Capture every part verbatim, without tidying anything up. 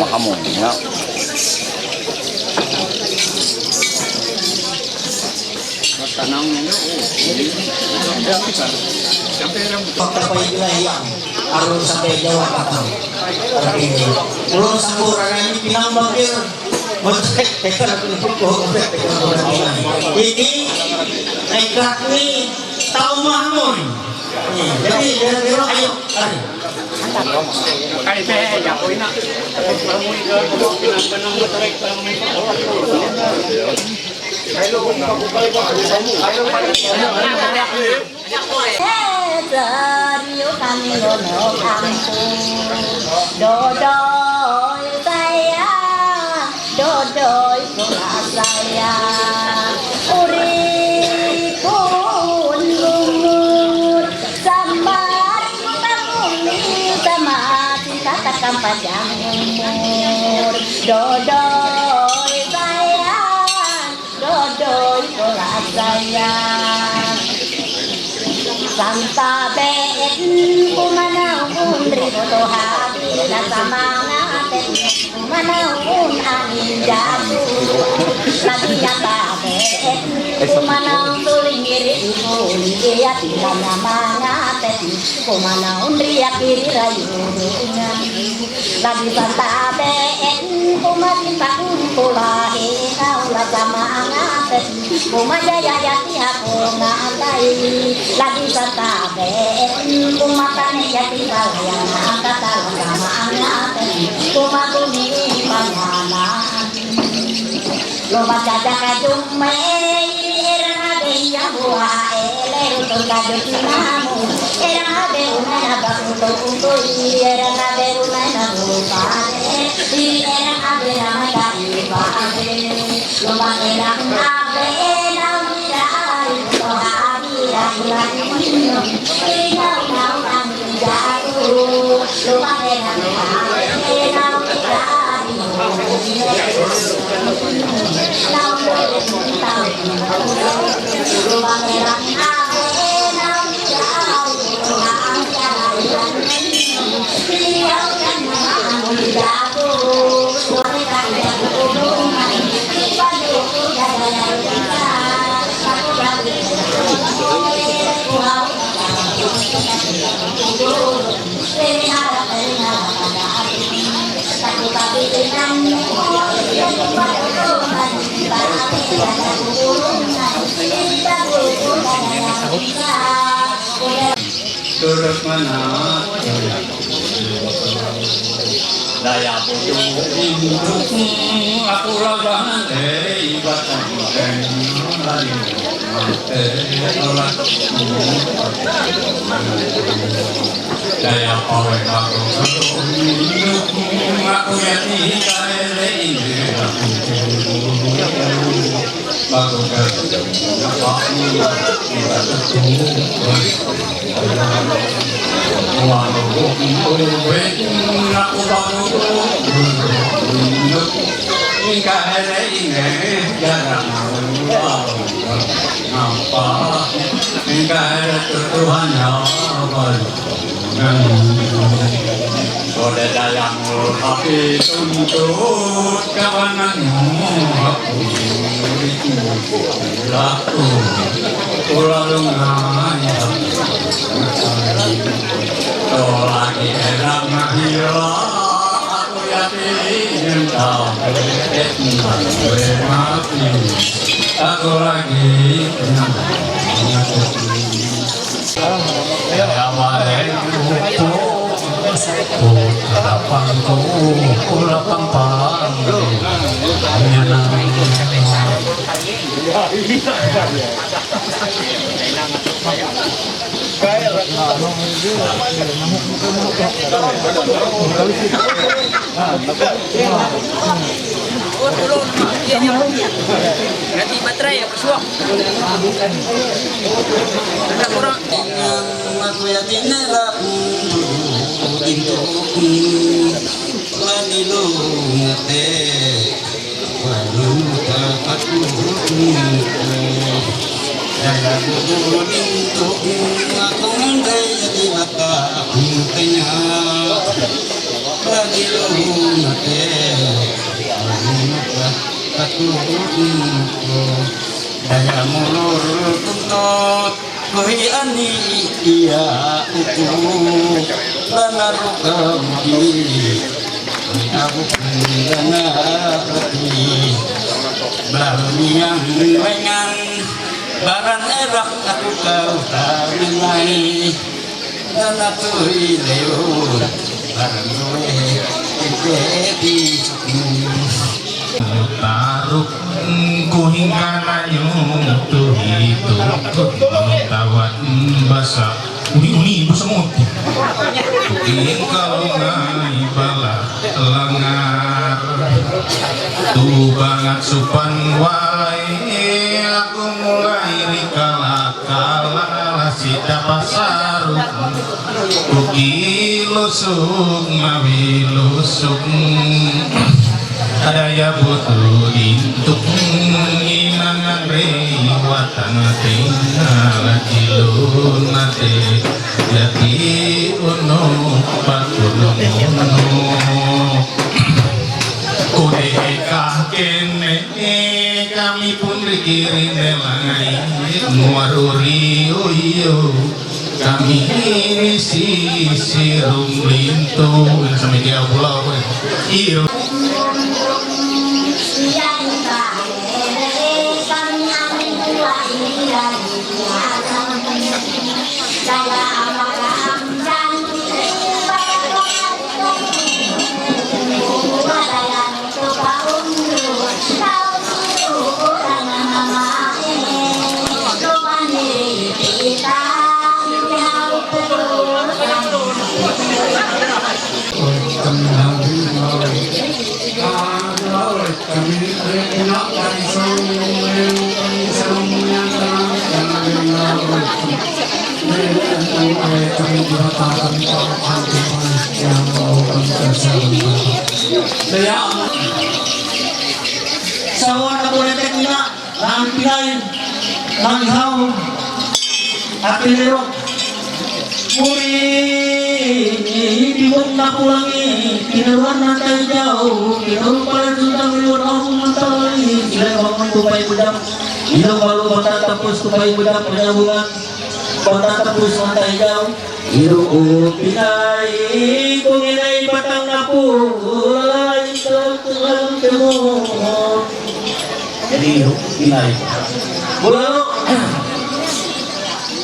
Mahamon, ya. Pagkapaigla yang arun sa Jawa Batam. Arun sa Kurang ini pinang bakir. Iti, ay, kami, tao mahamon. Jadi, dia bilang, "Ayo, ayo." Dodoi saya, dodoi pula saya, uri pun gugur, sambat muka bumi sama, cinta takkan panjang umur. Dodoi saya, dodoi pula saya. Santa be'et, kumanaun riboto habila samanga be'et, kumanaun anin jatu. Nabi yata be'et, kumanaun sulingiri ibu, iya tidak namanga be'et, kumanaun riakiri rayurungan. Lagi santabe en kumatin pakun kulahi kaula sama angaten. Kumajaya yati haku ngatai. Lagi santabe en kumatane yati balayana angkatala sama angaten. Kumakuni panyana. Loba caca kajum me iri erang ade iya bua ele rutu kajum namu. Erang ade unaina bakuto untui, erang ade unaina bupade. Iri erang ade nama kai pade. Loba erang ade namu ira ari to habira ira ino. Iri namu namu namu jaku. Turut mana? Daya butuh indukmu, aku lawan dari batang kayu. Daya pawe aku indukmu, aku yang tidak ini aku. Kode dayang tapi tuntut kawananmu aku itu laku pulalungan. Tolagi enak mahila aku yakin tahu mati aku lagi. Nanti baterai ya, bersuap. Agak kurang. Aku ya tinela untuk itu lagi lu ngete. Walau tak aku. Daya buku lintuk aku mendaya di mata. Daya mulur tuntot kuhi ani iya uku lana ruka mudi aku lana pati bal niang lengan baran erak aku kau taminai lana tui leu baran gue ente di Taruk kuhingkana yung tuhi tukut tawat basa. Uni-uni basa mo. Kuhing kalungai bala langar. Tu bangat supan wai aku mulai rikala kala sita pasaruk. Kuki lusuk mawi lusuk. Ada ya butuh dintuk inangan rei watang ate ngala jilun ate jati unu pakunung unu. Kudekah kene kami pun dikirim langai muaruri uyu. Kami ini sisirung lintu. Ini sama dia pulau apa ya? Iru. Sawan na politik nila, nang pilay, nang haw, at pinirok. Muri, hindi mo na pulangi, kinaruan na tayo daw, kinaruan pala sa dami, wala akong matawag, sila bang ang tupay ko dyan. Ilong balu matatapos tupay ko dyan, panyabungan, matatapos na tayo daw. Iru pinai, kung inai patang na po, lalai sa tulang kemo. Jadi, iru pinai. Wala,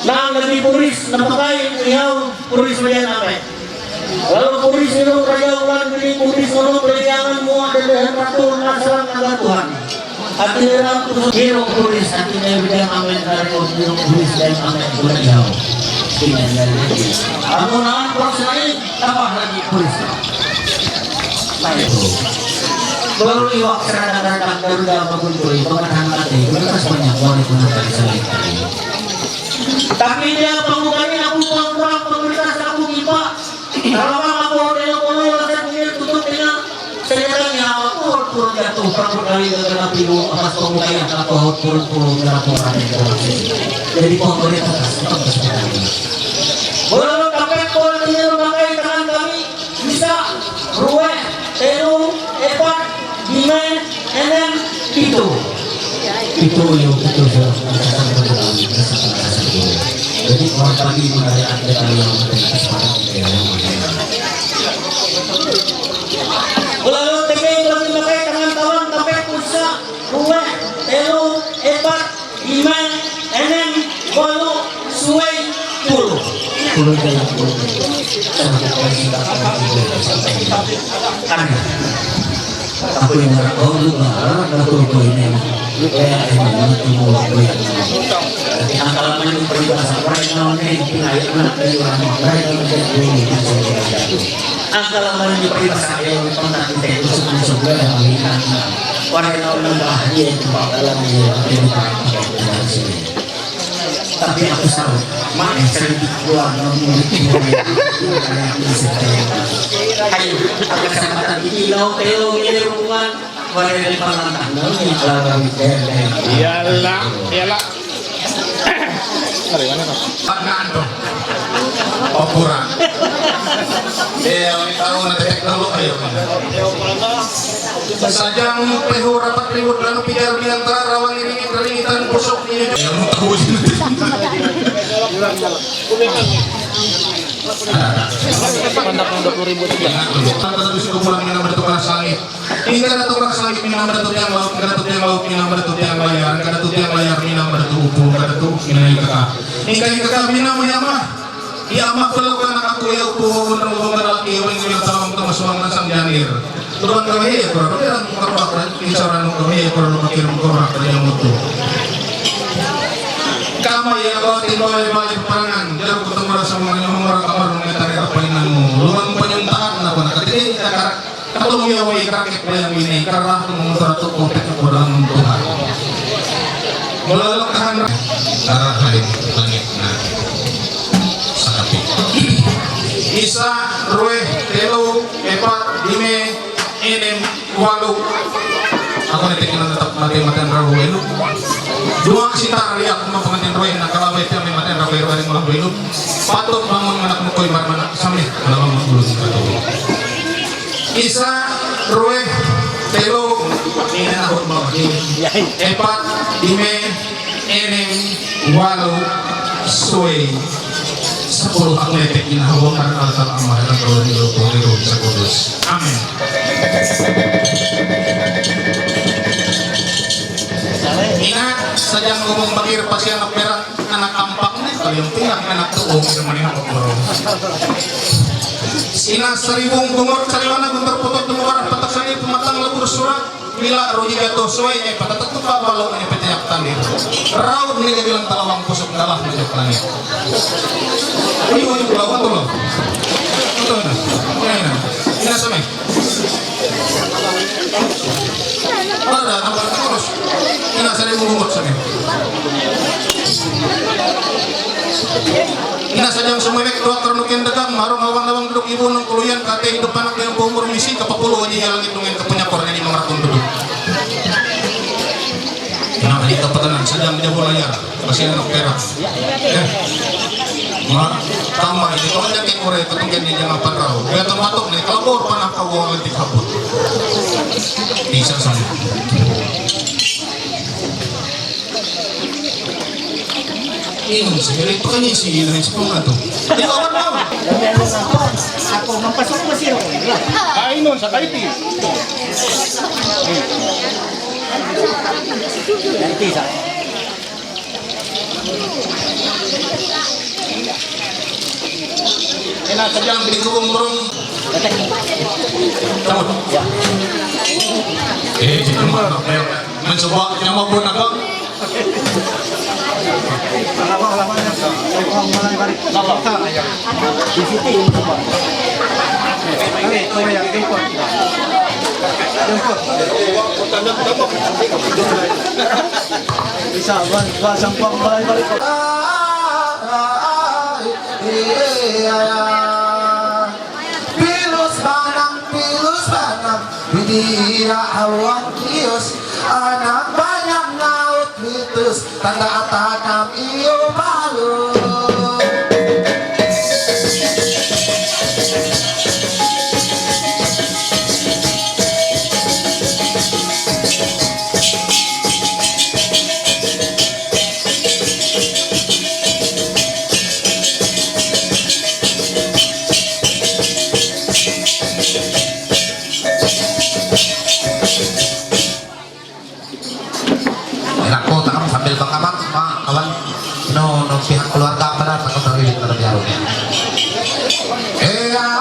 nang naging pulis, napakay, ihaw, pulis mo yan, amay. Lalu pulis itu kerja ulang diri pulis ngomong perjangan mua dan dengan ratu nasaran naga Tuhan. Hati orang terus hero pulis hati dia bilang amin dari orang pulis dan amin pulis jauh. Amun aman proses lain tambah lagi pulis. Baik. Baru iwak serang-serang Garuda magun kuri pengatang mati. Berkas banyak wali pengantar selai. Tapi dia pemukanya aku kurang-kurang pemerintah aku kipak. Kalau orang aku hotel kolo rasa kini tutup dengan sejarahnya aku turun jatuh kamu kali dengan api lu amas pemukanya aku turun turun dengan orang yang korupsi. Jadi pemerintah kasih tempat sebenarnya. Kalau kapek kalau dia memakai tangan kami bisa ruwet, telu, epat, lima, enam, pitu. Pitu yung pitu sa Jadi orang tadi mengenai atlet yang penting kesempatan dia yang mana. Wala lo teke yung lagi makay tangan kawan kapek pusa, ruwet, telu, epat, lima, enam, walo, suway, tulo. Tulo ka lang po. Ano? Ako yung nakakulo ba? Natuloy ko yun. Kaya ay mga tumulong ko yun. Ang kalaman yung peribasa, right now na yung pinayag na kayo ang right now na yung Ang kalaman yung peribasa, kaya yung pangkakita yung sumusugay ang hilang na. Para na unang bahagia yung pangkalam niya, yung pinipakita. Tapi ako sa, mga sarili ko ang mga mulit mo. Ay, ang kasama ng ilaw, pero umiiruan. Wala rin pala ang tanong, yung alam ng Yala, yala. Pagkaan to? Okura. Eh, ang tao na teknolohiya. Sadyang pehura pati wudano pijar biantara rawan ini kering itan busok ini. Pandak yang dua puluh ribu saja. Tanda satu suku pulang minang bertukar sangit. Ini kada tukar sangit minang bertukar tiang laut, kada tukar tiang laut minang bertukar tiang layar, kada tukar tiang layar minang bertukar upul, kada tukar minang ikaka. Ini kada ikaka minang menyamah. Iya, amak pala ka anak aku ya upu wawon rong wawon laki weng weng tawang tama suang nasang janir. Luan kami ya kurang kami rang kurang kurang insaran kami ya kurang kami rang kurang kami yang mutu. Kama ya ko tin bawai bawai parangan jaru ko tumara sama ngani humara kamar nang tari apa inang luan penyuntaan apa nak kati ini kakak. Katong yawa ikakit bayang ini karena aku mengutar tu kotek kurang Tuhan. Melalui Tuhan arah hari langit na sakapi. Isa, rue, telu, epat, lime, enem, walu. Aku nanti kena tetap mati mati rahu elu. Dua sita ria aku mau pengantin rue nak kalau bete mati rahu elu hari malam elu. Patut bangun anak mukoi marmana sambil kalau mau dulu sita tu. Isa, rue, telu, ini aku mau ini. Epat, lime, enem, walu, sue, sepuluh. Aku netek ina hawa marang altal amar dan kalau di lo pun di rumah sekudus. Amin. Ina sadyang ngomong bakir pasi anak merah anak ampak ni kalau yang punya anak tuh ngomong sama ni anak bro. Ina seribu bungut sariwana guntur putut tumukarah patak sani pematang lebur surat. Mila roji gato soy e patatak tu pa balo e pete yak tanir. Raut ni gabilang talawang pusuk dalah ni jok tanir. Ayo ayo lawan tu lo. Betul na. Ini na. Ini na samay. Ada apa terus? Ini na samay bungut samay. Ina sadyang sumewek dua karnukin dagang marong awang-awang duduk ibu nang kuluyan kate hidup anak dengan umur misi kapapuluh aja ya langit dengan kepunya kornya di mengerakun duduk. Nah, ini kapatanan sadyang dia bola ya masih anak perak. Ya. Ma, tambah ini kalau jadi kore ketungken di jangan patrau. Dia termasuk nih kalau bor panah kau wong di kabut. Bisa sama. Inun sa, pero ito kanya si Inay sa pangato. Di ba, ano? Ako, mapasok mo siya. Ah, inun sa, kaiti. Kaiti sa. Ina sadyang binigong burong. Tama. Eh, di naman. Mencoba, nyaman pun apa? Isa, dua, dua, sampang, balik, balik. Pilus banang, pilus banang, bidia awang kios, anak banyak ngaut mitus, tanda atanam iyo balu. Nako, takam sambil bakamat, ma, kawan. No, no, pihak keluarga apa dah, takut terlilit terlebih dahulu. Eh, ah,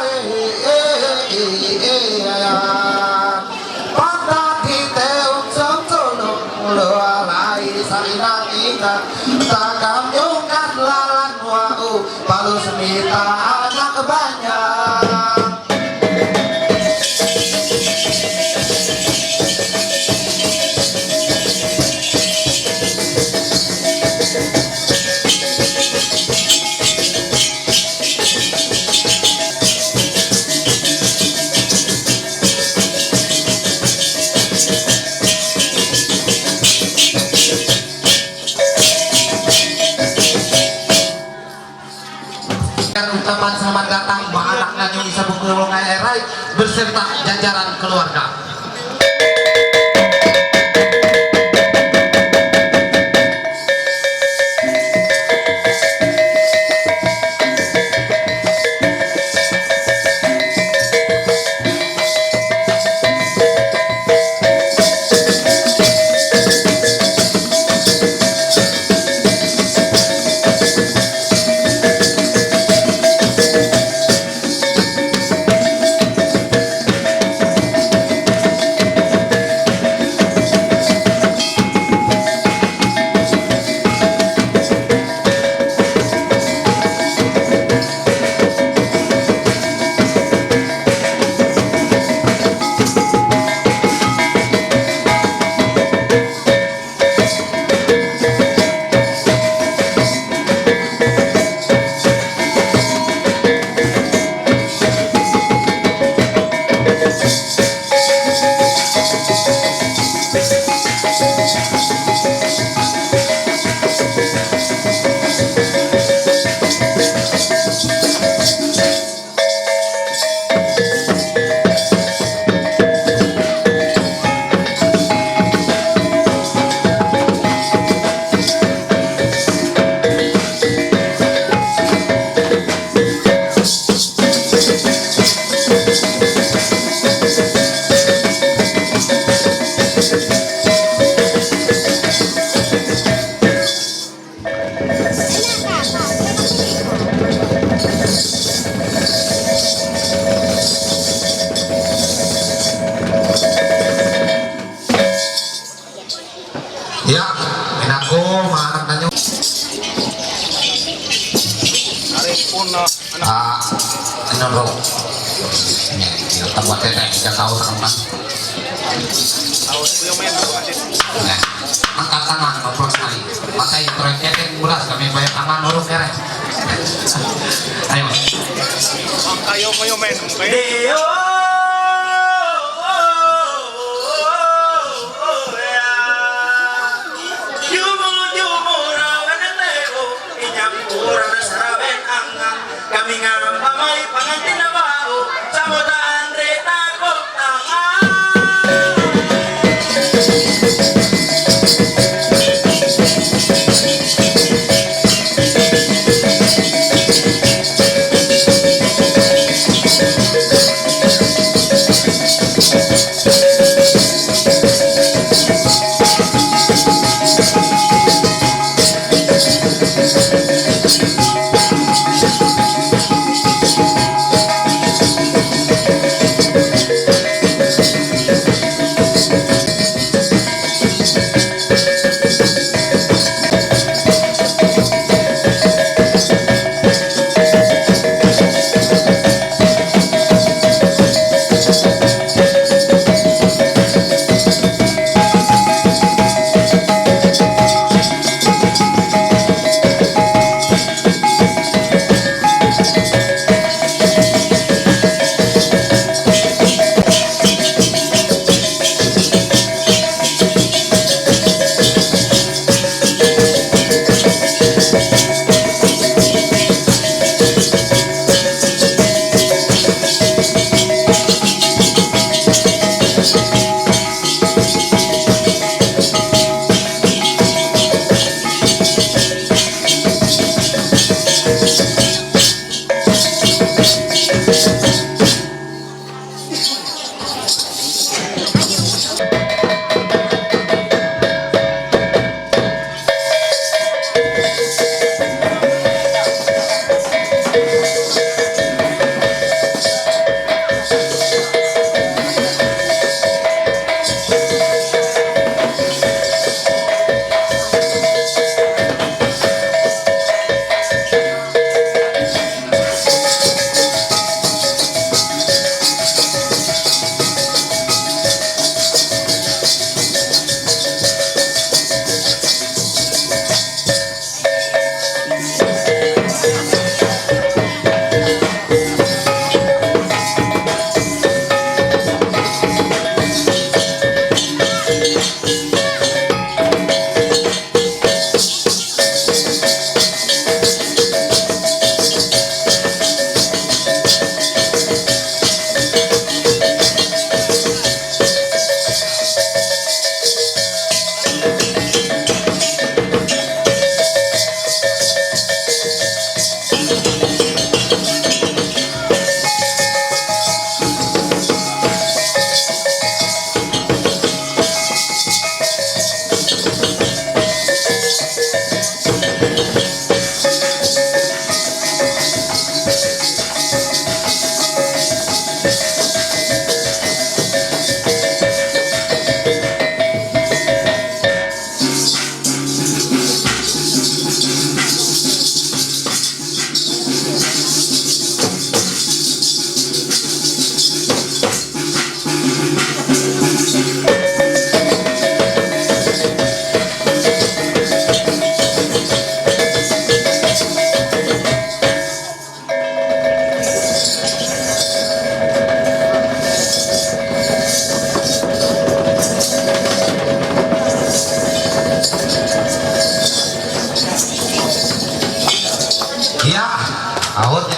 eh, eh, eh, eh, eh, ah. Patati te unsong tulung lo alai sa inang inang. Takam nyungkat lalan wau, palus mita anak banyak. Ucapan selamat datang, anak Քլվարկա։ Ea, enako, maanam nanyo. Are pun, uh, anak. Ah, ano ro? Nia, nia, tawa tete, ika tao tangan. Tao, kuya, may ano ka din? Nia, ang tatangan, ang pros na rin. Matay, pero tete, mura, kami ba yung tangan, oro, kere? Ayun. Ang kayo, kuya, men, okay? Deo.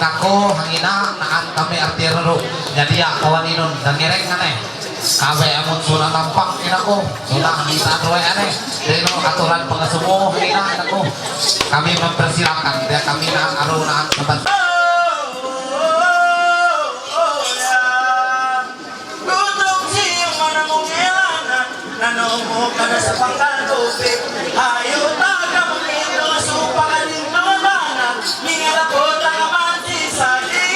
Kako hangina naan kami artiro ru. Jadi ya kawan inun dan ngereng ngane. Kabe amun suna nampang inako. Suna hangita dua ane. Deno aturan pengasumo hangina inako. Kami mempersilahkan dia kami naan aru naan tempat. Gutom siyang manamong ilanan, nanomo ka na sa pangkalupit. Ayaw ta ka mamito, supa ka din kamadana, mingala ko ta ka man si Sali.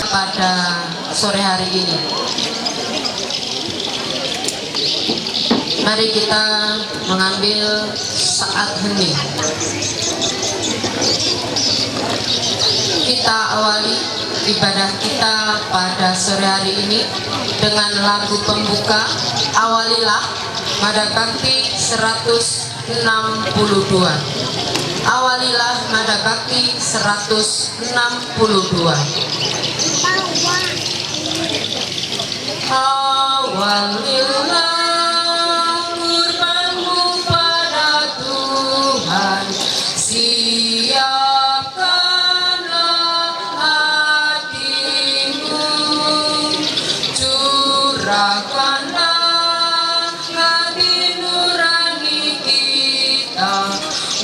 Pada sore hari ini. Mari kita mengambil saat hening. Kita awali ibadah kita pada sore hari ini dengan lagu pembuka, Awalilah, Mada Bakti seratus enam puluh dua. Awalilah, Mada Bakti seratus enam puluh dua. Awalilah kurbanmu pada Tuhan, siapkanlah hatimu, curahkanlah hati nurani kita,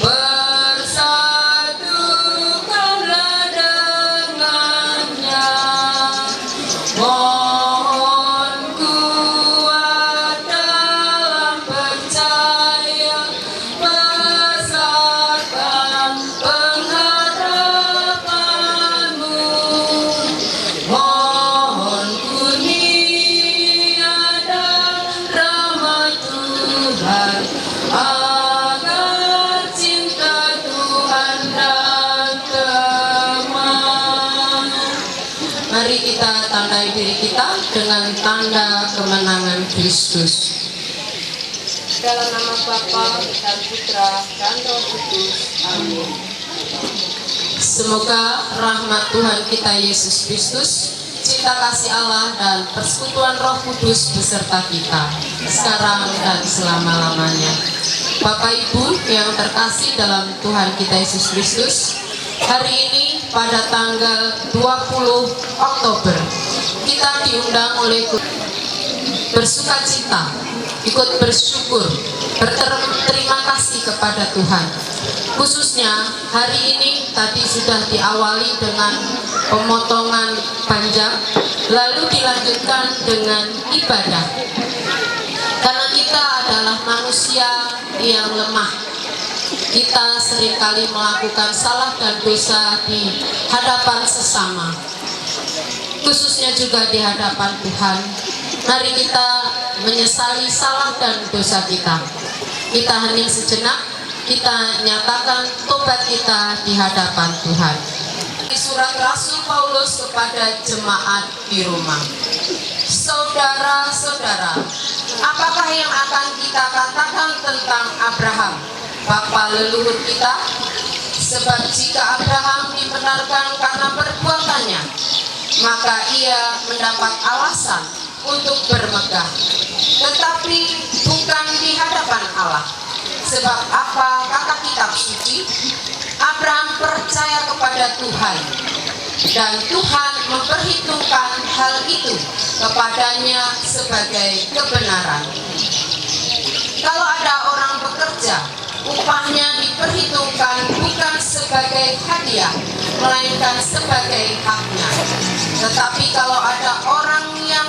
bersatukanlah dengannya. Mohon kuat dalam percaya, besarkan pengharapanmu. Mohon kurnia dan rahmat Tuhan, agar cinta Tuhan dan teman. Mari kita tandai diri kita dengan tanda kemenangan Kristus. Dalam nama Bapa dan Putra dan Roh Kudus. Amin. Semoga rahmat Tuhan kita Yesus Kristus, cinta kasih Allah, dan persekutuan Roh Kudus beserta kita sekarang dan selama-lamanya. Bapak Ibu yang terkasih dalam Tuhan kita Yesus Kristus, hari ini pada tanggal dua puluh Oktober, kita diundang oleh bersukacita, ikut bersyukur, berterima kasih kepada Tuhan. Khususnya hari ini tadi sudah diawali dengan pemotongan panjang, lalu dilanjutkan dengan ibadah. Karena kita adalah manusia yang lemah, kita seringkali melakukan salah dan dosa di hadapan sesama, khususnya juga di hadapan Tuhan. Mari kita menyesali salah dan dosa kita. Kita hening sejenak, kita nyatakan tobat kita di hadapan Tuhan. Di surat Rasul Paulus kepada jemaat di Roma. Saudara-saudara, apakah yang akan kita katakan tentang Abraham, bapa leluhur kita? Sebab jika Abraham dibenarkan karena perbuatannya, maka ia mendapat alasan untuk bermegah, tetapi bukan di hadapan Allah. Sebab apa kata Kitab Suci? Abraham percaya kepada Tuhan, dan Tuhan memperhitungkan hal itu kepadanya sebagai kebenaran. Kalau ada orang bekerja, upahnya diperhitungkan bukan sebagai hadiah, melainkan sebagai haknya. Tetapi kalau ada orang yang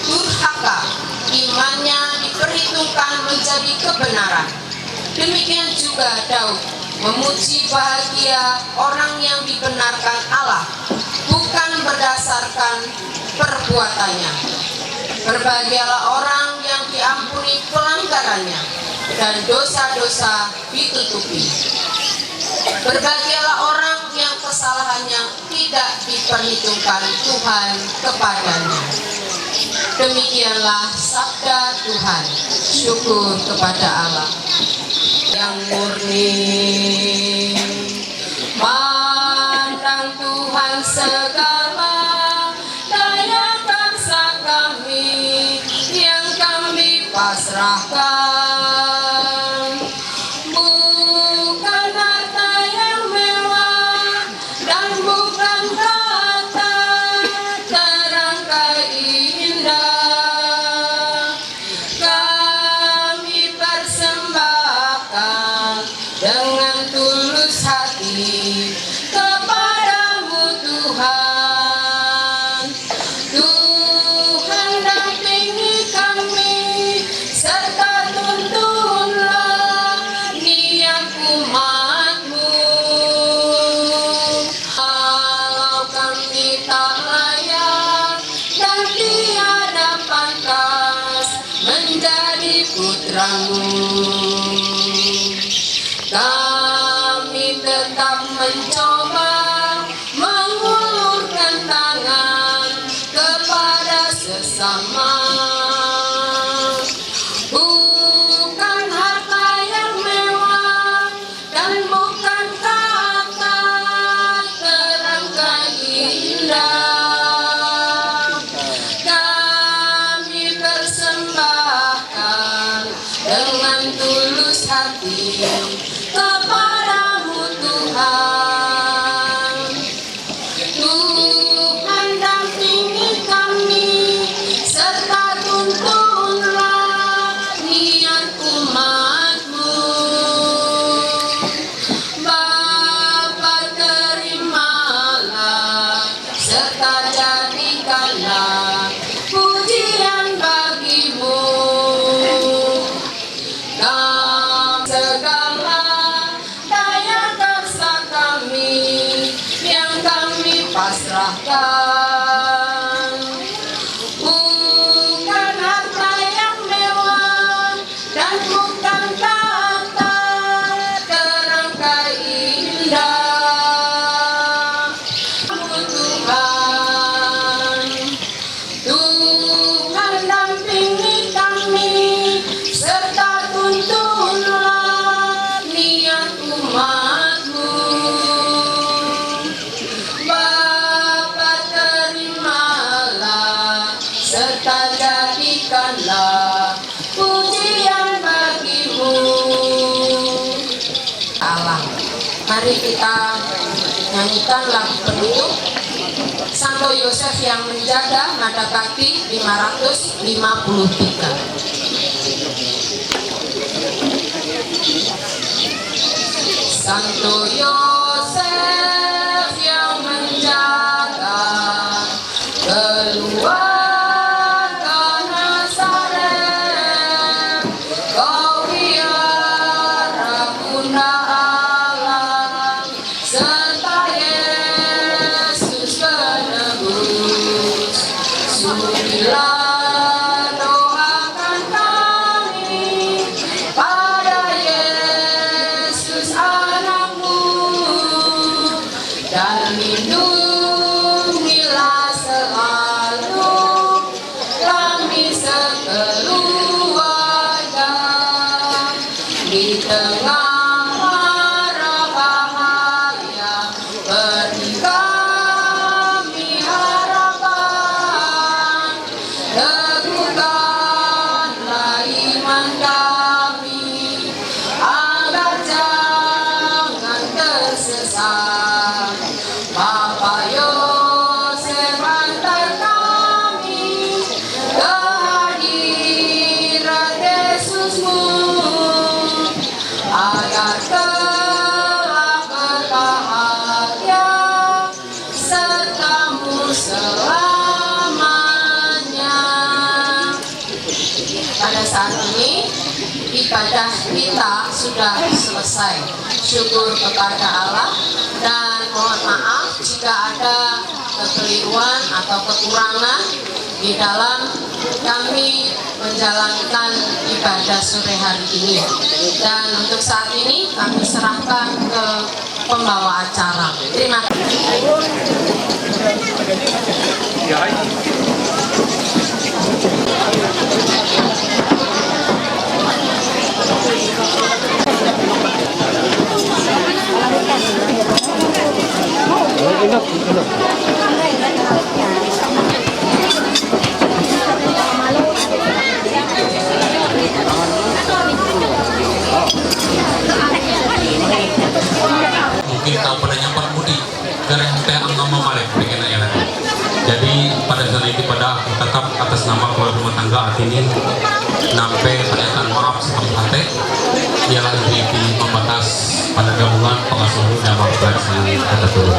durhaka, imannya diperhitungkan menjadi kebenaran. Demikian juga Daud memuji bahagia orang yang dibenarkan Allah, bukan berdasarkan perbuatannya. Berbahagialah orang yang diampuni pelanggarannya dan dosa-dosa ditutupi. Berbahagialah orang yang kesalahannya tidak diperhitungkan Tuhan kepadanya. Demikianlah sabda Tuhan. Syukur kepada Allah. Yang murni, pandang Tuhan segala daya karsa kami, yang kami Asrahkan bukan harta yang mewah dan bukan kata terangkai indah. Kami persembahkan dengan tulus hati kepadamu, Tuhan. Tuhan, dampingi kami serta tuntunlah niat umat-Mu. Kalau kami tak layak dan tiada pantas menjadi putra-Mu, kami tetap mencoba mengulurkan tangan kepada sesama. Bukan harta yang mewah dan bukan kata terangkai indah, kami persembahkan dengan tulus hati kepadamu, Tuhan. Tuhan, dampingi kami serta tuntunlah niat umat-Mu. Bapa, terimalah serta jadikanlah pujian bagi-Mu. Dalam segala daya karsa kami yang kami pasrahkan, bukan harta yang mewah dan bukan kata terangkai indah, Tuhan. Tuhan, dampingi kami serta tuntunlah niat umat-Mu. Bapa, terimalah serta jadikanlah pujian bagi-Mu. Allah. Mari kita nyanyikan lagu penutup Santo Yosef yang Menjaga, nada bakti lima ratus lima puluh tiga. Santo Yosef yang menjaga keluarga Nazaret, kau biarlah Bunda Allah serta Yesus Penebus. Sudilah doakan kami pada Yesus Anak-Mu, dan lindungilah selalu kami sekeluarga di tengah mara bahaya. Beri kami harapan, teguhkanlah iman kami, agar jangan tersesat. Bapa Yosef, antar kami ke hadirat Yesus-Mu, agar kelak berbahagia serta-Mu selamanya. Pada saat ini, ibadah kita sudah selesai. Syukur kepada Allah, dan mohon maaf jika ada kekeliruan atau kekurangan di dalam kami menjalankan ibadah sore hari ini. Dan untuk saat ini, kami serahkan ke pembawa acara. Terima kasih. Mungkin tahu pada nyampan mudik, gara yang teh ang mama malek bikin aja lah. Jadi pada saat itu pada tetap atas nama keluarga rumah tangga Atini nampe pernyataan maaf sepenuh hati ialah di pembatas pada gabungan pengasuh dan pelaksanaan kata turun.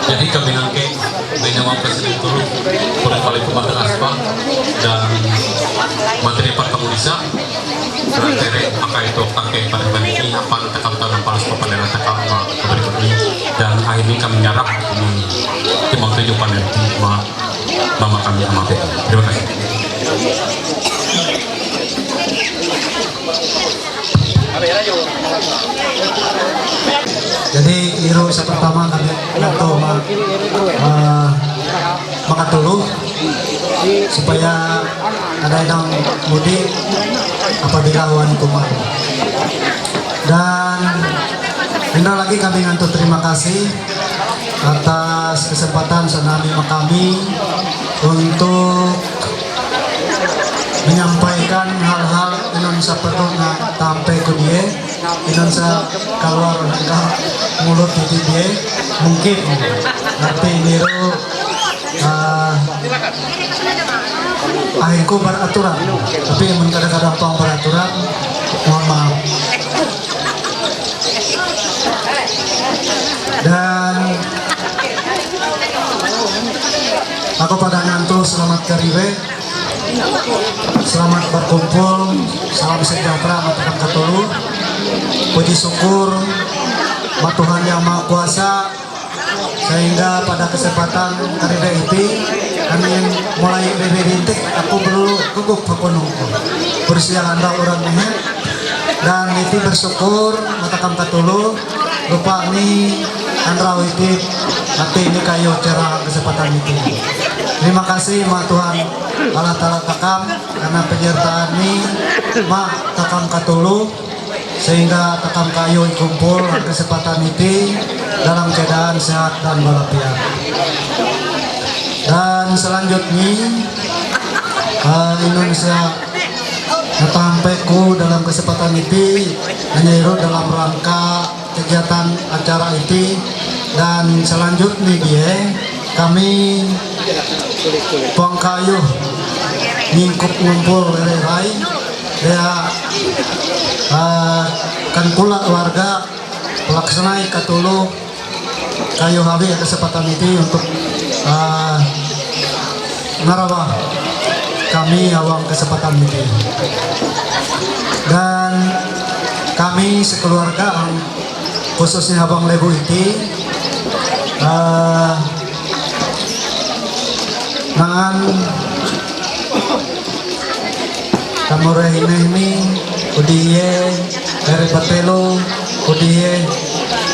Jadi kami nangke dengan Presiden Tulu, Pura Kali Kumatang Aspa, dan Menteri Pertama Desa, Tere maka itu pakai pada ini apa tetap dalam panas kepada tetap berikutnya dan akhirnya kami nyarap ini timang tujuh panel ma mama kami sama. Terima kasih. Jadi iru sa pertama kami nganto ma, eh, makatulog supaya ada yang mudik apabila huan kuman. Dan indah lagi kami nganto terima kasih atas kesempatan sanami makami untuk menyampaikan hal-hal inun sa perlu na tampe ku dia, inun sa keluar ka mulut itu dia, mungkin nanti niru, ah, akhirku beraturan, tapi mun kadang-kadang pang beraturan, mohon maaf. Dan aku pada nganto selamat kariwe. Selamat berkumpul, salam sejahtera, matakan katulu. Puji syukur, ma Tuhan Yang Maha Kuasa, sehingga pada kesempatan kariwe iti, kami mulai dari rintik, aku belum gugup aku nunggu. Bersiah anda orang mehe, dan iti bersyukur, matakan katulu, rupa ni, andrau iti, nanti ini kayu cerah kesempatan iti. Terima kasih, ma Tuhan. Allah Ta'ala takam karena penyertaan ni ma takam katulu sehingga takam kayu kumpul kesempatan ini dalam keadaan sehat dan walafiat. Dan selanjutnya, eh, Indonesia natampe ku dalam kesempatan ini hanya dalam rangka kegiatan acara ini dan selanjutnya dia kami pangkayu nyingkup ngumpul lerai dia, eh, kan pula warga pelaksanai katulu kayu hawi kesempatan ini untuk, eh, narawa kami awang kesempatan ini dan kami sekeluarga khususnya Abang Lebu iti, eh, nangan kamure ini ini udiye dari Batelo udiye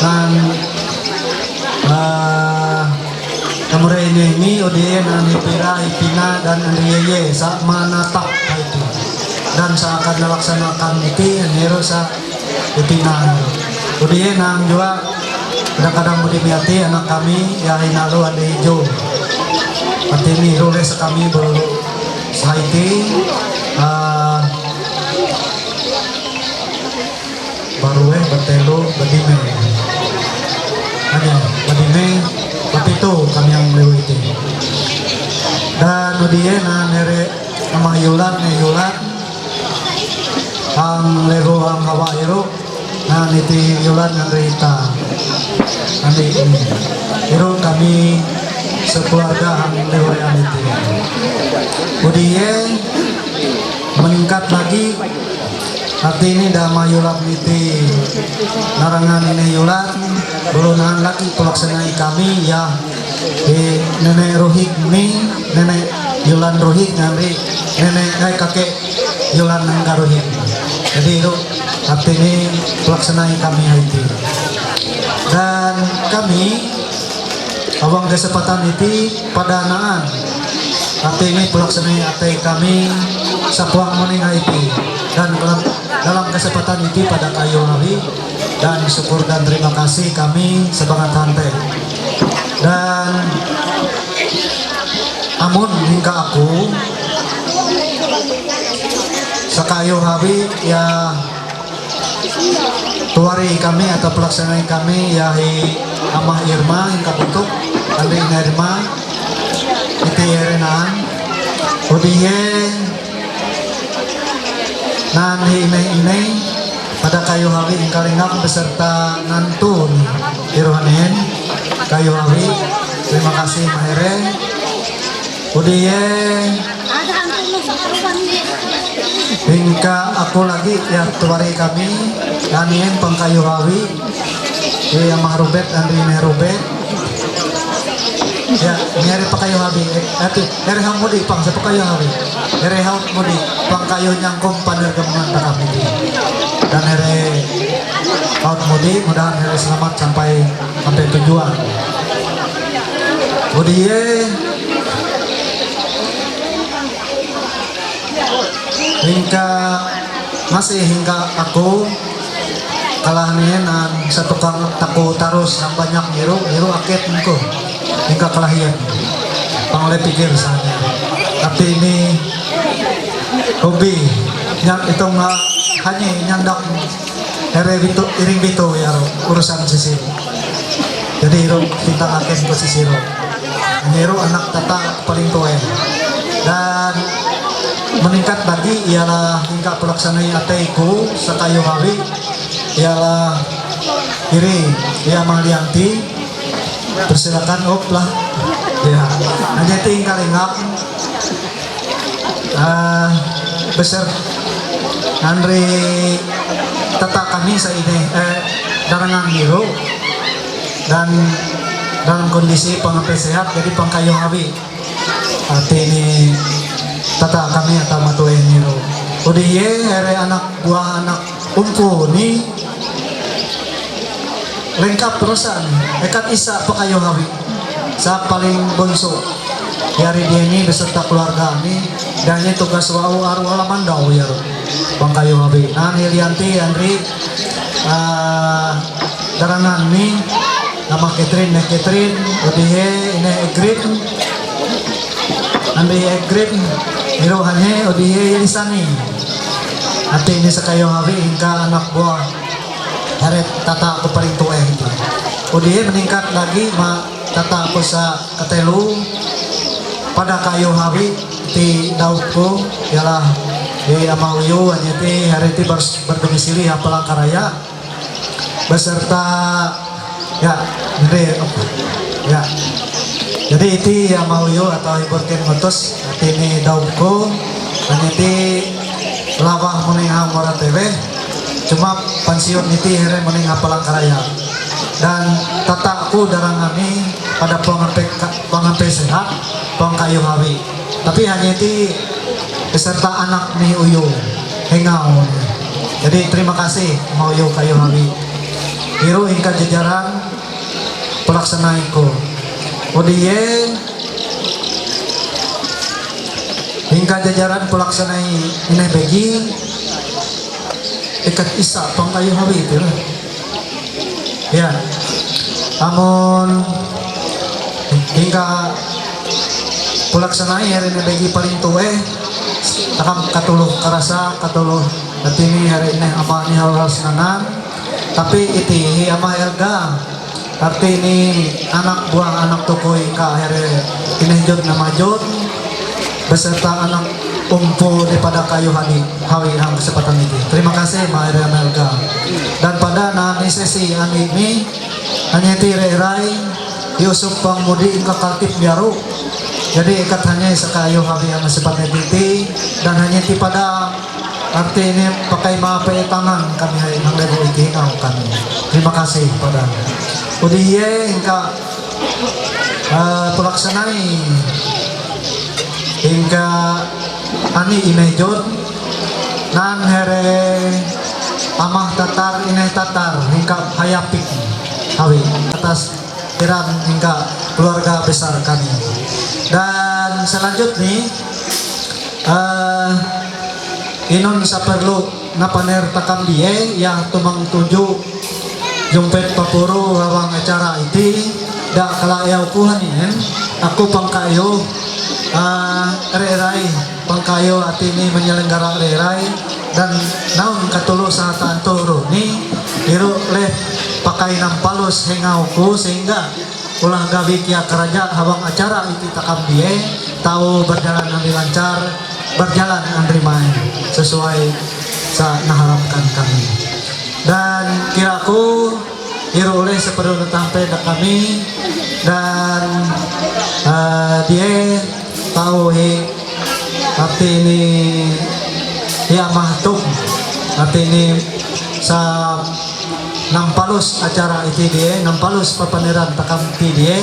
nan, eh, kamure ini ini udiye nan Ipira Ipina dan Andriye sa manatap itu dan sa akan dilaksanakan itu nero sa Pimpinan. Kemudian yang juga kadang-kadang budi miati anak kami ya hinalu ada hijau. Arti ini rules kami baru saiti, ah, baru eh bertelu bedime. Hanya bedime bepitu kami yang lewati. Dan kemudian nah nere nama yulat ne yulat ang lego ang hawa iru Nah, niti yulan ngan rita. Ani ini. Iru kami sekeluarga ang lego yang niti. Udiye meningkat lagi. Arti ini dama yulat niti. Narangan ini yulat. Belum lagi pelaksanaan kami ya. Di nenek Ruhik ni, nenek Yulan Ruhik ngari, nenek eh, kakek Yulan Nangga Ruhik. Jadi itu artinya pelaksana kami itu. Dan kami, abang kesempatan itu pada naan. Artinya pelaksana ate kami sapuang moning itu. Dan dalam, dalam kesempatan itu pada kayu hari dan syukur dan terima kasih kami sebangat hante. Dan amun hingga aku sakayu hawi ya tuari kami atau pelaksana kami ya hi amah Irma hingga bentuk kami Irma iti erenan udihe nan hi ine ine pada kayu hawi ingkaringak beserta nantun iruhanen kayu hawi. Terima kasih mahere. Udiye hingga aku lagi ya tuari kami. Danien pangkayu hawi ya mah rubet dan rine rubet. Ya, nyari pakayu hawi. Ati ere hamudi pang sa pakayu hawi. Ere haut mudi pangkayu nyangkong paner gemengan takam ini. Dan ere haut mudi mudahan ere selamat sampai sampai tujuan. Udiye hingga masih hingga aku kalah niyan ang sa tukang tako taros ng banyak niru niru akit ko hingga kalahian pangole pikir sana tapi ini hobi yang itong uh, hanya nyandak ere bito iring bito ya urusan sisi jadi iru kita akin ko sisi ro niru anak tata paling tua dan meningkat lagi ialah tingkat pelaksana ateiku sakayu hawi ialah iri ya Malianti. Persilakan op lah. Ya, hanya tinggal ingat uh, besar Andri tata kami sa ini eh, darangan biru dan dalam kondisi pangkape sehat jadi pangkayu hawi. Arti ini tata kami atau matuin niru. Udiye ere anak buah anak umpu ni lengkap perasaan. Ekat isa pakayu hawi. Sa paling bonso. Yari dia ni beserta keluarga ni dan ini tugas wau aru alaman dau ya. Pangkayu hawi. Nan Hilianti Andri uh, darangan ni Nama Catherine na Catherine, odihe ine Egrin, ambe Egrin, iro hanye odihe ilisani. Ate ini sakayo hawi hingga anak buah heret tata ko paling tua itu. Odihe meningkat lagi ma tata ko sa katelu pada kayo hawi ti daud ko ialah di amauyo hanya ti hari ti berdomisili ha Palangkaraya. Beserta ya jadi ya jadi iti ya mau yo atau iburkin mutus ati ni daubku dan iti lawah muning ha mora tewe cuma pensiun iti here muning ha Palangkaraya dan tataku darang kami pada pengampe pengampe sehat pengkayu hawi tapi hanya iti beserta anak ni uyu hengau jadi terima kasih mau yo kayu hawi Iru ingka jajaran pelaksana iko. Odiye ingka jajaran pelaksana ine begi ikat isa pangkayu hawi itu lah. Ya. Amun ingka pelaksana hari ini begi paling tuwe takam katuluh karasa katuluh natini hari ini amani hal-hal senanam Tapi iti hi ama Elga arti ini anak buah anak toko ingka here ini jod nama jod beserta anak umpo daripada kayu hadi hawi hang kesempatan ini. Terima kasih ma here ama Elga. Dan pada na ni sesi ani ni hanya ti re rai Yusuf pang mudi ingka kaltip biaru. Jadi ikat hanya sakayu hawi hang kesempatan ini dan hanya ti pada Arti ini pakai mape tangan kami hai nang lego iki ngau kami. Terima kasih pada. Udi ye ingka uh, pelaksanai ingka ani imejot Nan here amah tatar ine tatar hingga hayapik hawi atas kiran hingga keluarga besar kami. Dan selanjutnya, eh, inun sa perlu napaner takam die ya tumang tuju jumpet papuru hawang acara iti da kala ya ukuhan inen aku pangkayo, eh, re-rai pangkayo ati ni menyelenggara re-rai dan naun katulu sa tantu ru ni iru leh pakai nampalus hengau ku sehingga ulah gawi kia karaja hawang acara iti takam die tahu berjalan ambil lancar, berjalan ambil main sesuai sa naharapkan kami. Dan kiraku iru oleh seperu natampe da kami dan, eh, die tahu hi arti ini ya mahtum arti ini sa nampalus acara iti die, nampalus papaneran takam iti die,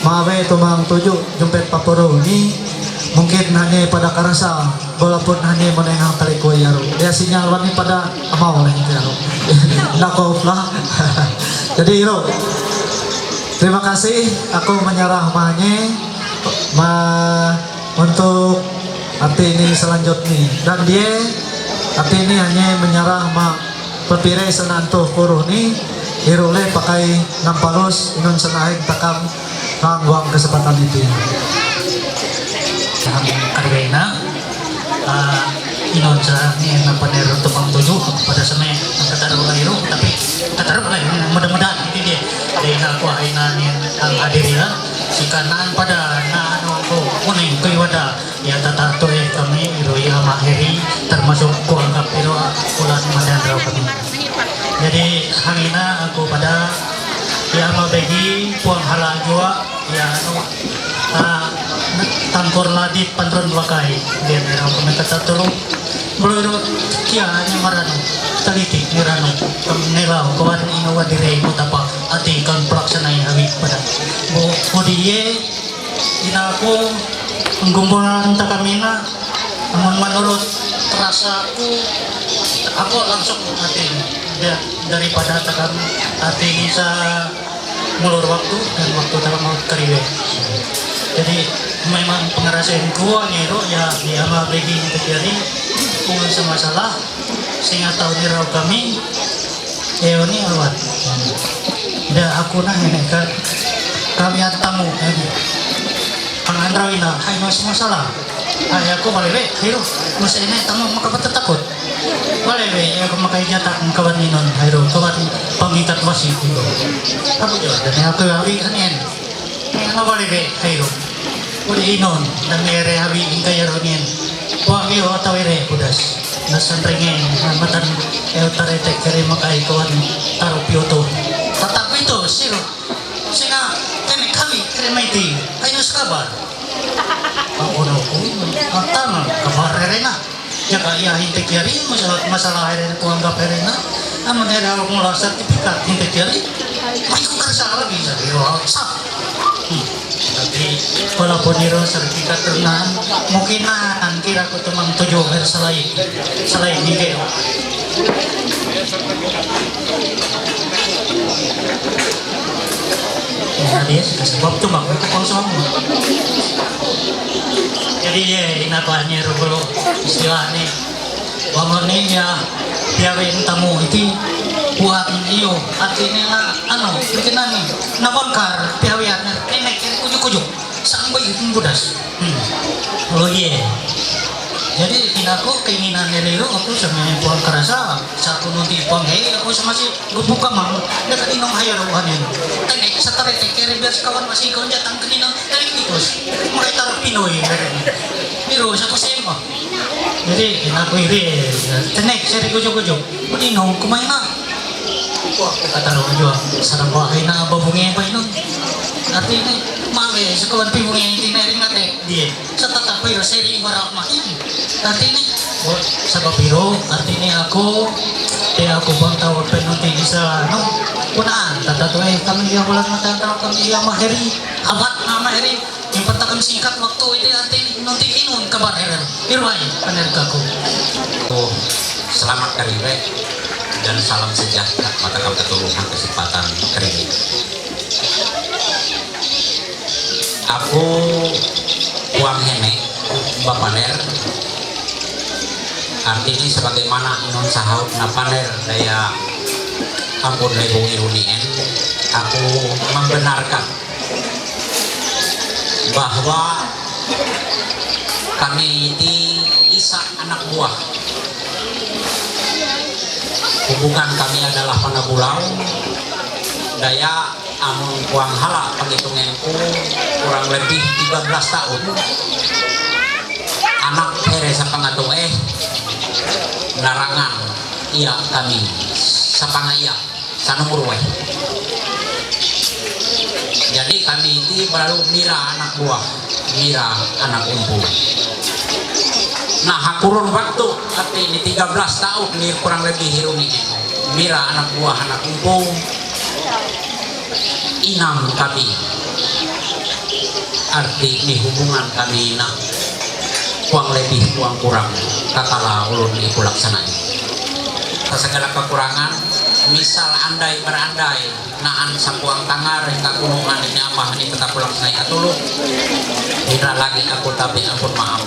mawe tumang tuju jumpet papuru ni, mungkin hanya pada karasa, walaupun hanya menengah tali kue yaru. Dia sinyal wani pada amau lah itu yaru. Nak kau lah. Jadi, Iro, terima kasih. Aku menyerah mahnya ma untuk arti ini selanjutnya. Dan dia arti ini hanya menyerah ma pepire senantuh kuruh ni irule pakai nampalus inun senahing takam hang wang kesempatan itu. Hang karena, ah, inun sa ni napaner tumang tuju pada seme kataru lah iru, tapi kataru lah, mudah-mudahan ini dia. Dia nak kuah ina ni hang hadir ya. Sikanan pada na anu ko kuning kuiwada ya tata tuh kami iru ya maheri termasuk kuanggap iru kulan madan rau kami. Jadi hangina aku pada ya mabegi puang hala jua ya anu, ah, tangkur ladi panrun wakai dia merau kami kata tulu belum kia ni maranu talitik maranu nelau kawan ino wadire mutapa ati kan pelaksanai hawi pada bu budie ina aku penggumpulan takamina namun menurut rasaku aku langsung ati dia daripada takam ati ini sa ngulur waktu dan waktu dalam mau keriwe. Jadi memang pengerasaan kuang ero ya di ama begi terjadi pengen masalah sehingga tahu di rau kami eo ni awat. Da aku nah ini kan kami tamu ini. Ang andraw ina hai mas masalah. Hai aku balik be hiru mas ini tamu maka betul takut. Wale be, ya, kung makainya ta kung kawan inon, hayro, kawan pangikat wasi kundo. Aku jawab, dan aku hawi kanin. Ano wale be, hayro. Uli inon, dan mere hawi ingkaya ronin. Kuang iyo ataw ire, budas. Nasan ringen, matan, eh, tarete kere makai kawan, taro piyoto. Tatap ito, siro. Sina, kene kami, kere maiti. Ayos kabar. Ako na ko, ang tama, kabar ere na. Jaka iya hinte kiari, masalah, masalah ere ko anggap ere na. Amun ere ako mula sertifikat hinte kiari. Mai ko kerja lagi sa iyo sa. Hmm. Tapi walaupun iro sertifikat ternan, mungkin na angkira ko tumang tujuh ere salai. Salai ni ke. Jadi ya, sudah sebab tu mak aku kosong. Jadi ya, ina ko hanya rukul istilah ni. Wangon ni ya, piawin tamu iti buat iyo artinya na ano bikin nani na bangkar piawin ini kiri kujuk-kujuk sampai itu budas. Hmm. Oh iya. Jadi inaku keinginan dari lu aku sama puang kerasa satu nanti puang hei aku sama si gubuk kamang dekat inong hayar uhanin. Tadi setara tekeri biar sekawan masih kau jatang ke inong tadi tikus. Mulai taruh pinoi dari ini. Biru satu semua. Jadi inaku iri tenek seri gujung-gujung. Ini nong kumain na. Wah, kata orang jua sarang bahai na babunge apa inong. Arti ini mawe sekawan pibunge ini na ring ate dia. Sa tata piro seri wara mahin. Arti ini, oh, sabab piro, arti ini aku, eh, aku bang tahu penonti bisa, no, kunaan, tata tu eh, kami yang bulan mata tahu kami yang maheri, awat na maheri, yang pertama singkat waktu ini arti ini, nanti inun kabar heran, irwai, paner kaku. Oh, Selamat karibe dan salam sejahtera mata kami ketuluhan kesempatan karibe. Aku Kuang Hene, Bapaner, artinya sebagaimana inun sahut na paner daya ampun lebu irunien, aku membenarkan bahwa kami ini isa anak buah. Hubungan kami adalah panabulau. Daya amun kuang hala penghitunganku kurang lebih tiga belas tahun. Anak here sapangatu eh narangan iya kami sapanga iya. Sanumurway. Jadi kami ini baru mira anak buah, mira anak umpu. Nah, kurun waktu arti ini tiga belas tahun ni kurang lebih hiruni. Mira anak buah anak umpu. Inam kami. Arti ini hubungan kami nak kurang lebih kurang kurang kakala ulun ni pulaksanai. Segala kekurangan, misal andai berandai naan sapuang tangar hingga gunungan ini amah ni tetap pulang naik atulu. Tidak lagi aku tapi ampun maaf.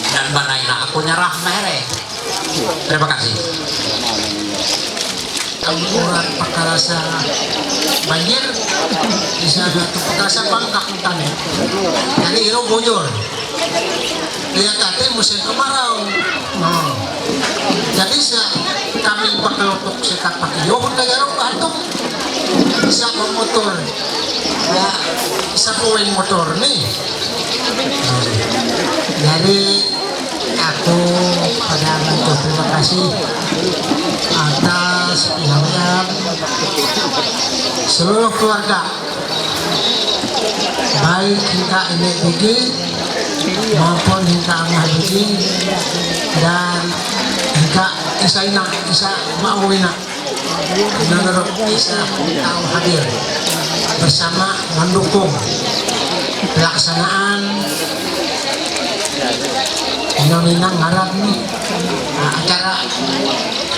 Dan banaina aku nyerah mere. Terima kasih. Kamu orang pakarasa banjir, bisa satu pakarasa bangkak utane. Jadi iru bujur. Lihat tadi musim kemarau. Nah. Jadi sa kami pakelotok sekat pakai yohun kaya rong batuk. Bisa motor. Ya, bisa koin motor nih. Nah. Jadi aku pada mengucap terima kasih atas pihak seluruh keluarga, baik hingga ini Bigi maupun hingga Amah Bigi dan hingga Isa Ina, Isa Mawina. Menurut Isa tahu hadir bersama mendukung pelaksanaan Indonesia ngarap nih, nah, acara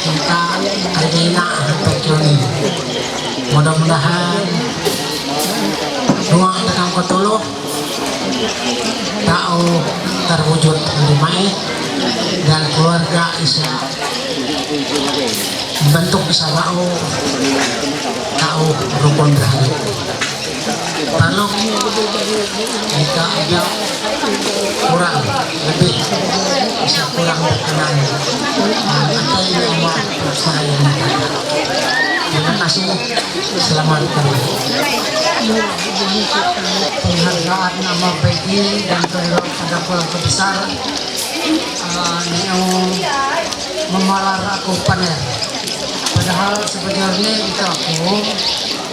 kita kerjain untuk ini. Mudah-mudahan doa dengan ketuluh tahu terwujud di mai dan keluarga Isa bentuk Isa mau tahu rukun berhadir. Kalau kita ada kurang lebih bisa kurang berkenan, maka ini Allah saya minta. Terima kasih. Selamat kembali. Penghargaan nama Peggy dan kepada keluarga besar, uh, yang memalar aku paner. Padahal sebenarnya itu aku,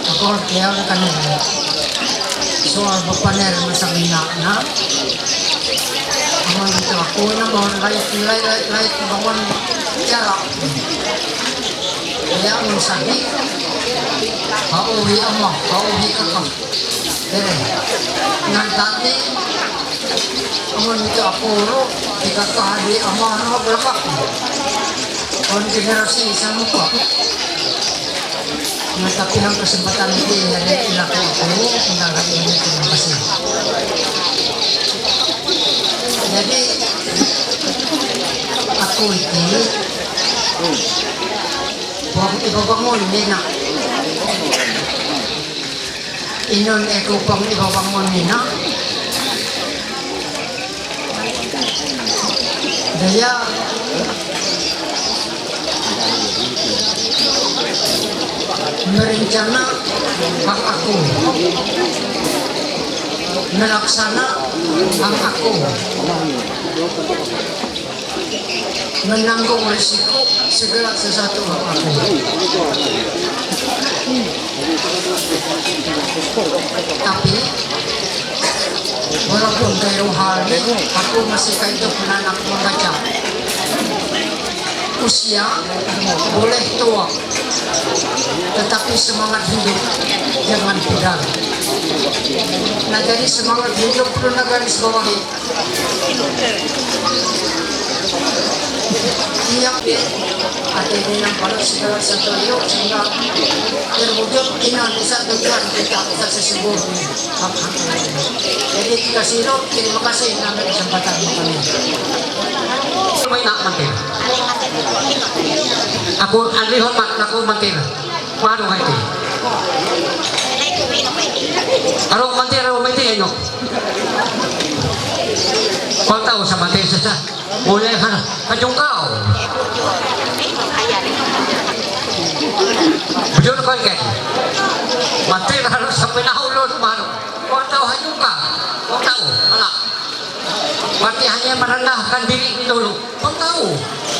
aku kaya kan soal berpaner masa mina na. Aman itu aku na mau lain lain lain lain bangun jarak. Kaya ang sabi, pauwi ama, pauwi ka ka. Eh, nang dati, amun itu apuro, di kakahadi amaro, belakak. Kon generasi isang muka. Nah, tapi ang kesempatan ini dari ilaku aku, tinggal hari ini, terima kasih. Jadi, aku itu, pag ibabangon, hindi na. Inun eko pang ibabangon nina. Daya merencana hak aku, melaksana hak aku. Menanggung risiko segala sesuatu apapun. Tapi walaupun kayak hal ini, aku masih kayak itu anak membaca. Usia boleh tua, tetapi semangat hidup jangan pudar. Nah, jadi semangat hidup perlu garis bawahi. Signor Pietro, atendendo ancora il signor Santorio, signor Bermudio, in attesa del giorno che sta se si vuole. E dico che si lo, che lo passa in una mezza batalla. May na mantir. Ako, ang rihon mak, ako mantir. Maro kaiti. Aro mantir, aro mantir, ano. Pagtao sa mantir, sa, sa. Mulai ha, ha jungkao. Bujur ko ikan. Mati lalu sampai nahu lo mano. Kau tahu ha jungkao. Kau tahu, anak. Berarti hanya merendahkan diri dulu. Kau tahu.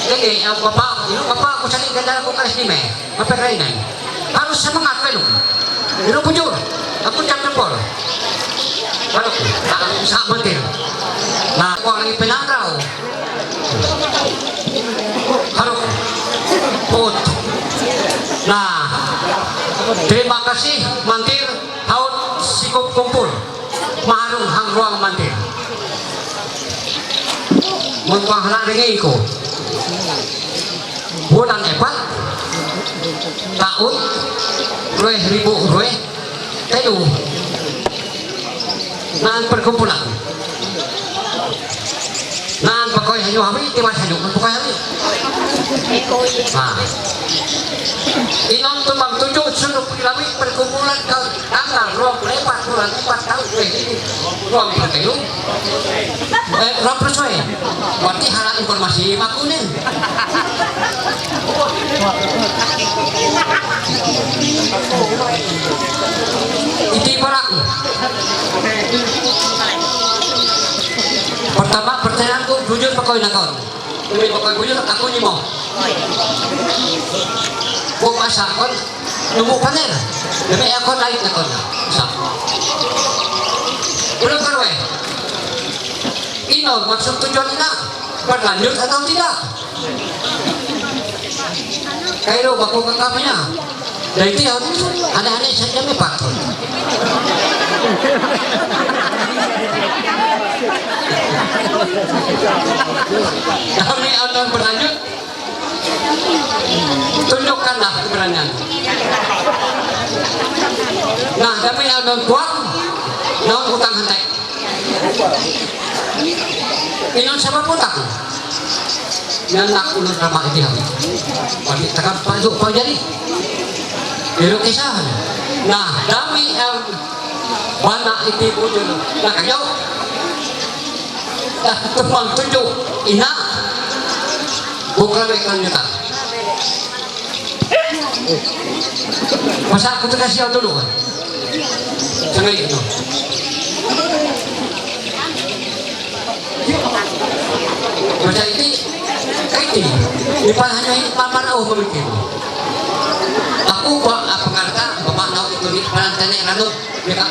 Jadi, eh, bapak, ibu bapak aku cari ganda aku kasih ni meh. Apa kainan? Harus semangat kan? Ino bujur, aku jam jempol. Waduh, tak bisa mati. Nah, aku lagi penangkau. Harus. Put. Nah, terima kasih, mantir, haut, sikup kumpul. Maharung hang ruang mantir. Mun pang hana ringi ko. Bulan epat, tahun, rueh ribu rueh, telu. Naan perkumpulan. Naan pakoy hanyu hawi, tiwas hanyu, pakoy hawi. Ha. Inon tu magtuju, sunu pulawi perkumpulan ka tanggal dua puluh empat bulan empat tahun, rueh ribu, ruang pertelu. Eh, Rob Rosoy. Berarti hal informasi makunin. Iti parak. Pertama, pertanyaanku jujur pakoy nakon. Demi pakoy jujur, aku nyimo. Buk asa kon. Nunggu paner. Demi aku naik nakon. Sa. Udah, Pak Rw. Ino maksud tujuan ina, berlanjut atau tidak? Kairo baku kakaknya. Dan itu ya, aneh-aneh saja me patut. Kami akan berlanjut. Tunjukkanlah keberanian. Nah, tapi yang nonton, naon utang hantai. Inon sabab utang. Yan nak ulun rama iti ham. Pagi takam pagi pagi jadi. Iru kisah. Nah, dami ang bana iti bujur. Nah, kayo. Dah tumpang tujuh. Ina. Bukra may kanyutan. Masa aku tu kasih tahu dulu kan. Sangai itu. Masa ini, kaiti. Di pa hanya ini pamara oh pemikiran. Aku ba apa ngarta, bapak nau itu ni panan tene ranu. Eka,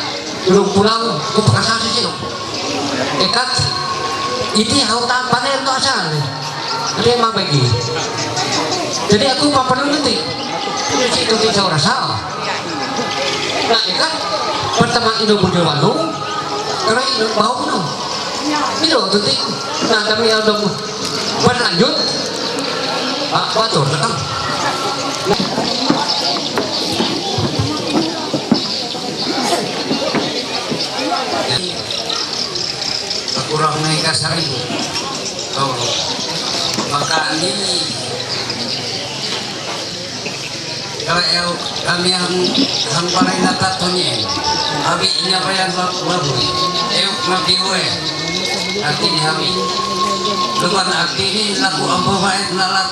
tulung pulang, ku pakasasi sino. Ekat, iti hautan paner to asal. Dia mabagi. Jadi aku papanun nanti. Ini si tuti sa orasa. Nah, ekat, pertama ino bujur wanu, karena ino bau no. Ino tuti, nah kami yang dong berlanjut. Pak, batur, datang. Kurang naik kasar itu. Oh. Maka ini kalau eu kami yang hang paling natat tunye. Abi inya payan babu. Eu mabiwe. Arti ni hawi. Lupan arti ni laku ambo baik nalat.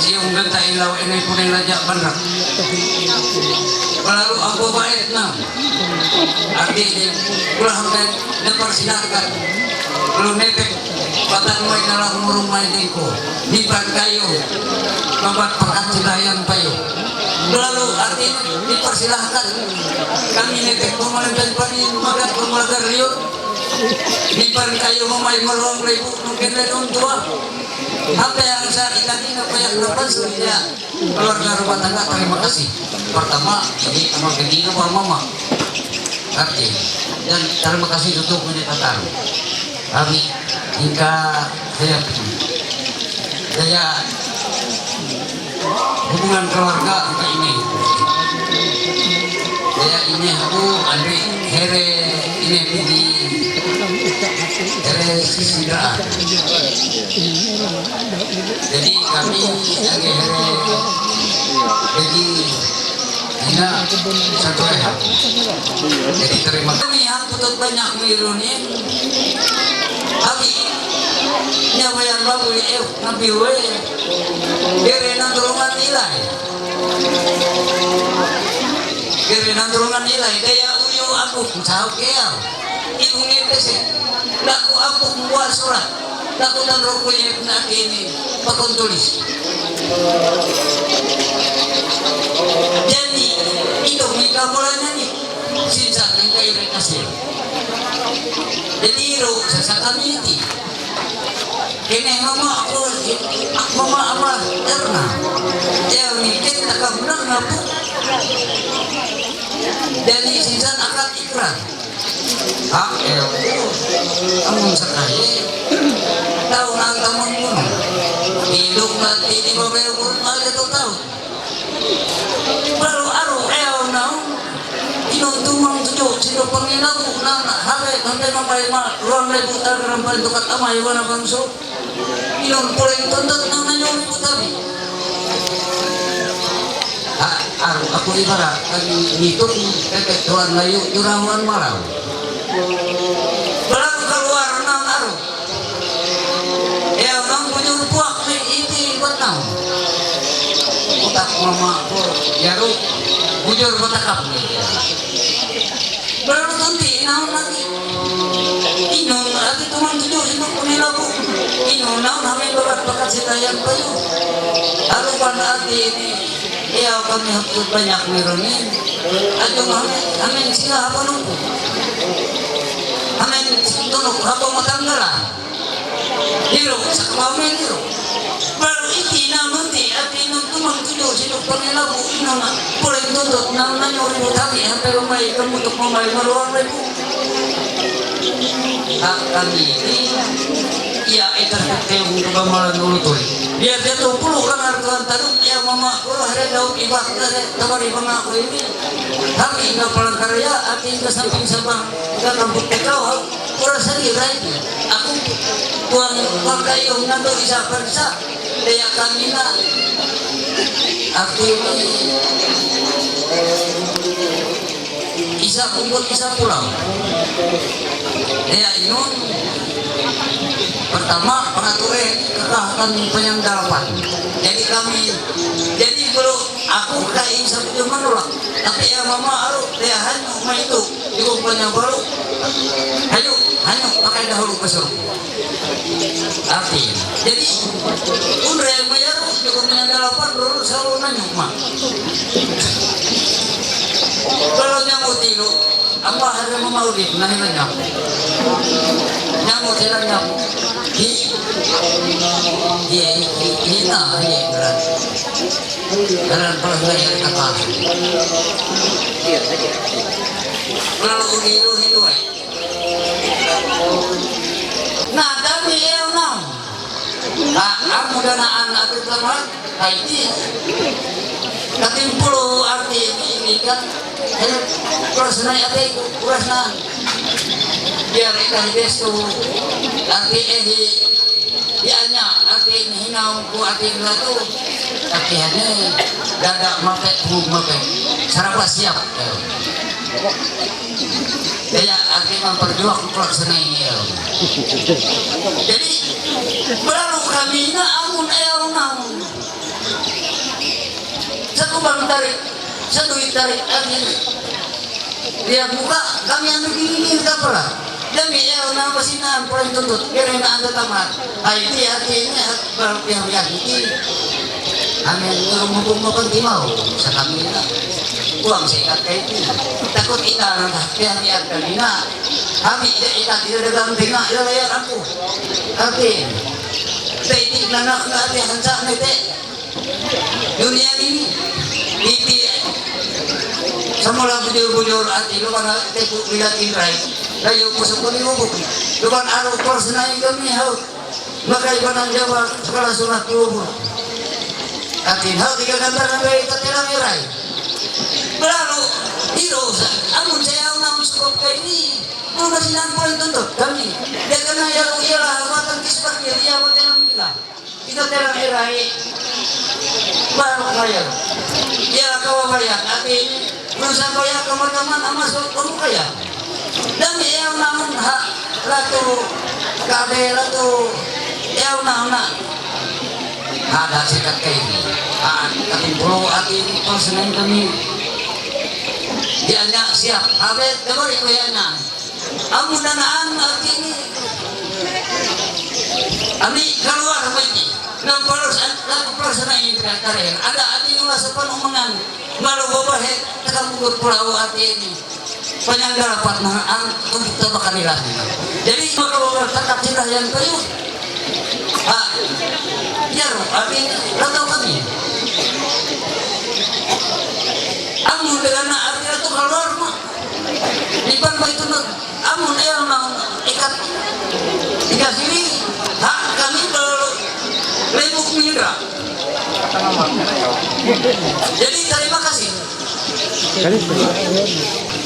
Siung genta ilaw ini pune raja banrak. Palalu ambo baik na. Arti ni, ulah sampai dipersilahkan. Lu nepek, batang mai nalah murung mai dingko. Di kayu. Babat pakat silayan payu. Lalu arti dipersilahkan. Kami nepek pemain dan pani makan pemulagar liur. Di kayu mamai meruang ribu mungkin redon tua. Apa yang saya kita ini apa yang dapat sebenarnya? Keluarga rumah tangga, terima kasih. Pertama, ini sama gini sama mama. Oke. Dan terima kasih untuk pendekatan. Kami hingga saya Kaya hubungan keluarga kita ini. Kaya ini aku ambil here ini ini here sisida. Jadi kami yang here jadi Ina, satu ya. Jadi terima kasih. Kami yang betul banyak mirunin. Kami nyawa yang babu eh nabi we. Kere nang tulungan nilai. Kere nang tulungan nilai. Daya uyu aku sahau kaya. Ibu ngepese. Laku aku membuat surat. Laku dan rokoknya pernah ini. Pakon tulis. Jadi, itu mereka mulanya nih. Sisa mereka yang kasih. Jadi, ro, sasa kami ini. Kene mama aku, mama apa, Erna. Ya, ini kita kamu nak ngapuk. Jadi, sisa akad ikrar. Hak eo. Amun sakali. Tahu nang tamun mun. Hidup mati di bawah burung aja tuh tahu. Baru aru eo nau. Inong tumang tujuh sino panginabu nang habe kante mamay ma ruang lebu tagarang pantukat amay wana bangso. Inong puleng tontot nang nanyong lebu tabi. Aru aku ibarat kami ngitung pepet tuan layu jurawan malau. Baru keluar nang aru. Ya nang bujur puak ni iti buat nang. Utak mama ko yaru bujur batakap ni. Baru nanti nang lagi. Inong lagi tuman tujuh sino kunilabu. Inong nang nami bakat bakat sila yang bayu. Aru pan arti ini. Iya, kami hapus banyak mironin. Ajo kami, kami sila apa nunggu? Kami tunuk apa matanggalan? Hiro, sakwa men hiro. Baru iti na nanti ati nang tumang tujuh sino kunilabu inong puleng tuntut nang nanyo ribu tali hampir rumah kamu untuk mamay maruang lebu. Hak kami ini, iya, ita sa kayong kabamalan ulutoy. Biar dia tuh puluh orang harga taruh, ya mama, oh, hari daw ibak na tabari mama ko ini. Hak ina palang karaya, ati ina samping sabang, ina kampung tekaw, ha? Kurang sadi, right? Aku tuang wakayong nato isa persa, kaya kami na. Aku ini Isa kumpul, isa pulau. Ya, inun. Pertama, pengaturan kekahatan penyandalapan. Jadi kami, jadi kalau aku kain satu cuma nolak. Tapi ya mama aru, dia hanya mau itu, di rumahnya baru. Ayo, hanya pakai dahulu ke surga. Arti. Jadi, unre mayaru, cukup dengan dalapan, ruru selalu nanya, ma. Kalau nyamuk tilu, apa hari mau maulid, nah, ini nyamuk. Nyamuk tidak nyamuk. Hi, hi, hi, hi, nah, hi, berat. Berat, berat, berat, kata. Kalau hilu, hilu, eh. Na, dami eo na. Ka, amu da na an atu tama, kaiti. Katim pulu arti ini kan. Eh, terus na ate, terus na. Biar kita hides tu arti eh, ya nya, arti ini hinaung ku arti dua tu. Tapi hanya dada mapet, bu mapet. Sarapa siap. Ya. Kaya arti memperjuang pelaksanaan ini ya. Jadi, berlalu kami na amun eo namun. Sa kubang tarik, sa duit tarik, arti. Dia buka, kami anu gini-gini kapala. Dami eo na pasinaan, paling tuntut, kaya na anda tamat. Ay, di arti ini, pihak-pihak ini. Amin, rumubong mapantimaw, sa kami na. Kuwang sa ikat kay ti. Takot ina ang hati-hati ang kanina. Kami ina, ina, ina, dagang tinga, ina, ina, ako. Ate, sa iti, nanak na ate, ang sa ate. Dunia ini, iti, sa mula bujur-bujur, ate, lupa na, ate, ku, bila tinray. Layo ko sa kuliwubok. Lupa na, aro, ko, sa naing kami, haw. Makai panang Jawa, sekolah sunat tubuh. Atin hau tiga kantar ngambil tatelang erai. Berlalu, hirosa, amun saya unang cukup kayak ini, lu masih nampol tuntut kami. Dia kena ya, ialah, buatan kisah dia, dia buatan kita. Kita telah erai. Baru kaya. Ya, kawa kaya. Tapi, nung sa kaya, kamar-kamar, ama so, kamu kaya. Dan yang namun ha, ratu, kabe, ratu, yang namun na. Ada sikat kayo. Ah, tapi bro, ati, ito, seneng kami. Dia nya siap. Habe, dabar iko yan na. Amu danaan arti ini. Ami keluar, ami. Nang palos, nang palos na ini kare. Ada arti nung sa panumangan. Malu babahe, taga Bukut Pulau arti ini. Penyangga rapat na ang untuk tabakan nila. Jadi, maka bawa takat sila yang kayu. Ah, ya, arti, ratau kami. Amu dengan arti ratu keluar, ma. Di pan ba itu na, amun, eh, na, ikat, ikat sini, ha, kami ber-, lebuk mira. Jadi, terima kasih.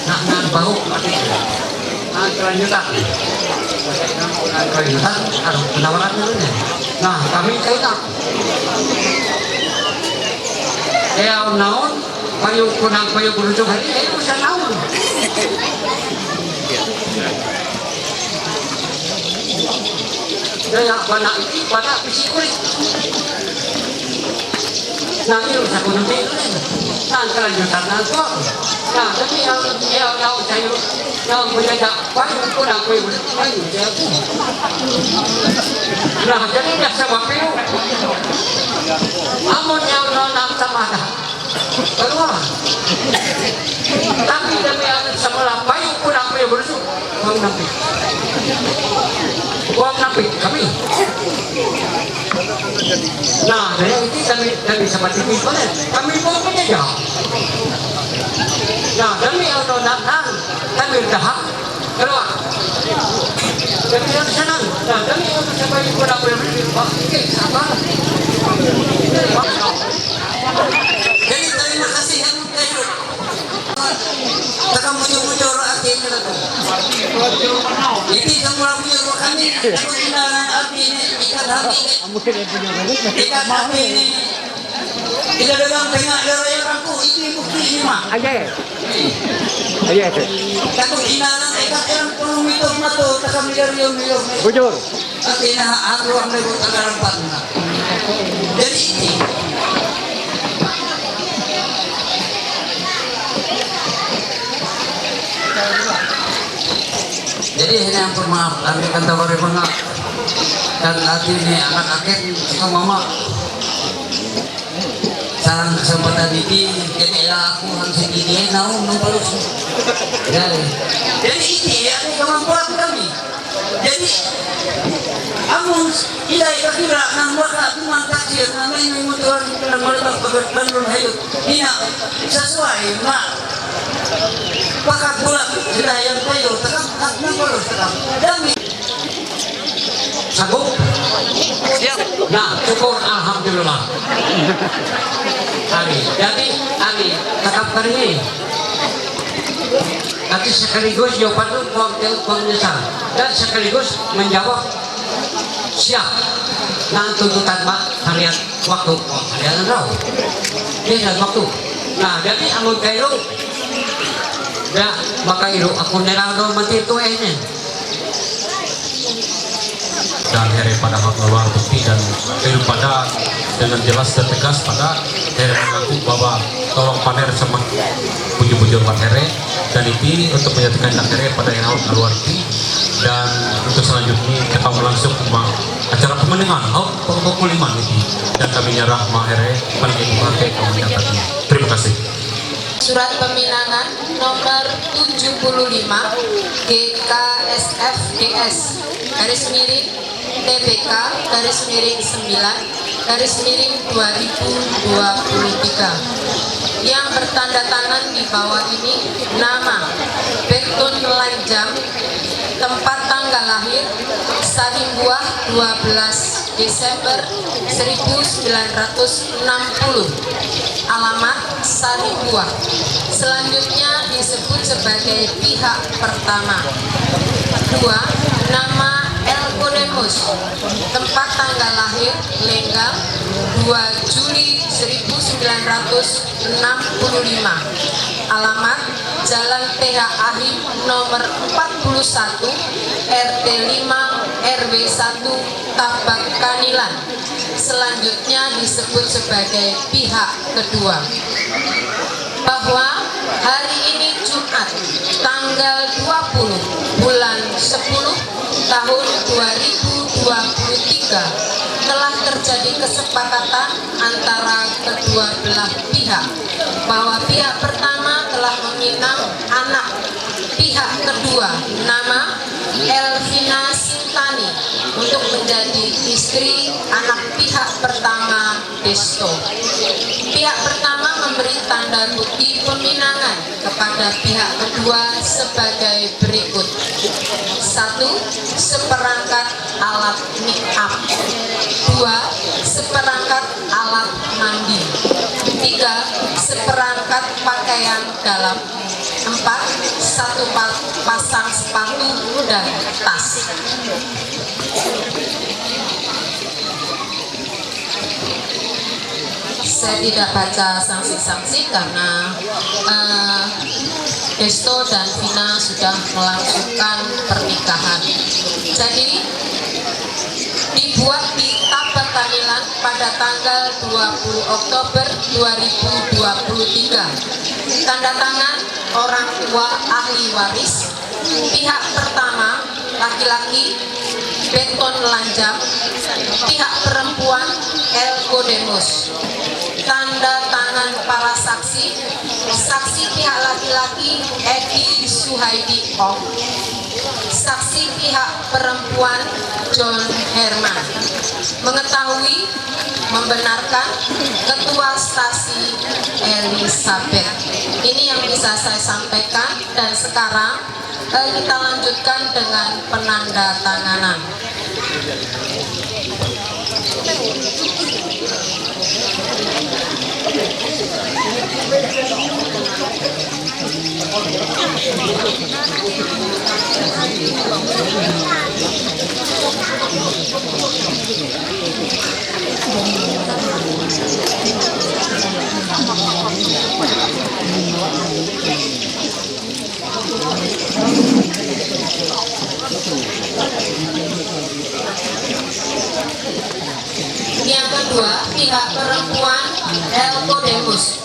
Nah, nah, bau, mati. Nah, kelanjutan. Nah, kelanjutan, aduh, penawaran dulu nih. Nah, kami cerita. Eh, naon, Payo kunang payo berujung hari, eh, usa naon. Daya bana, bana bisi kulit. Nah, ini usa kunang payo. Nah, kelanjutan na to. Nah, tapi yang, yang naon sayo, yang punya dak, payo kunang payo berujung hari, ya. Nah, jadi biasa bapiu. Amun yang naon nang tamada. Keluar. Tapi demi anak sekolah baik pun aku yang berusuk. Uang napi. Uang napi kami. Nah, dari itu kami, kami seperti ini, boleh. Kami mau menjajah. Nah, demi Allah datang, kami dah keluar. Kami yang senang. Nah, kami yang sebaik pun aku yang berusuk. Pak, ini apa? Jadi, terima kasih yang kayo. Taga mujur-mujur arti ini lah tu. Iti sa mula mujur kami, aku ina arti ini, ikat hati ini. Ikat hati ini. Kita dagang tengah darah yang aku, itu bukti ini mah. Aja ya? Aja ya? Takut ina lang, ikat yang pun mitos mato, taga miliar yun, miliar. Bujur. At ina, ang ruang na yung tagarampan na. Jadi, jadi ini yang pemaaf, kami kan tawari mga kan hati ini anak akin sama mama. Sa kesempatan ini, jadi lah aku langsung ini, eh, naon, nang palos. Jadi, jadi ini, ya, ini kemampuan kami. Jadi, amun ilay kakira nang baka kuman taksir na may may mutuan ka ng malibang pagkakandun hayop. Ina, sesuai, ma, pakat bulak sila yang tayo, takam, tak nang palos, takam. Dami. Sanggup? Siap. Nah, syukur, alhamdulillah. Ari, jadi, ari, takap kami. Tapi sekaligus jawaban lu, kuang, kuang nyesal. Dan sekaligus menjawab siap. Nah, tuntutan, Pak, harian waktu. Oh, harian tahu. Ini harian waktu. Nah, jadi amun kairu. Ya, maka iru aku nerang dong mati itu eh, ini. Dan here pada hak luar bukti dan daripada dengan jelas dan tegas pada here mengaku bahwa tolong paner sama bujur-bujur mat here dan ini untuk menyatukan nak here pada yang awak luar bukti dan untuk selanjutnya kita akan langsung ke ma-, acara pemenangan awak pukul lima ini dan kami nyerah ma here paling itu pakai kami nyatakan. Terima kasih. Surat peminangan nomor tujuh puluh lima G K S F G S garis miring T B K garis miring sembilan garis miring dua ribu dua puluh tiga yang bertanda tangan di bawah ini nama Betun Lanjang Tempat tanggal lahir, Sarimbuah, dua belas Desember seribu sembilan ratus enam puluh. Alamat, Sarimbuah. Selanjutnya disebut sebagai pihak pertama. Dua, nama El Kodemus. Tempat tanggal lahir, Lenggang, dua Juli seribu sembilan ratus enam puluh lima. Alamat, Jalan T H Ahim nomor empat puluh satu, R T lima, R W satu, Tabak Kanilan. Selanjutnya disebut sebagai pihak kedua. Bahwa hari ini Jumat, tanggal dua puluh bulan sepuluh tahun dua ribu dua puluh tiga, telah terjadi kesepakatan antara kedua belah pihak, bahwa pihak pertama telah meminang anak pihak kedua, nama Elvina Sintani, untuk menjadi istri anak pihak pertama Desto. Pihak pertama memberi tanda bukti peminangan kepada pihak kedua sebagai berikut. Satu, seperangkat alat make up. Dua, seperangkat alat mandi. Tiga, seperangkat pakaian dalam. Empat, satu pa-, pasang sepatu dan tas. Saya tidak baca sanksi-sanksi karena eh, Desto dan Vina sudah melangsungkan pernikahan. Jadi dibuat di Tabak Kanilan pada tanggal dua puluh Oktober dua ribu dua puluh tiga. Tanda tangan orang tua ahli waris, pihak pertama laki-laki Beton Lanjam, pihak perempuan El Kodemus. Tanda tangan para saksi, saksi pihak laki-laki Edi Suhaidi Ong, saksi pihak perempuan John Herman. Mengetahui, membenarkan, Ketua Stasi Elizabeth. Ini yang bisa saya sampaikan dan sekarang eh, kita lanjutkan dengan penandatanganan. Yang kedua, pihak perempuan El Kodemus.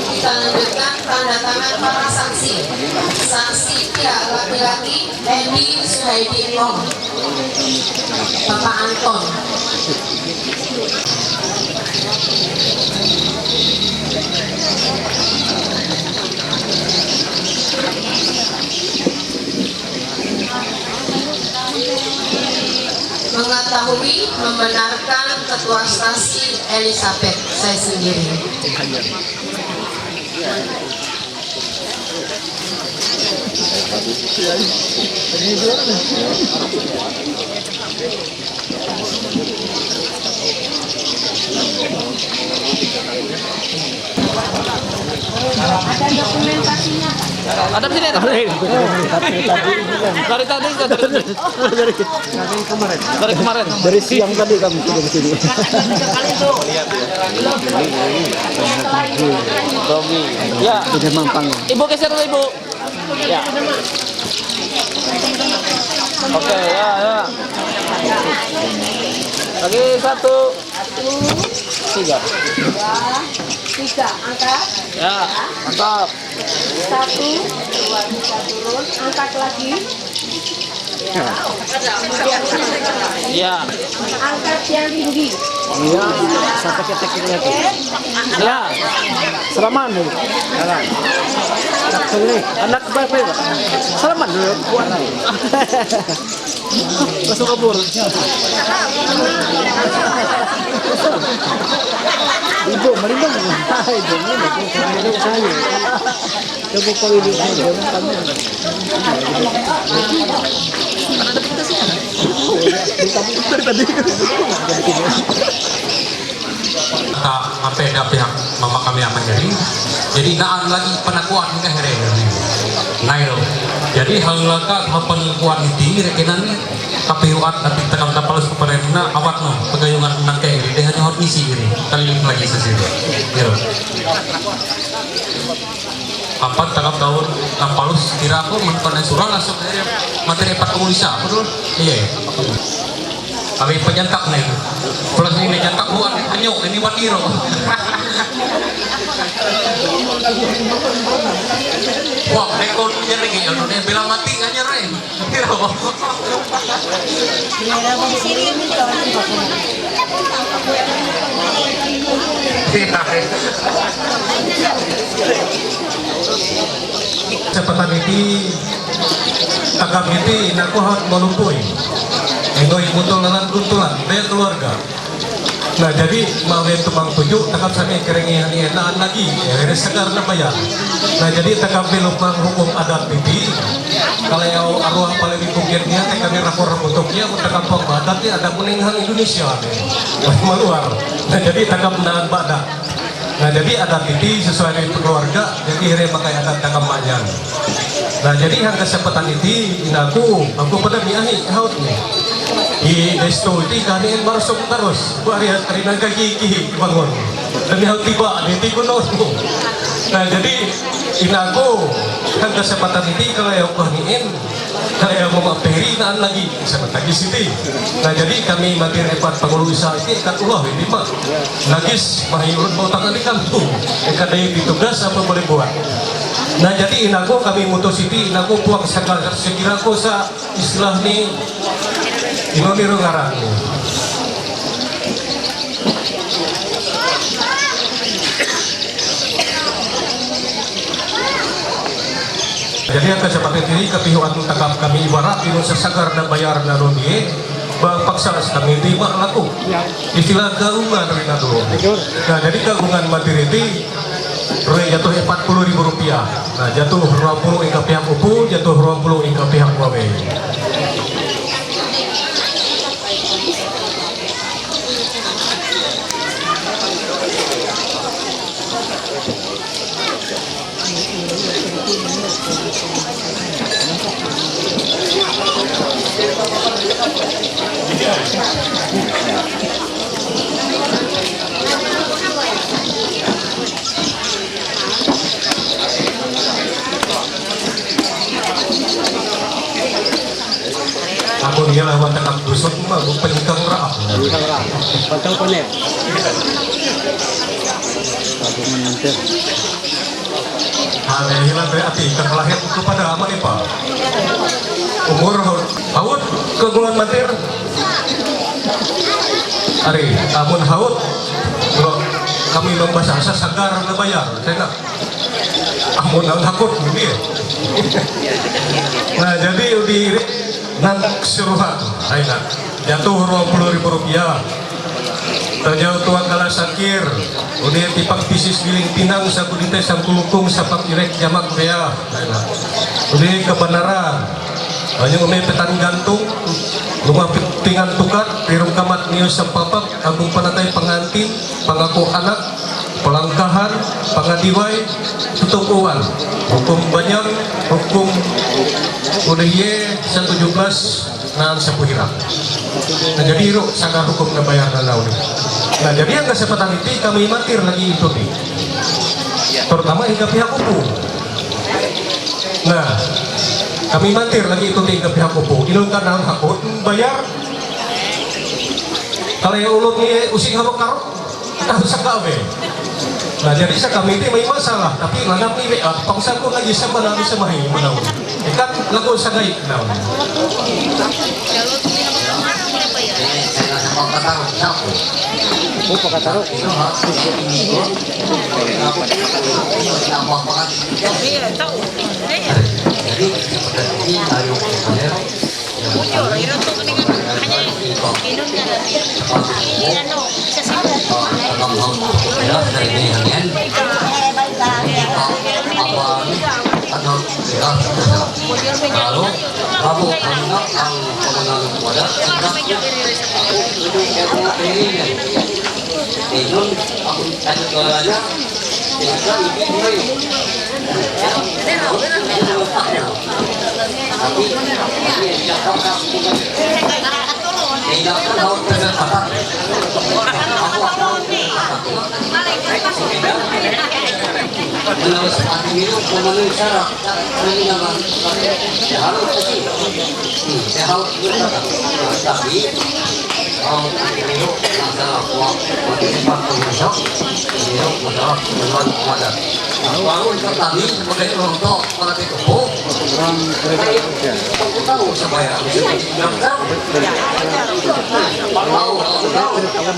Kita lanjutkan tanda tangan para saksi. Saksi pihak laki-laki, Edi Suhaidi Ong, Bapak Anton. Mengetahui, membenarkan, Ketua Stasi Elizabeth, saya sendiri. Ada dokumentasinya, Pak? Ada di sini, ada. Dari tadi, dari tadi. Dari kemarin. Dari kemarin. Dari siang tadi kami sudah di sini. Robi. Ya. Sudah mampang. Ibu geser dulu, Ibu. Ya. Oke, ya, ya. Lagi satu. Satu. Tiga. Dua. Tiga. Angkat. Ya, mantap. Satu. Dua, tiga, turun. Angkat lagi. Ya. Angkat yang tinggi. Ya, sampai ke teknik lagi. Ya. Salaman. Anak ba, ba. Salaman. Pasok ka, bro. Ibo, malimang. Ay, ibo, malimang. Ibo, malimang. Ka, apa yang dia pihak mama kami aman jadi. Jadi naan lagi penakuan ke here. Nail. Jadi halaka hapan kuan iti rekenan kapihuat nanti tekan kapal superena awat no pegayungan nangke iri deh hanya hot misi iri kali lagi sesiri. Gitu. Apat takap daun napalus tira aku menpane surang langsung materi empat puluh isa betul. Iya. Kami penyentak nih. Plus ini nyentak buat hanyuk ini buat iro. Wah, rekor dia lagi ya, dia bilang mati aja re. Sepataniti takamiti nakuhat malupoy. Engoy mutulan kuntulan, be keluarga. Nah, jadi mawe tumang tuju takap sami kerengi hani enaan lagi. Ere segar na bayar. Nah, jadi takap belum mang hukum adat pipi. Kalau arwah paling bukit niya, kami rakor butuk niya, kung takap pang adat niya, ada kuning hang Indonesia. Maluar. Nah, jadi takap naan bada. Nah, jadi adat iti sesuai dengan keluarga, jadi here makai adat takam manyan. Nah, jadi hangga sepatan iti inaku, aku pada miahi haut ni. Di desto iti kami marsok terus, buat hari hari nang kaki kihi bangun. Demi hal tiba di ti gunung. Nah, jadi inaku hangga sepatan iti kalau yang kami in Kaya mama peri naan lagi, sama tagi siti. Nah, jadi kami mati repat pangulu isa iti ikat ulah ini mah. Nagis mahi urut mau tangan di kampung. Ikat dari ditugas apa boleh buat. Nah, jadi inaku kami mutus siti, inaku puang sekira sekira ko sa istilah ni imam iru ngarang ni. Jadi angka seperti ini kepihuan takap kami ibarat ilun sesagar dan bayar dan rodi. Bang paksa kami terima laku. Istilah gaungan rinadu. Nah, jadi gaungan materi ini re jatuh empat puluh ribu rupiah. Nah, jatuh ruang puluh ingka pihak upu, jatuh ruang puluh ingka pihak wawe. Ako niya lang ang takang gusto ko nga, kung panikang raap. Panikang raap. Pagkang panik. Ako man ang sir. Hale, hilang dari ati, kakalahin ko pa na, aman pa. Umur, haut, kagungan matir. Ari, amun haut, bro, kami membasa sa sagar na bayar, saya na. Amun ang hakot, hindi eh. Nah, jadi udi iri nang suruhan, ay na. Jatuh dua puluh ribu rupiah. Tajau tuan kala sakir, udi tipak pisis giling pinang sa kudite sang kulukung sapak irek jamak bea. Ay na. Udi kebenaran. Hanya umi petan gantung, rumah pingan tukat, tirung kamat nius sapapak, agung panatai pengantin, pengaku anak, Pelangkahan, pangadiwai, tutukuan, hukum banyang, hukum udah ye satu tujuh belas naan sapuhira. Nah, jadi iru sangat hukum na bayar na nauli. Nah, jadi yang kesempatan itu kami matir lagi itu ti. Terutama hingga pihak hukum. Nah, kami matir lagi itu ti hingga pihak hukum. Ilun kan naan hakut bayar. Kalau yang ulun ni usik haro karo. Tahu saka be. Nah, jadi saka miti may masalah, tapi nanam ni be at pangsago lagi sa manami sa mahi manaw. Ikat lagu sa gay. Nah. Պակատարող չափ է։ Ու պակատարող։ Ահա, Bravo, bravo, bravo, bravo.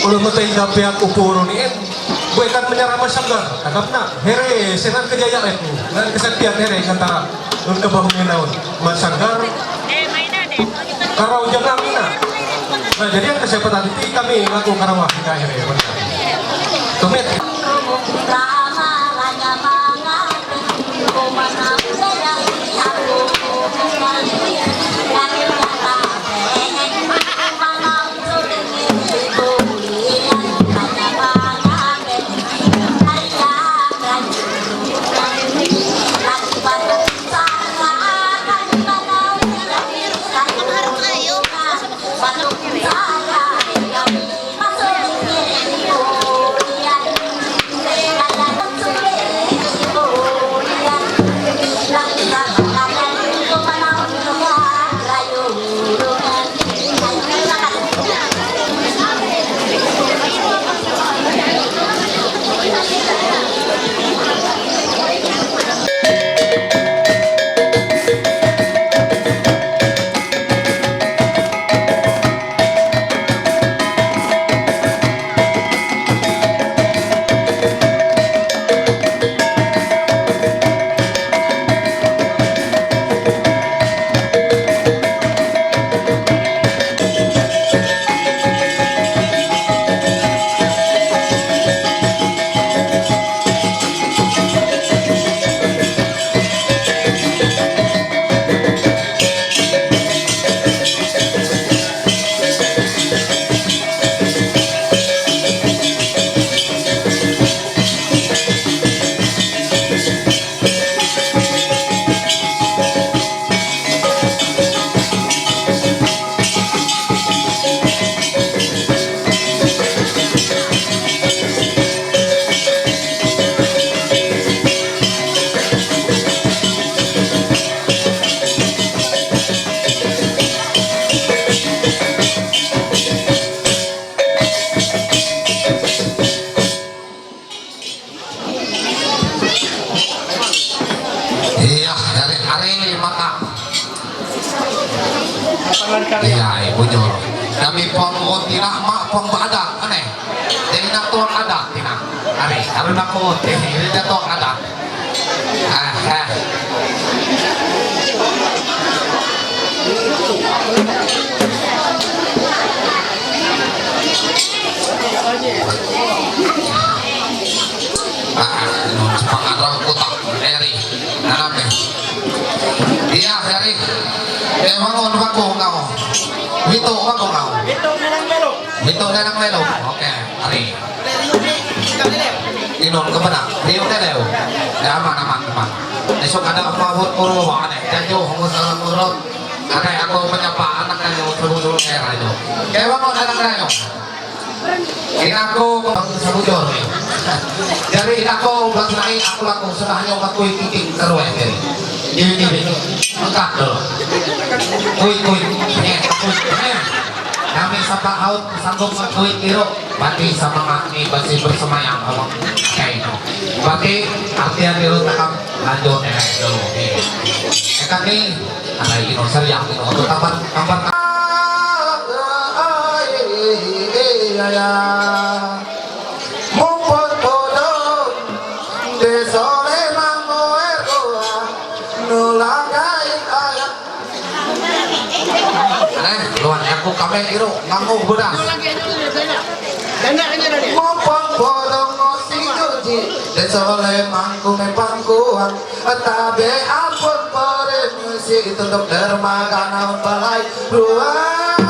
Ուրեմն դա պեակ ու պորոնի են, բեկան մնյար համասանգար, կապնա, հերե, սենան կդյա եղեք, նան կսակ պեակ հերե, կտարա, ուրկը բահում են աուն, համասանգար, կարաուջանա մինա, նա ջերիան կսե պատատիտի, կամի, ակո կարավախի կա հերե, բնյար։ Տոմետ։ Ia, ibu nyoro. Kami pong otina ma pong ba adat, ane. Jadi na ton adat tina. Ari, ari na ko te, jadi na ton adat. Aha. Ah, nun sepangat rang kotak, Eri. Nanam, eh. Iya, Eri. Eh, bangun, bangun, ngau. Wito, bangun, ngau. Wito, nenang melo. Wito, nenang melo. Oke, Eri. Inung ke mana? Rio Teleu. Ya, aman, aman, aman. Esok ada apa buat kurwa, ane. Janjo, kamu salah murut. Ane, aku menyapa anak kayu, dulu-dulu era itu. Eh, bangun, anak kayu. Inako, sabujur. Jadi inako, belas nai, aku laku, sudah nyoba kui kiting terus, jadi. Ini, ini, ini. Lengkap dulu. Kui, kui. Ini, kui. Ini. Kami sapa haut, sanggup kui kiro. Berarti sama mak ni, masih bersemayam, ngomong. Kayak itu. Berarti artian dulu takam lanjut, ya, dulu. Ini. Eh, kami, Ana ino, sariang ino, untuk kapan, kapan. Mumpun podong, desole mangoer goa, nulakai ayah. Aneh, luan aku kame iro, nganggo bedas. Mumpun podong, ngosi juji, desole mangku mepangkuang. Tabe ampun pore misi itu dokter makan balai ruang.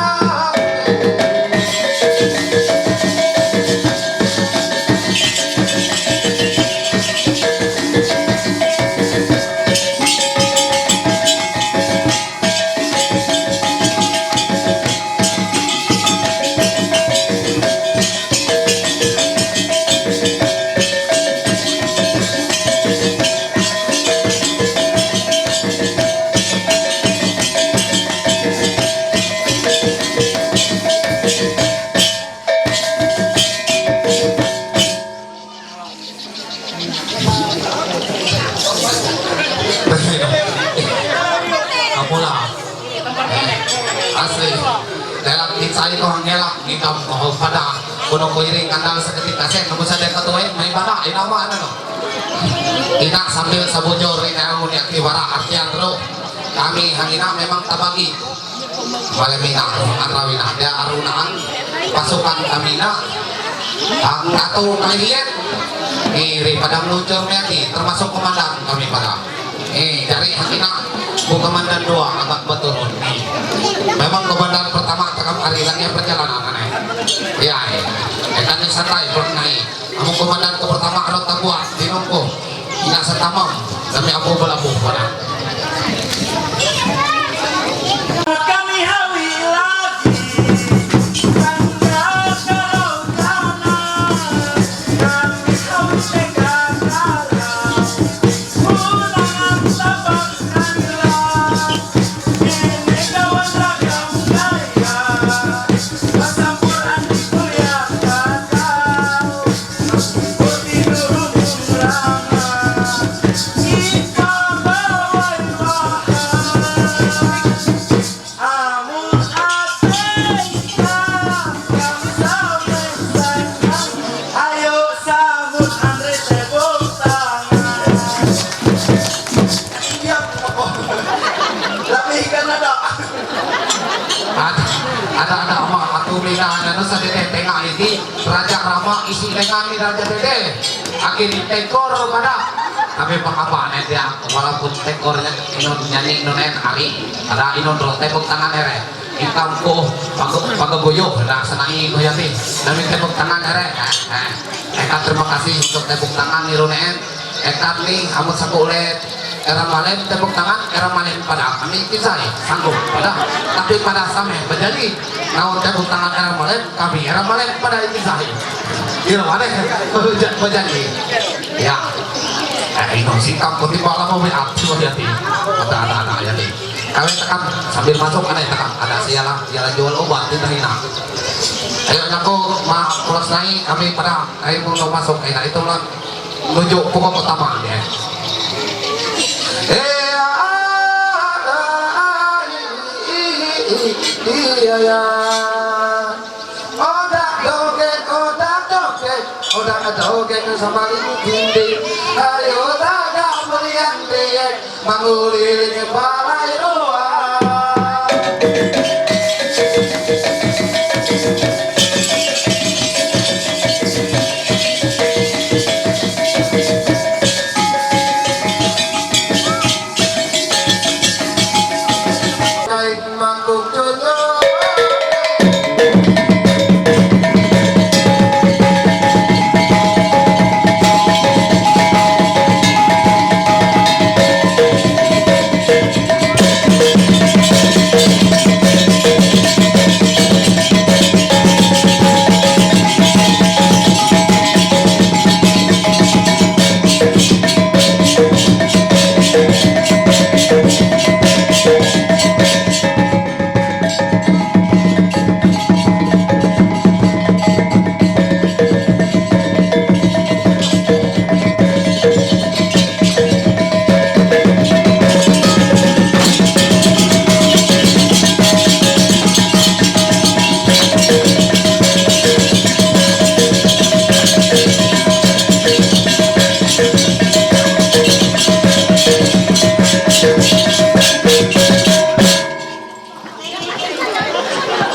Kamu lah. Asli. Dalam kita itu hangelak, ngidam ko pada. Kuno ko iri kandal seketik kasen, nunggu sadar katuin, may bala, inama, ano, no? Ina sambil sabujur, ina, ang unik, iwara, artian, ro. Kami, hangina, memang tabagi. Malemina, Arrawina, dia arunaan, pasukan kami na, ang tato kalian, iri pada meluncur mati, termasuk komandan kami pada. Eh, dari hakina, bu komandan dua, agak betul. Memang komandan pertama takam hari lagi perjalanan aneh. Ya, eh. Eh, kami santai, pernah. Amo komandan ko pertama, ano tabuan, dinungko. Ina sa tamang, kami amo balabu ko na. Kami hawi lagi, tanggal karaw ka na. Kami hawi teka karaw, unang ang tabak kanila. Ini kawan ragang kaya, masampur ang kuya kakaw. Ayo sambut Andre tepuk tangan. Iya, apa? Lebih kan ada. Ada, ada, ada, ama, atu mina, ano, sa dede, tenga, ini, Raja Rama, isi tenga, ni Raja Dede. Akhirnya, tekor, pada. Tapi, apa, apa, nih, dia, walaupun tekornya, inun, nyanyi, inun, en, hari, ada, inun, ro, tepuk tangan, ere. Ikam ko, pag-, pagabuyo, na, sa nai, ko, yati. Nami, tepuk tangan, ere. Eh, eh. Eka, terima kasih untuk tepuk tangan, ni, ro, en. Ekat ni, amun saku ulit, era malem tepuk tangan, era malem pada. Kami kisah, eh, sanggup pada. Tapi pada sampai menjadi, naon tepuk tangan era malem, kami era malem pada kisah. Iya, mana? Berja-, berjanji. Ya. Eh, ini sih, kamu tiba lama, we, ah, coba lihat ini. Ada, ada, ada, ya, nih. Kami tekan sambil masuk, aneh tekan. Ada sialah, sialah jual obat, di tahina. Ayo, ngaku, ma, pulas naik, kami pada, ayo, mau masuk, eh, nah, itulah. Menuju pokok utama dia. Eh, ah, ah, ah, ah. Oda doge, oda doge, oda doge, no somebody tindi. Ay, oda ga muriande, manguli ke palai roa.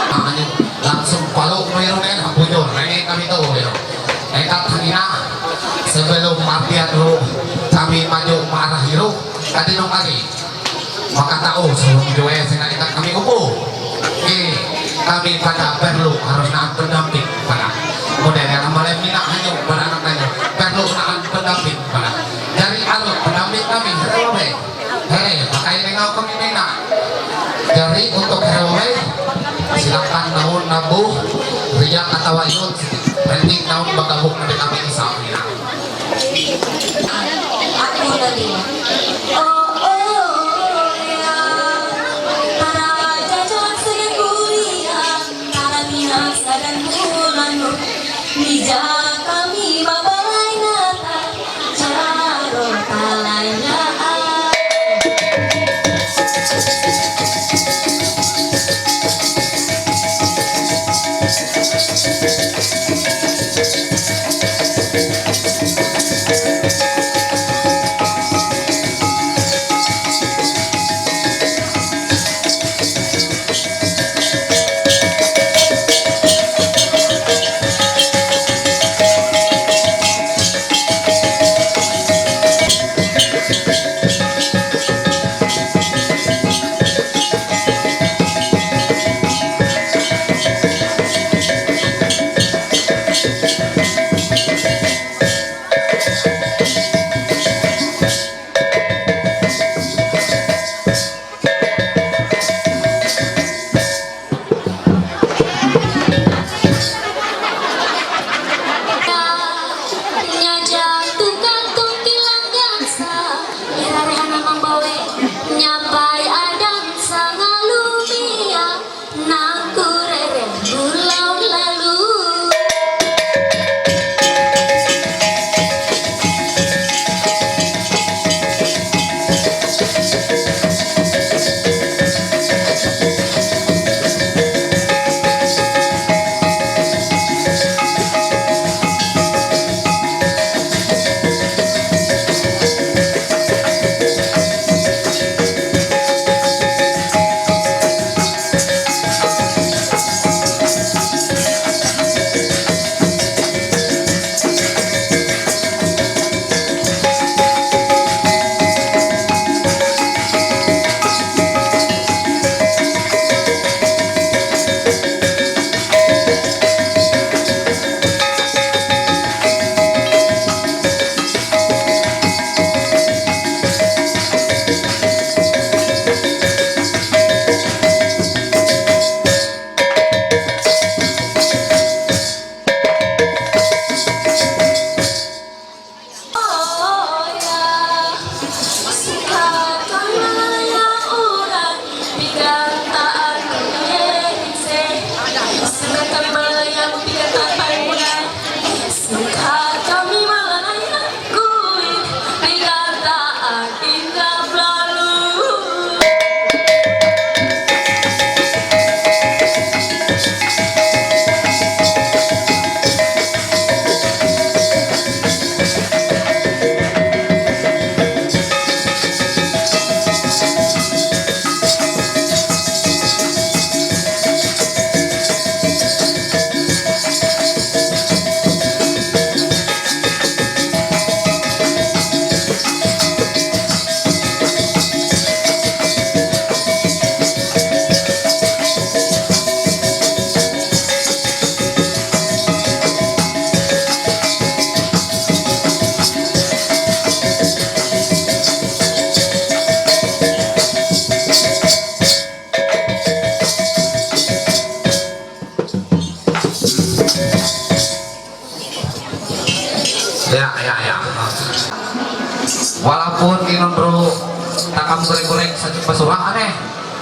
Ani, langsung paluk meron en, hapuyo, rene kami to, yo. Eka tangina, sebelum artian ru, kami maju marah hiru, kati nung kati. Makatao, sebelum juwe sina eka kami upo. Eh, kami pada perlu harus na pendamping pada. Model yang malam mina hanya pada anak nanya, perlu na pendamping pada. Dari arut pendamping kami, hello, eh. Hei, pakai dengan kami mina. Jadi untuk hello, eh, silakan naon nabu, ria katawa yun, penting naon magabuk na kami isa mina. Aku na din. Oh, oh, oh, yeah. Para jajan sa kuliah, para tinasa dan bulan. Mija kami babalai nata, jaro talai na. Sa jumpa surah aneh.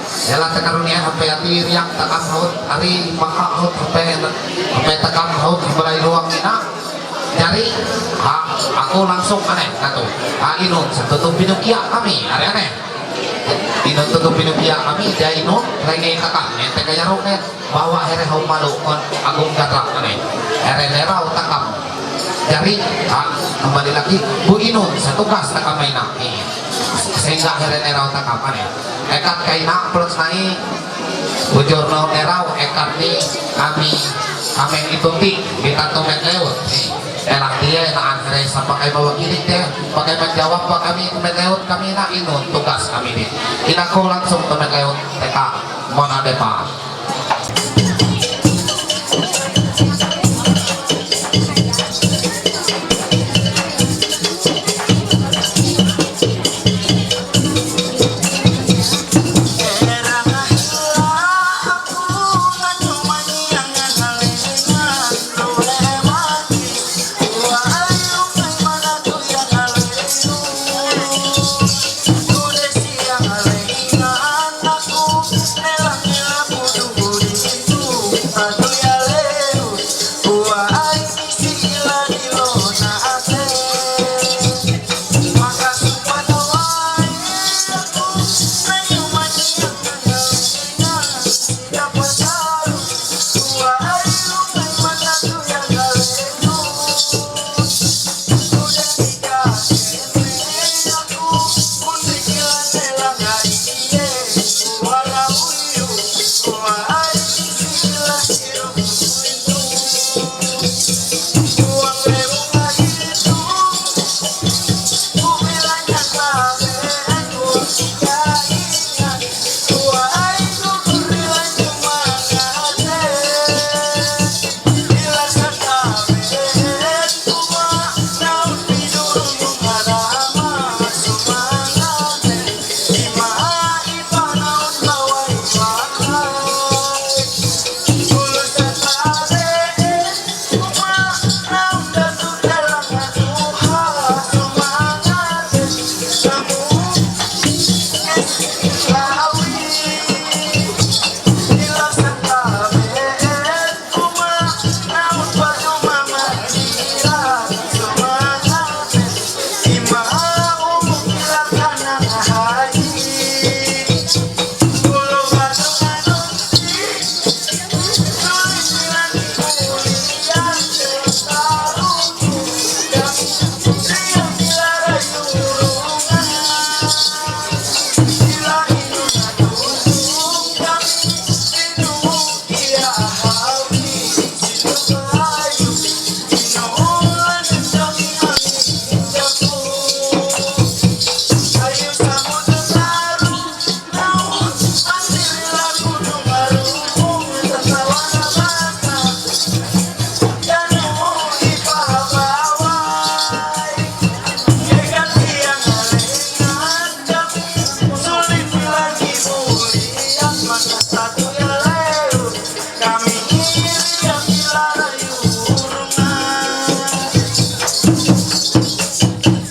Ela takarunian hape ati riang takam haut ari maha haut hape hape takam haut hape lai ruang ina. Jari ha aku langsung aneh katu. Ha inun satutu pinukia kami ari aneh. Inun tutu pinukia kami dia inun renge takam ente kaya rumen. Bawa here hau malu kon agung gadrak kami. Here nerau takam. Jari ha kembali lagi bu inun satugas takam ina. Sehingga here nerau takam aneh. Ekat kaina pelak nai. Bujur no nerau ekat ni kami kami ituti kita tumet lewat. Elang dia naan here sa pakai bawa kiri dia pakai menjawab pak kami tumet lewat kami na inun tugas kami ni. Inaku langsung tumet lewat teka mona depa.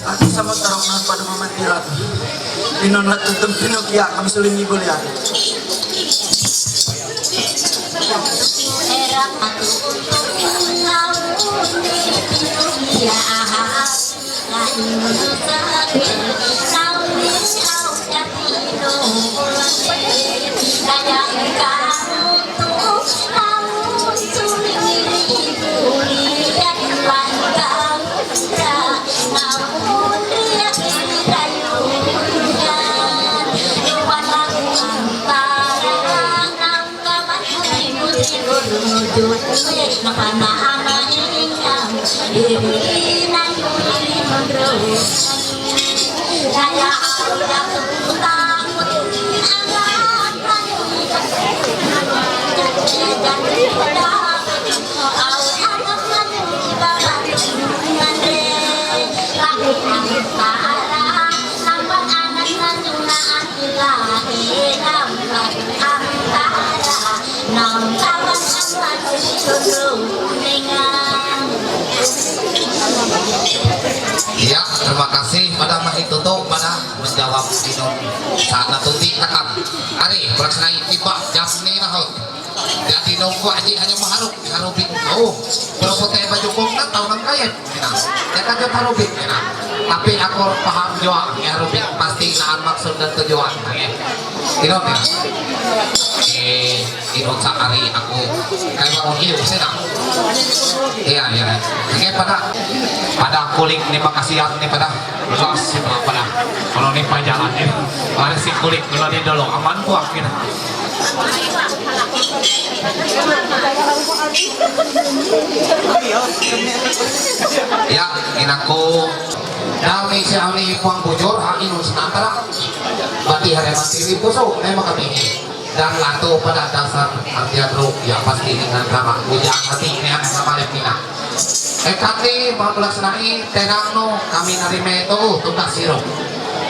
Aku sama tarong nang pada mamantirat. Inon latu tempinuk ya kami suling ibu lihat. Ya, terima Kasi pada mahituto, pada menjawab inun sana tuti takam. Ari, pelaksana iba jamni mahut. Jadi nunggu aji hanya maharuk, harubik. Oh, berapa teh baju kong nak tahu nang kayet. Nah, ya kan harubik, nah. Tapi aku paham juga, ya harubik pasti nahan maksud dan tujuan, ya. Inun, ya. Eh, inun sa ari aku. Kaya mau hiu sih, nah. Iya, iya. Oke, pada, pada kulik ni makasiat ni pada. Jelas sih, pada. Kalau ni pajalan ni, ada si kulik kalau ni dulu aman buah kita. Ya, inaku. Dami siya ni puang bujur, ha inun sinantara. Bati hari masih di puso, memang kami. Dan latu pada dasar artian ruh, ya pasti dengan ramah ujang hati ini anak sama Levina. Ekati bablas nai terang no kami narime tu tugas siro.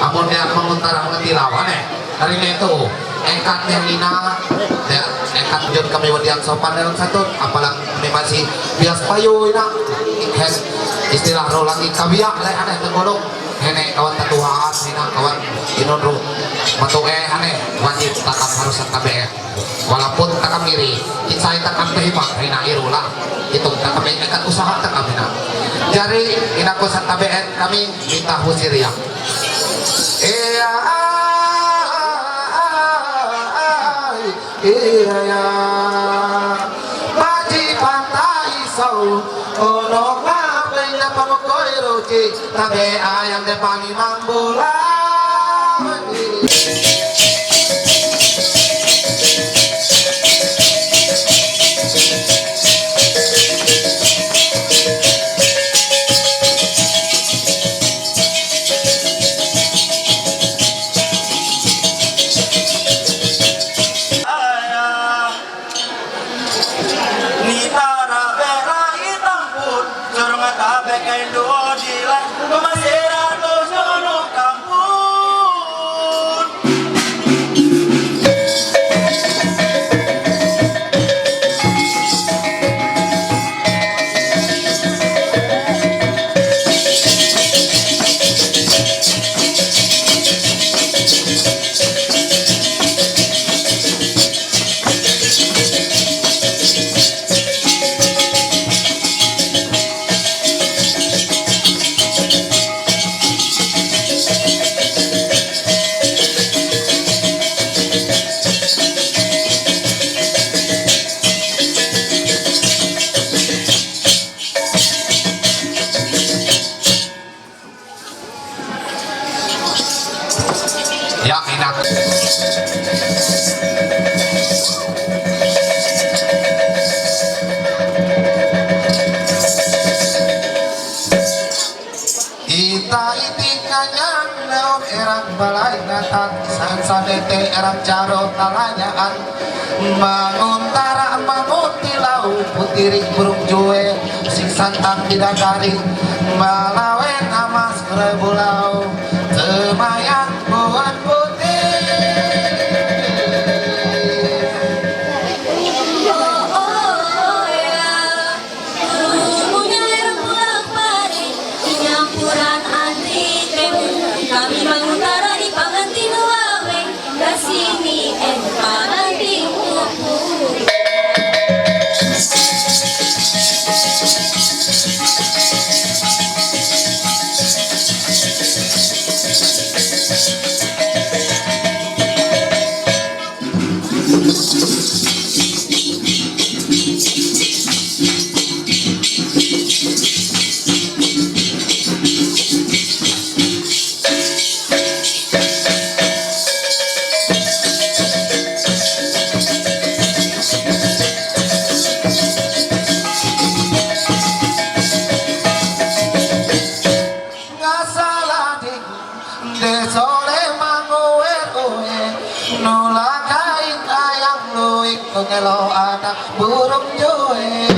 Amun dia menguntara nanti lawan eh. Narime tu. Ekat yang ina, ya, ekat jod kami wadian sopan dalam satu, apalagi kami masih bias payu ina. Hen, istilah roh lagi kabiak, leh aneh tenggolok. Hene kawan tatuaan, ina kawan inun ruh. Matu eh aneh, wajib takam harus tabe. Walaupun takam iri, kisah takam kehimat, ina irulah. Itu takam ini kan usaha takam ina. Jari, inaku santabe kami minta husir ya. Iya, iya, iya. Baji pantai sau, ono kapeng na pamukoi ruci, tabe ayam de pani mambula. Ya, enak. Ita iti kanyang naon erang balai natat, san sadete erang caro talanyaan. Manguntara manguntilau putiri burung jue, sing santang bidadari, malawen amas rebulau, semayang buat putih. Punya erang pulang pare, inyampuran anti temu. Kami mangutara di panganti nuawe, kasini en panganti upu. Ngasala di de sore manguer ue, nulakain ayang luik kongelo anak burung jue.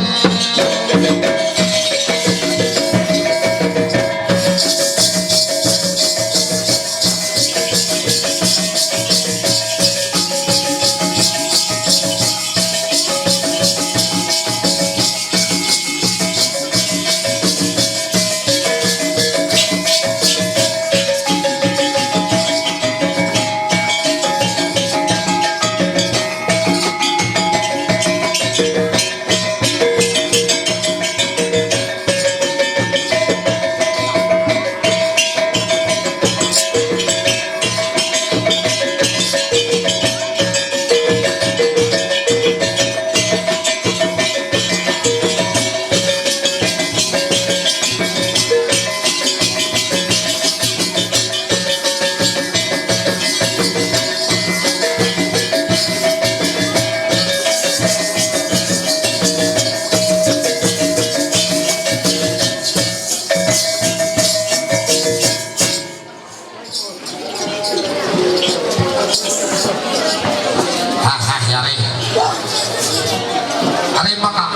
Are maka,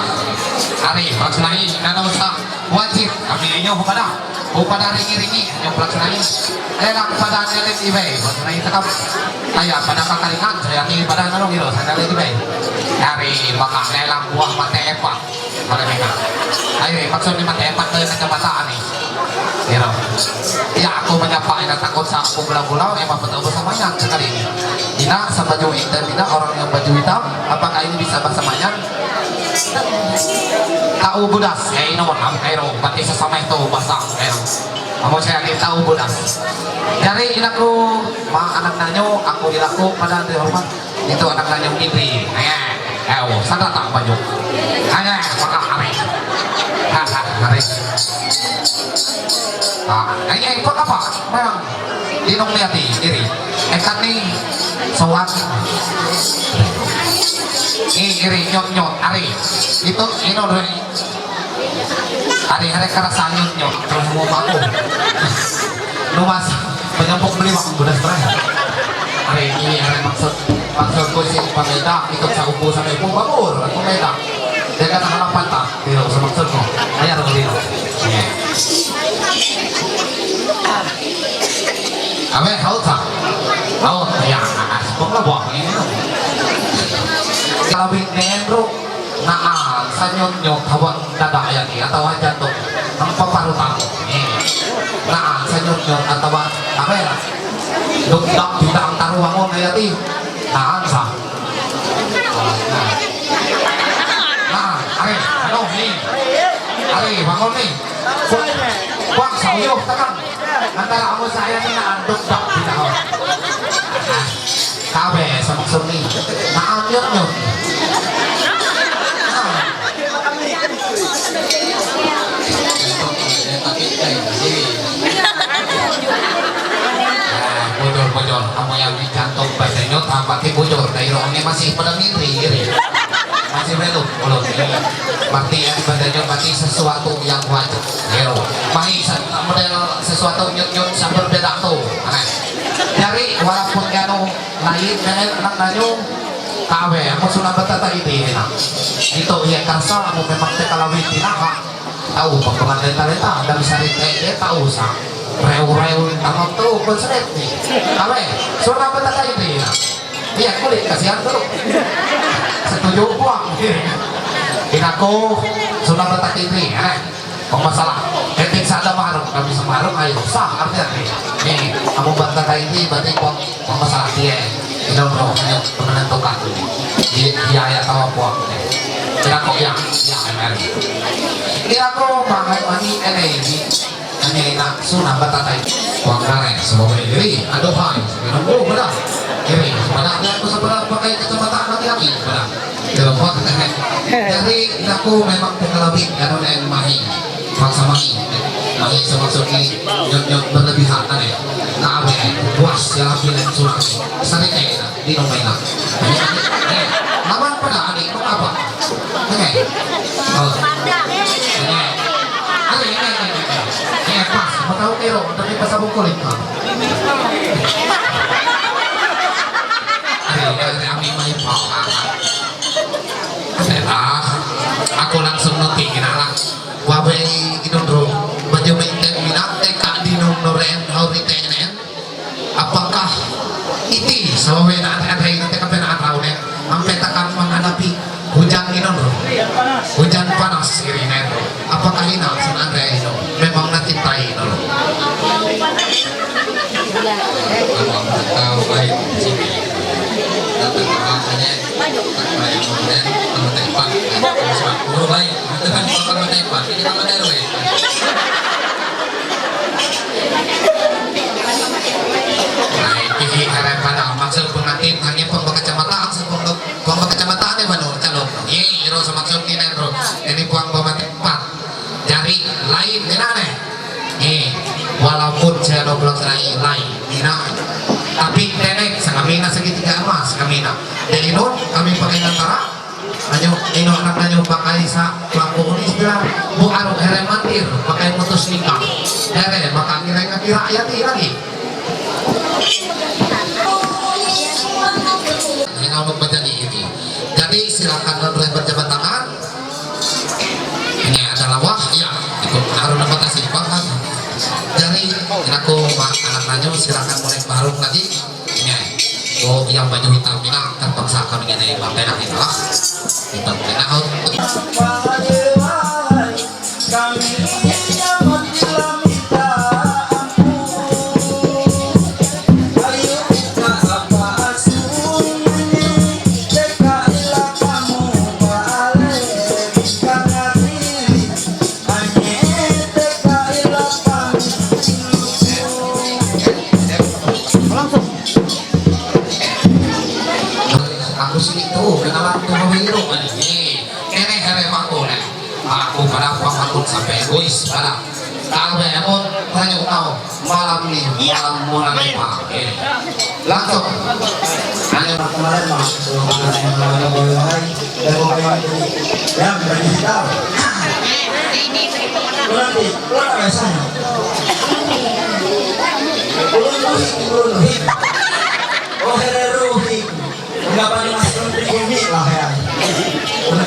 are, maksudnya, nana usa, wajib, kami inyo kepada, kepada ringi-ringi, inyo pelaksanain. Lelang pada nelit ibe, maksudnya, takam, kaya pada kakaringan, saya ni pada nanu gitu, saya nelit ibe. Are maka, lelang buah mate epa, pada mika. Are, maksudnya mate epa, dari kacamata ani. Gitu. Ya, aku menyapa ina takut sa aku gula-gula, emang betul bersama yang sekali ini. Ina sa baju hitam, ina orang yang baju hitam, apakah ini bisa bahasa Mayan? Tahu budas, eh, ino, am, kairo, pati sa sama itu bahasa, kairo. Amo saya di tahu budas. Dari inaku, ma anak nanyo, aku dilaku pada di rumah. Itu anak nanyo mimpi. Eh, eh, oh, sana tak baju. Hanya, maka kami. Ha, ha, mari. Ah, ay, ay, pag apa? Mayang, dinong niya di, diri. Eh, kani, sawat. Eh, iri, nyot, nyot, ari. Itu, ino, dre. Ari, ari, karasa, nyot, nyot. Terus mau baku. Lumas, penyempuk beli waktu udah setelah. Ari, ini, ari, maksud, maksudku sih, pameda, ikut sa upo sa may upo, babur, pameda. Dia kata halapan tak? Pero sa maksud ko, ayan ako dito. Abe, haut sa. Haut, ayan. Bukla buwak niya. Kalawit ni Andrew, naan sa nyot-nyot hawak dada yan, eh, atawa jantung. Ang paparutan. Eh. Naan sa nyot-nyot atawa, abe, dukdak bida ang taruangon na yati. Naan sa. Naan, are, ano, ni. Are, bangon ni. Kuwak, kuwak, sa uyo, takam. Antara amo sa ayan ni na andok dak di tao. Kabe, sa maksud ni. Naanyot yun. Ah, bujur, bujur. Amo yang di jantung badannya tambah ke bujur. Dari rohnya masih pada mimpi, gitu. Masih belum, belum. Berarti yang badannya berarti sesuatu yang wajar. Gitu. Mahi sa-, model sesuatu nyut-nyut sa berbeda tu. Aneh. Jadi, walaupun kanu lain dengan anak nanyu, kabe, aku sudah bertata ini, ini, nah. Itu, ya, karsa, aku memang teka lawit, ini, nah, ha. Tahu, pag pangatay talenta, ada bisa rin, eh, eh, tahu sa. Rew-rew, tamam tuh, konsep ni. Kabe, sudah bertata ini, nah. Iya, kulit, kasihan tuh. Setuju, buang. Inaku, sudah bertata ini, eh. Pag masalah, etik sa ada marung, kami sa marung, ayo, sah, arti-arti. Nih, kamu bantah kayak ini, berarti pag, pag masalah dia, you don't know, ayo, menentukan. Dia, dia ya tahu apa aku. Kira kok ya, ya, kan. Kira kok banget mani, eh, ini. Hanya enak, sunah batatay. Pag kare, semua boleh diri, aduh, hai, minum dulu, bedah. Kiri, sebenarnya aku sebenarnya pakai kacamata laki-laki, bedah. Jadi, aku memang pengelabing, anu, yang mahi. Paksa mahi. Mahi, so maksud ni, nyot-nyot berlebihan, aneh. Kabe, puas, ya, bilang surang. Sarite, di no main. Eh, lawan pada, adik, mau apa? Oke. Oh. Oke. Adik, ini, ini, ini. Eh, pas, mau tahu, Ero, tapi pas aku kulit, Pak. Adik, adik, adik, adik, adik, adik. Aku langsung nuti, kenalan. Wabe inondro, baju menten minat, teka dinong noren, hauri tenen. Apakah iti, sawawe na ate ate, ate kape na ataw ne, ampe takam menghadapi hujan inondro, hujan panas irinen. Apakah ina, sun ate ino, memang na cintai inondro. Kalau tahu baik, sini. Datang ke rumahnya, tak baik, kemudian, teman-teman, puro baik. Ito ang pagkamatay pa. Hindi ka matay, eh. Ay, hindi ka rin pala. Maksud pengantin, hanya pembakacamata, maksud pemba-, pembakacamata ni Manu, calon. Ye, iro sa maksud ni Nero. Ini puang pemati empat. Jari lain, ni nane. Eh, walaupun saya dua belas rai, lain, ni na. Tapi tenek, sa kami na segitiga emas, kami na. Jadi nun, kami pakai antara, Anyo, ino anak anyo pakai sa pelaku ini istilah, bu aru here mantir, pakai mutus nikah. Here, maka ngira ngira ya ti lagi. Yang mau baca di ini. Silakan, Rembet Jabatanan. Ini adalah wah, ya, itu harus dapat kasih paham. Dari aku, Mak, anak Rajo, silakan mulai baru lagi. Ini, oh, yang baju hitam ini terpaksa kami ini mampir kita. Kita mampir. Aku sini tuh, kenalan tuh, Bang Iro. Ini, ini, ini, Bang Iro. Aku pada aku aku sampai egois pada. Tahu ya, Mon? Banyak tahu. Malam ini, malam mulai, Pak. Ini. Langsung. Hanya kemarin, Mas, kalau kemarin, kemarin, kemarin, ya, bukan itu. Ya, bukan digital. Nanti, pulang ke sana. Pulang, pulang, pulang. Oh, hereruhi. Enggak pakai masker di bumi lah ya.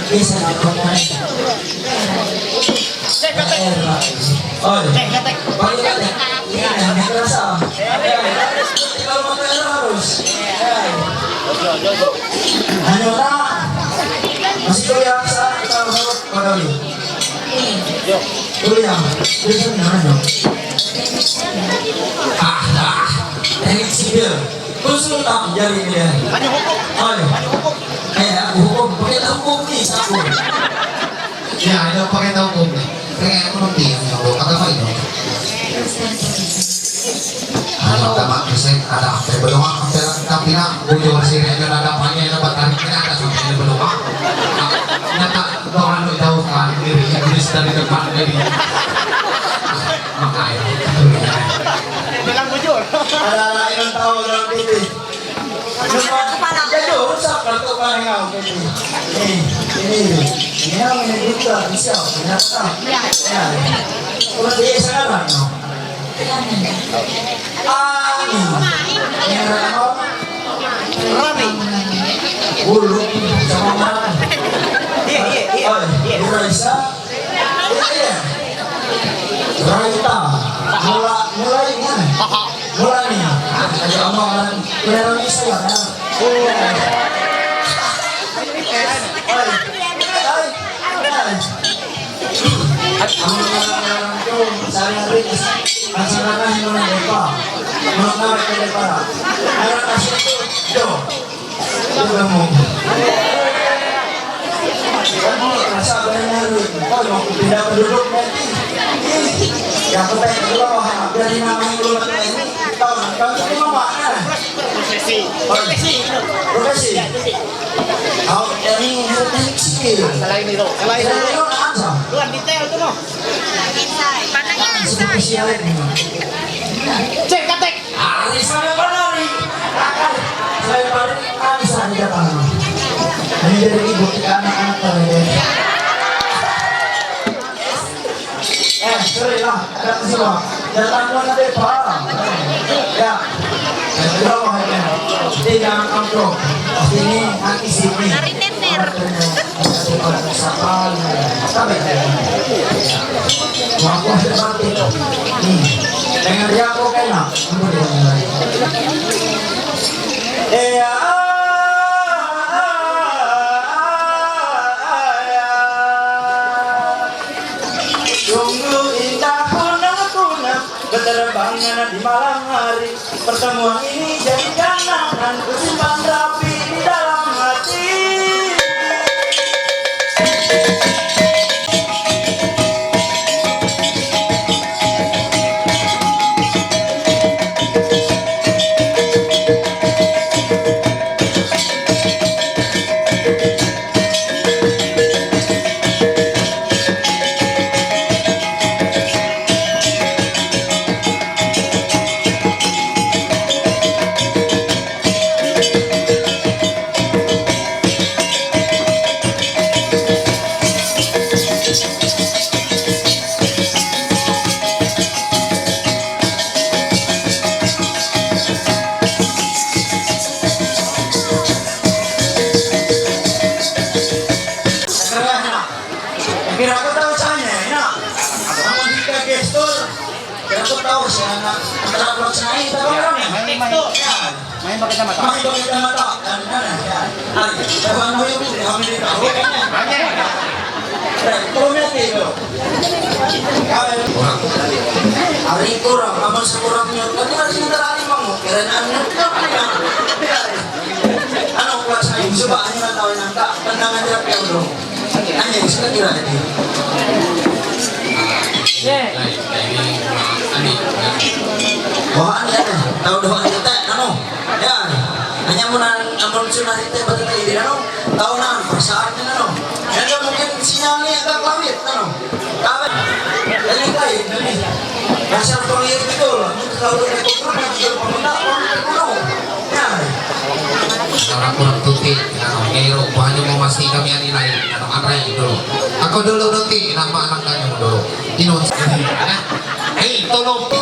Bisa nggak pakai? Oh, iya. Pakai kan ya? Iya, nggak kerasa. Kalau pakai harus. Hanya orang masih kuliah, kita harus pakai. Kuliah, biasanya hanya. Ah, ah. Teknik sipil. Khusus tak jadi dia. Hanya hukum. Oh, iya. Hanya hukum. Eh, aku hukum. Pakai hukum ni, aku. Ya, ada pakai hukum ni. Kaya aku nanti yang tahu. Kata apa itu? Ano, tama, kasi ada, kaya ba naman, ang pera, ang pina, bujur si Reno na dapat niya, na ba't ang pina, na sa pina ba naman? Nata, ano daw ka, diri, English na rin naman, diri. Makaya. Bilang bujur. Ada anak yang tahu dalam diri. Jujur, sa kartu ka nga, okay. Ini, ini, ini ang ini buta, siya, pinata. Ya. Kung di sa kanan, no? Ani. Ini ano? Rami. Ulo, sa mga. Iya, iya, iya. Ay, iya. Mura isa. Iya, iya. Raita. Mula, mulai, mulai. Mulai ni. Ay, ano, ano, meron isa yan, ha? Ay, ay, ay. Ang mga ngalan ko, sana rin, ang sana na, hindi mo na iba. Mga ngalan ko na iba. Meron kasi ito, ito. Ito mo. Ano, nasa ba na rin? Ano, pinapalulog natin. Dapat tayo, ano, ha? Dali na ang ulo natin. Ito, ang mga, ah. Profesi. Profesi. Profesi. How any health and skill. Selain itu. Selain itu. Selain itu, ano? Luar detail itu, no? Spesial ini. Cek, katek. Ari saya panari. Saya panari, ari saya tidak tahu. Ini dari ibu kita anak-anak ya. Eh, sorry lah, ada musibah. Datang pun ada apa? Ya. Tidak mau hanya. Tidak akan pro. Ini anti sini. Dari tener. Sabi. Ako sa bakit. Hmm. Kaya nga ako kaya. Ano ba yun? Eh, ah, ah, ah, ah, ah. Sungguh indah kona-kona berterbangan di malam hari. Pertemuan ini jadi kenangan ku simpan rapi di dalam hati. Tao siya na, tapos na ito, Mahi, mahi. Mahi, maganda mata. Mahi, maganda mata. Ano na, yan. Ay, tama mo yung hamili ka. Ay, pumili ko. Ay, kurang. Ari kurang, aman sa kurang yun. Ano na siya, tarali mo? Kaya na, ano na, ano na. Ano, what's my, suba, ano na tao na, ta, pandangan niya, pero, Ani, sila kira ini. Ani. Wah, ani, ani. Tahu doang kita, ano? Ya. Hanya muna, amun sudah itu, betul ini, ano? Tahu na, perasaan ini, ano? Yan yung mungkin sinyalnya agak lamit, ano? Kami, ini lain, ini. Dasar pangil gitu lah. Kalau kita kurang, kita peminta, kurang, kurang. Ya. Kalau kurang tuti, ano, ngayon, buhannya mau masih kami ani lain, ano, aray dulu. Ako dulu nanti, nama anak kami dulu. Inon sa Hey, tolong.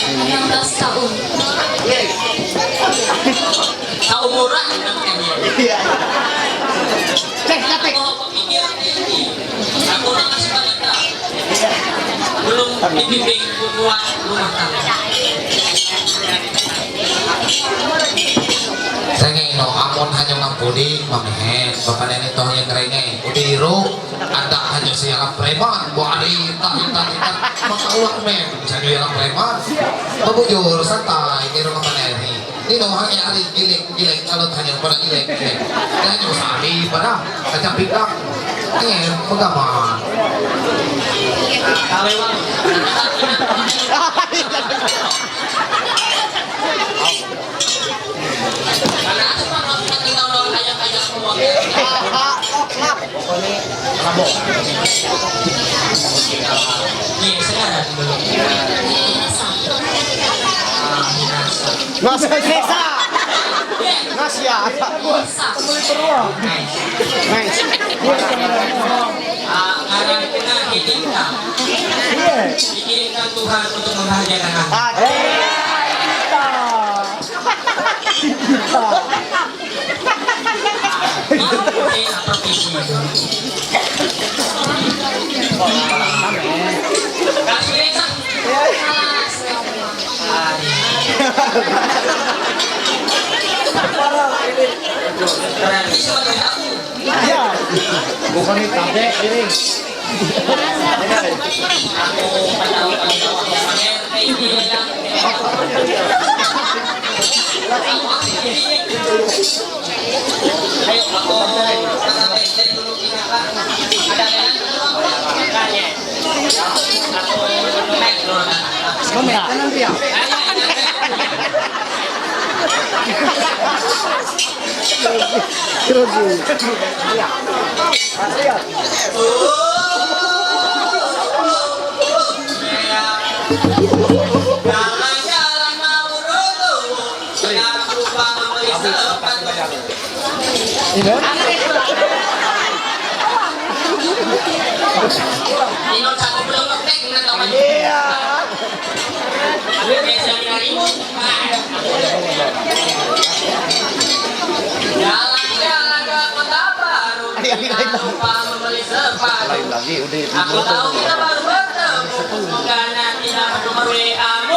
Enam belas tahun. Seumuran dengan kami. Iya. Cek, cek. Aku orang masih balita. Belum dibimbing buat rumah tangga. Sengeng no, amun hanya ngampudi, mamihen, bapak nenek toh yang kerengeng, udah iru, ada hanya siaran preman, bu hari, tak, tak, tak, maka ulah men, jadi orang preman, bujur, santai, di rumah paneri, di doang ya hari, giling, giling, kalau tanya pada giling, giling, tanya usah hari, pada, kacang pindang, eh, pegaman. Nasa. Nasa. Nasa. Nice. Ah, karena kita dikirimkan Tuhan untuk membahagiakan aku. Kita. Kita. Ini apa visi itu? Kasih Reza. Berarti sebagai aku. Iya. Bukan ini tabek ini. Kamera. Iya. Jalan-jalan ke Kota Baru, kita lupa membeli sepatu. Lain lagi, udah. Aku tahu kita baru bertemu, semoga nanti dapat nomor W A-mu.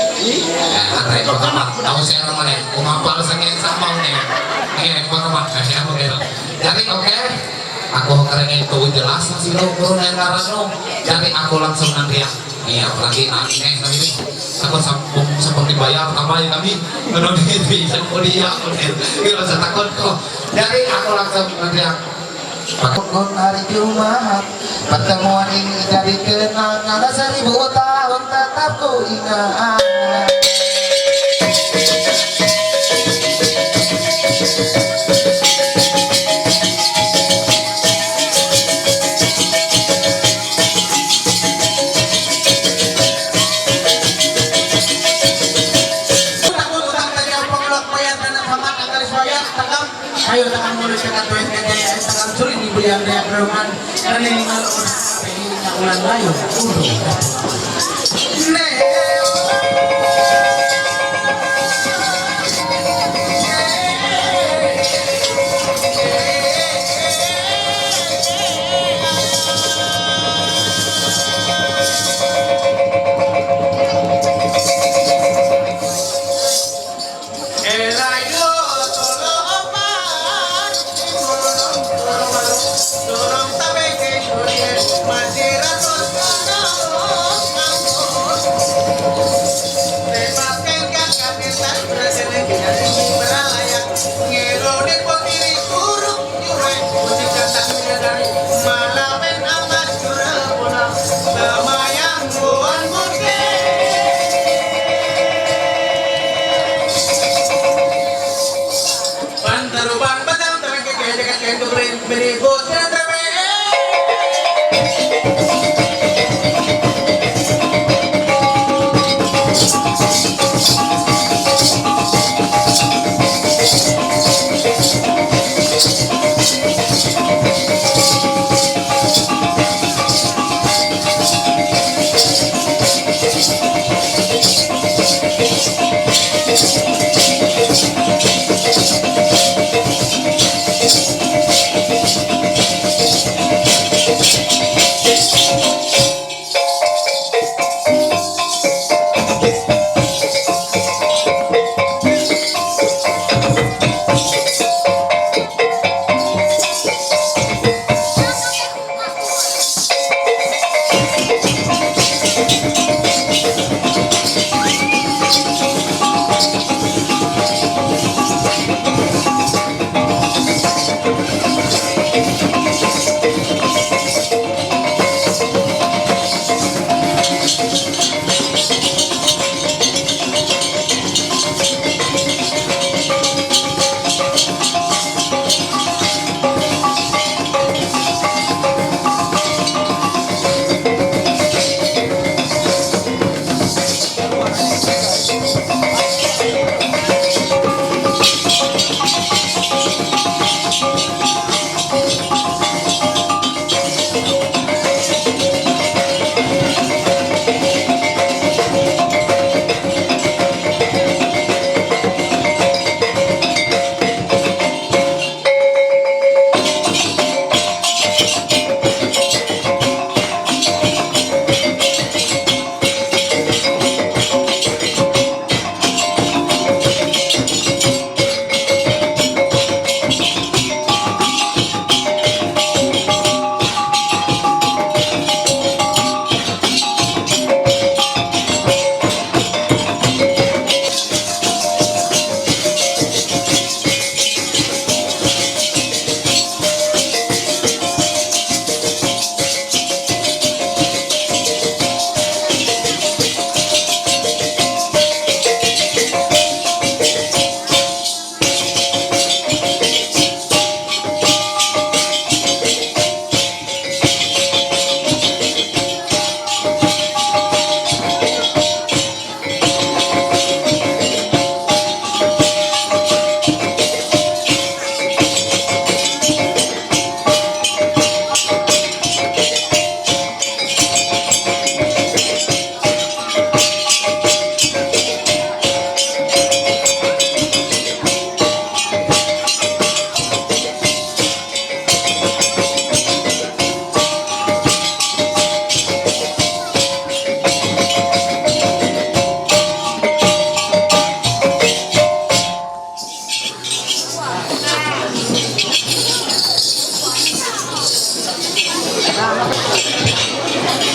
Arre, ko kama, tau siya naman eh. Kumapal sa ngayon sa amaw niya. Eh, ko kama, kasi ako kayo. Jadi, okay? Ako ang karangin ko, uy, dalas na sila, puro na yung narano. Jadi, ako lang sa nandiyan. Iya, lagi na, ini, sabi ko. Ako sa, sa pagdibaya, kamay kami. Ano, hindi, sa kuliya, ako din. Pero sa takot ko. Jadi, ako lang sa nandiyan. Pagkon hari Jumat, pertemuan ini jadi kenangan seribu tahun tetap ku ingat. Yang dia perumahan, dan ini malam ulang layu.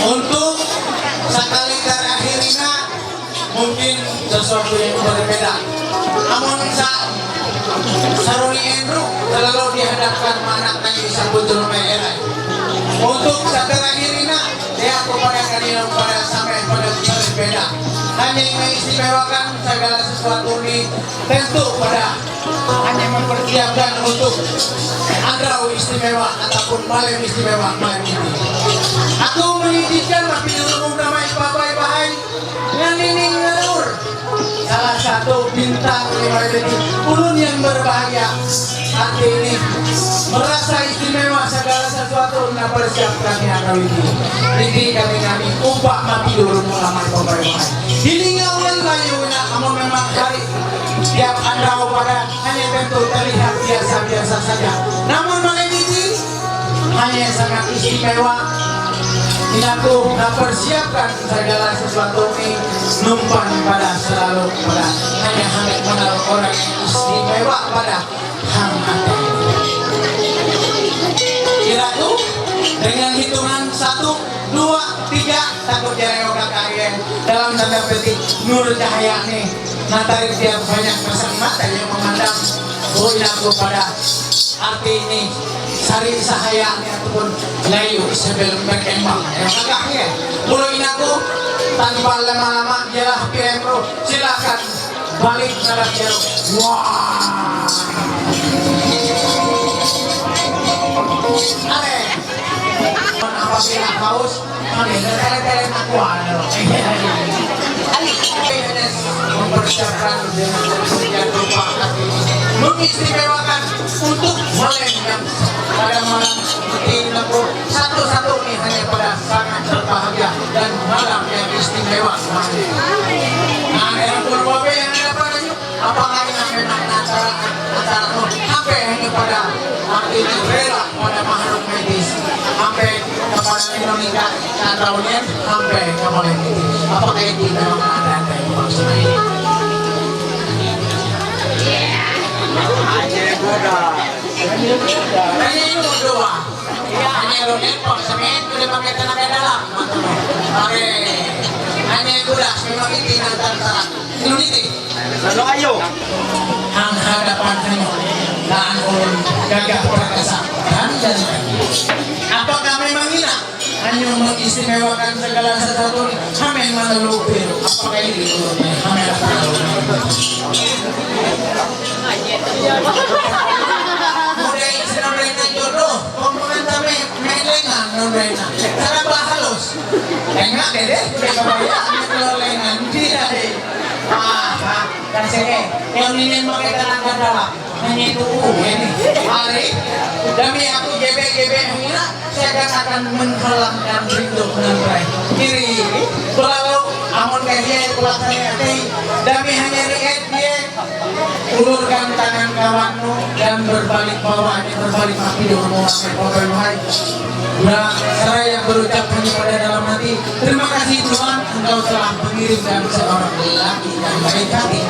Untuk sekali terakhir ini mungkin sesuatu yang berbeda. Namun saat Saruni Andrew terlalu dihadapkan mana tadi sambut rumah erai. Untuk terakhir ini dia kepada kalian pada sampai pada berbeda. Hanya yang mengistimewakan segala sesuatu ini tentu pada hanya mempersiapkan untuk Andrau istimewa ataupun malam istimewa malam ini. Aku menitipkan tapi dulu namanya Bapak Bahai yang ini ngelur. Salah satu bintang di malam ini. Ulun yang berbahagia. Ատենի, մռասա իստիմեմա սակալասացուատոր նապրսյապ կամիանավիդի, լիդի կամինամի, ուպա մապիլորում ուրամայ պոպայմայ։ Հիլինյա ուլեն լայ ունա ամոմեմա քարի, դիապ անրաուպարա, հանե բենտո տալի հապիա սապիա սասակա։ Նամոր մալենիդի, հանե սակա իստիմեմա, ինակո նապրսյապ կան սակալասացուատորնի, նումպան պարա սալալո պարա, հանե հանե մոնալ օրակի իստիմեմա պարա։ Իրակու, dengan hitungan satu, dua, tiga, takut dia rewak kalian dalam tanda petik nur cahaya nih. Nah, tarik dia banyak pasang mata yang memandang. Oh, aku pada arti ini sari sahaya ini ataupun layu sebelum berkembang. Ya, kakaknya. Mulai aku tanpa lama-lama dialah Piremro. Silakan balik ngadap jero. Wah. Are. Apabila haus, kami tele-tele nakuan. Mempersiapkan dengan sedemikian rupa hati, mengistimewakan untuk malam yang pada malam ini, satu-satu ini hanya pada sangat berbahagia dan malam yang istimewa. Nah, yang berbahagia yang ada padanya, apalagi yang memang acara, acara, apa yang pada artinya rela pada makhluk medis, sampai kepada Indonesia, atau niat, sampai kepada ini. Apakah itu memang ada, ada yang maksudnya ini? Hanya itu doa. Hanya lo nempel semen, udah pakai tenaga dalam. Oke. Hanya itu dah, memang itu yang antara. Indonesia. Ano ayo? Ang hadapan ninyo, daan ulun gagah perkasa dan dari kami. Apakah memang ina? Hanya mengistimewakan segala sesuatu, kami menelupir. Apakah ini? Kami akan. Udah, senang jodoh, pemain kami. Melengan, non Rena. Cara bahalos. Tengah deh, deh, udah kebayang, non lengan. Dia deh. Ah, ah, kan sini. Yang ini mau kita angkat dalam. Hanya itu, uh, ini. Hari, demi aku G B G B, saya akan, akan menghilangkan rindu mengenai. Kiri, berlalu, amun kayak dia, pulang saya, demi hanya riet dia. Ulurkan tangan kawanmu dan berbalik bawahnya, berbalik mati di rumah sakit Bapak Ibu hai. Udah, saya yang berucap hanya pada dalam hati, terima kasih Tuhan, Engkau telah mengirimkan seorang lelaki yang baik hati.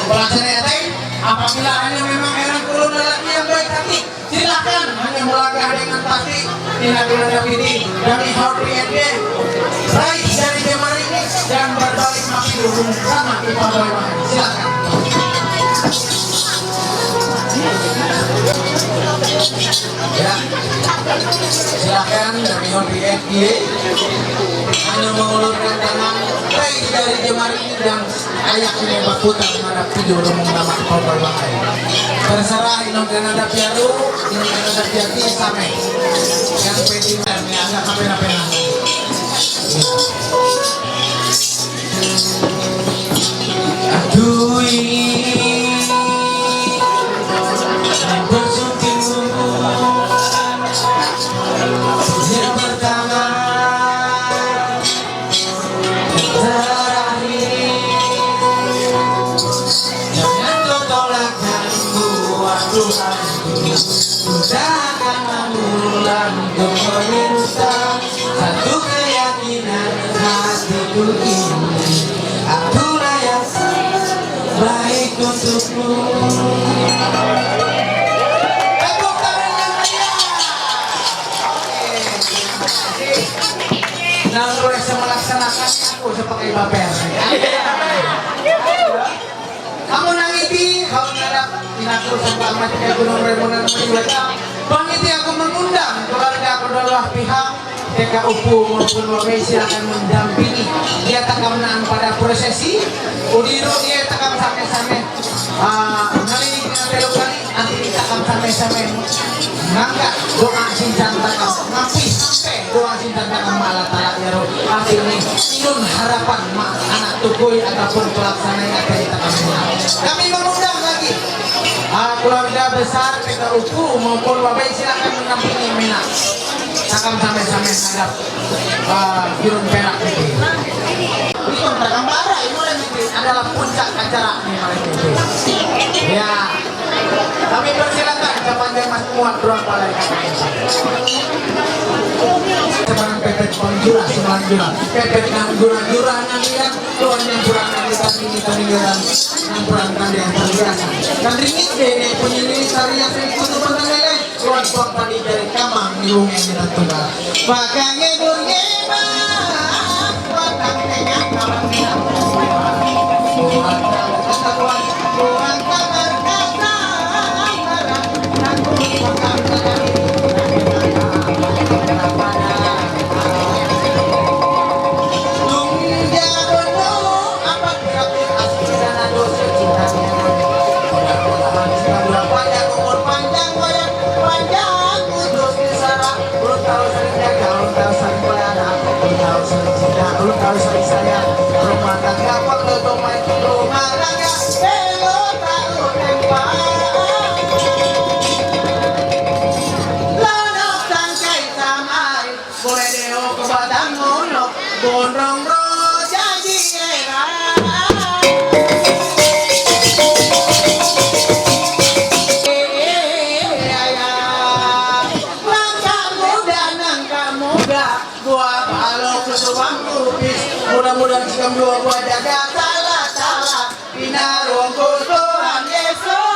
Pelaksana hati, apabila hanya memang enak ulun lelaki yang baik hati, silakan hanya melangkah dengan pasti. Tindak menghadapi ini dari Happy End Game. Raih dari jemari ini dan berbalik mati dulu sama kita bawah. Silakan. Ya. Silakan dari Happy End Game. Hanya mengulurkan tangan. Raih dari jemari ini dan Ayak ini bakutan menghadap tidur umum nama Bapak Ibu. Terserah inong kena ada piaru, inong kena ada piati, same. Yang penting kami agak apa-apa. Aduh, ini bersunting yang pertama. Terakhir, jangan kau tolak aku, aku, aku. Ku tak akan mengulang untuk meminta satu keyakinan hatiku ini. Akulah yang terbaik untukmu. Tepuk tangan yang meriah. Oke. Nah, lu yang melaksanakan aku sebagai baper. Kamu nangiti, kamu ngadap, inaku sampai amat ke Gunung Remunan Meriwata. Bang iti aku mengundang keluarga kedua belah pihak, T K upu maupun wabe silakan mendampingi. Dia takam naan pada prosesi, udiru dia takam same-same. Ah, ngalih dengan telu kali, nanti takam same-same. Ngangkat doa sincan takam, ngampih sampai doa sincan takam malah talak ya roh. Arti ini, inun harapan ma anak tukui ataupun pelaksana yang akan takam. Kami mengundang lagi. A, keluarga besar kita uku maupun wabai silakan mendampingi mina. Takam sampai-sampai hadap, a, jurung perak itu. Itu takam bara, itu lagi adalah puncak acara ini malam itu. Ya, kami persilakan kepada Mas Muat Ruang Palai. Semarang pepet Panjura, Semarang Jura, pepet nang jura-jura nang lihat. Tuhan yang kurang kami tadi kita menjelang yang kurang kami yang terbiasa. Dan ringit deh, ini punya ini tari yang saya ikut teman lele. Tuhan Tuhan tadi dari kamang di rumah yang kita tunggal. Pakai burge mah, buat tangkenya kawan kita. Buat kata Tuhan, Tuhan tak berkata. Boleh deo ke batang ngono, gondrong ro jadi era. Langkah muda, langkah muda, gua balok ke tukang kupis. Mudah-mudahan sikam dua gua jaga salah-salah. Pinarungkul Tuhan Yesus.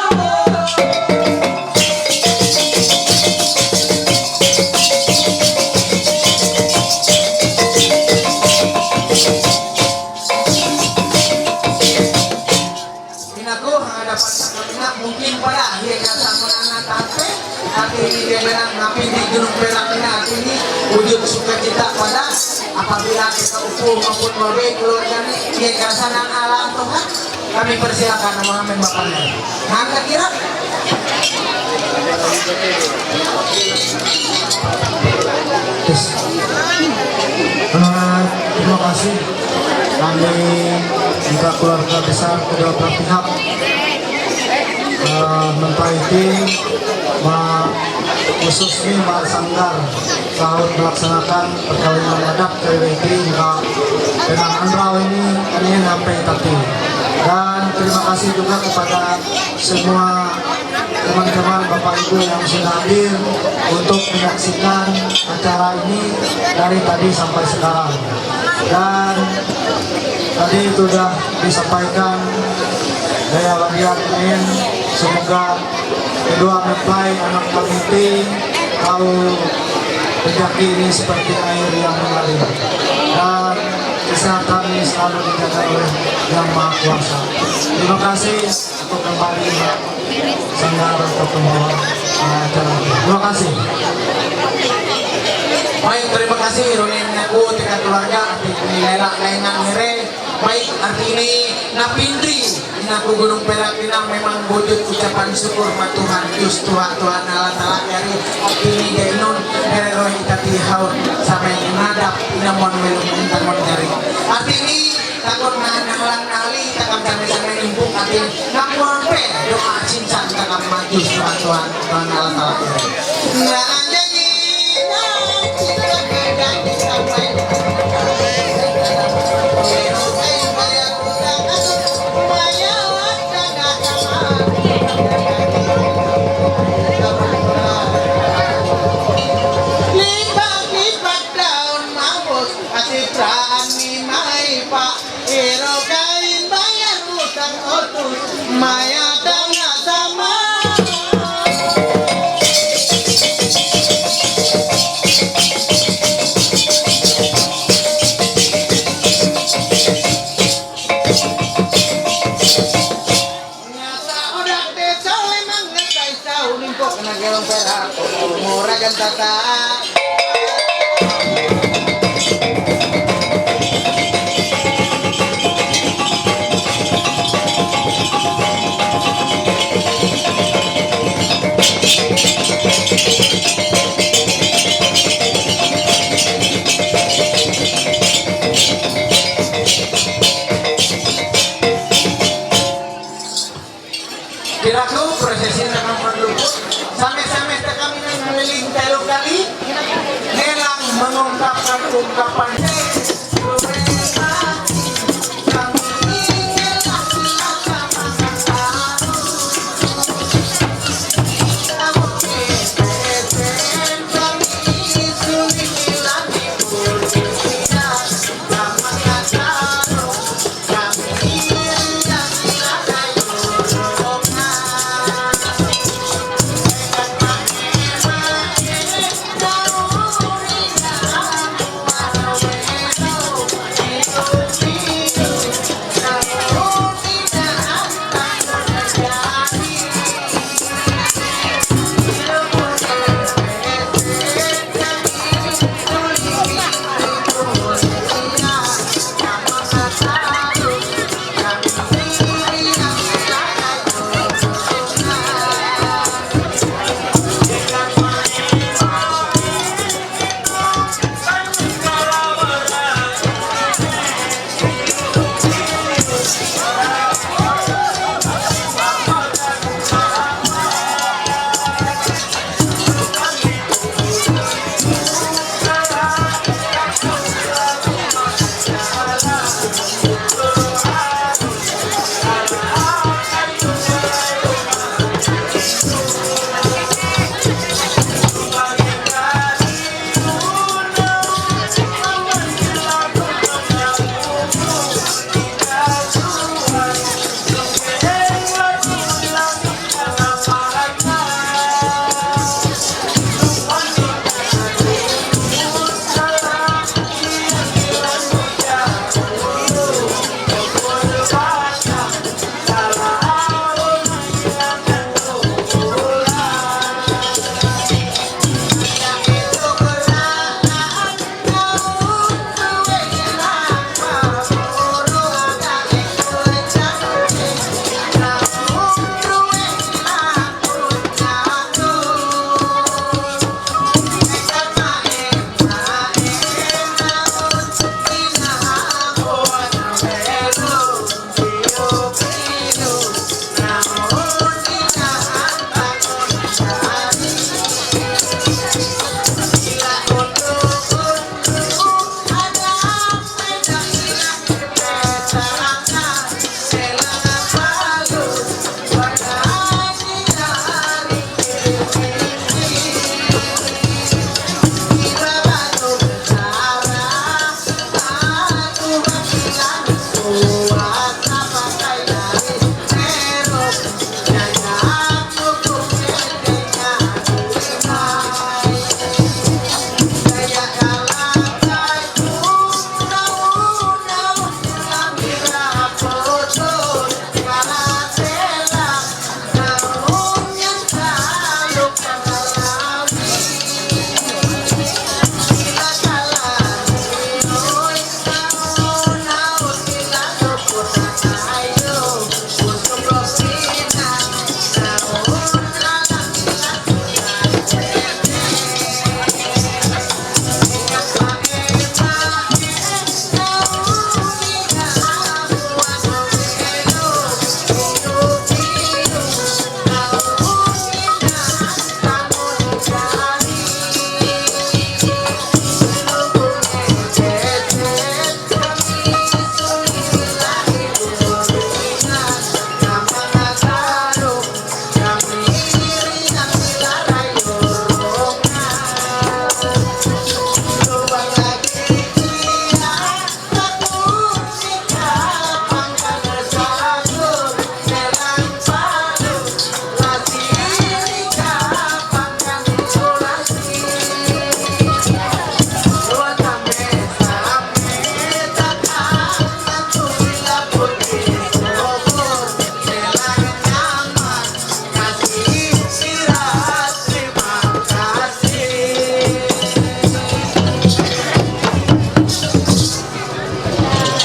Pinaku hadapan sa kanila, mungkin pala, hiya ka sa mga natante, at hindi ka na napili gunung perak na at ini, wujud sukacita pala, apabila kita upo maupun mabe keluarga ni, hiya ka sa nang alam Tuhan. Kami persilakan ang mga member panel. Nang kira? Yes. Ah, terima kasih. Kami juga keluarga besar kedua belah pihak, ah, mempelai tim, ma-, khususnya Mak Sanggar, sahut melaksanakan perkawinan adat K W T, juga dengan Andrau ini, ini sampai tadi. Dan terima kasih juga kepada semua teman-teman, Bapak Ibu yang sudah hadir untuk menyaksikan acara ini dari tadi sampai sekarang. Dan tadi sudah disampaikan gaya bagian, semoga kedua mempelai anak kami itu tahu rezeki ini seperti air yang mengalir. Dan kesehatan ini selalu dijaga oleh Yang Maha Kuasa. Terima kasih untuk kembali Sanggar untuk membawa, uh, acara ini. Terima kasih. Baik, terima kasih. Ronin aku dengan keluarga, nilai lah layanan here. Baik, arti ini napindri. Inaku Gunung Perak ini memang wujud ucapan syukur ma Tuhan, Dios Tuhan, Tuhan Allah Taala dari arti ini dia inun, dari roh kita tihau sampai ngadap inamon melum intamon dari. Arti ini takut na nahlang nali takam kami sampai nimpuk arti ini. Ngaku ampe doa cinta takam maju Tuhan, Tuhan, Tuhan Allah Taala. Nah, jadi, nah, kita kerja sampai Lipat-lipat daun mawus, kasitraan ni mai pak. Iro kain bayar utang otus, maya tengah sama. Nyata odak desa lemang ngetai sau limpok kena gelong perak. Murah gantata. Kiraku proses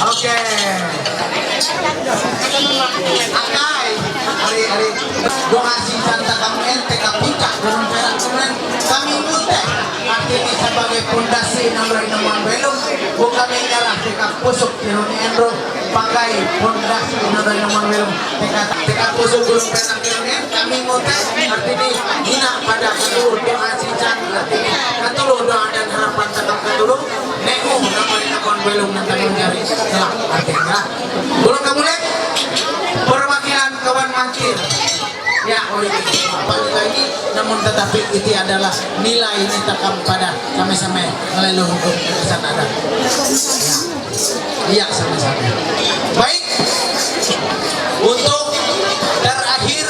Oke. Akai, ari, ari. Doa si Santa Kamen, teka puncak, gunung perak, kemudian kami minta arti ini sebagai pondasi nomor enam belum, bukan menyerah, teka pusuk, tiruni enro, pakai pondasi nomor enam belum, teka, teka pusuk, gunung perak, kemudian kami minta arti ini hina pada seluruh doa si Santa, arti ini, katuluh doa dan harapan tetap katuluh, nek Telah, artinya. Belum kamu lihat? Perwakilan kawan mangkir. Ya, oh ini. Balik lagi, namun tetapi itu adalah nilai ini takam pada sama-sama melalui hukum kesan ada. Ya. Iya, sama-sama. Baik. Untuk terakhir,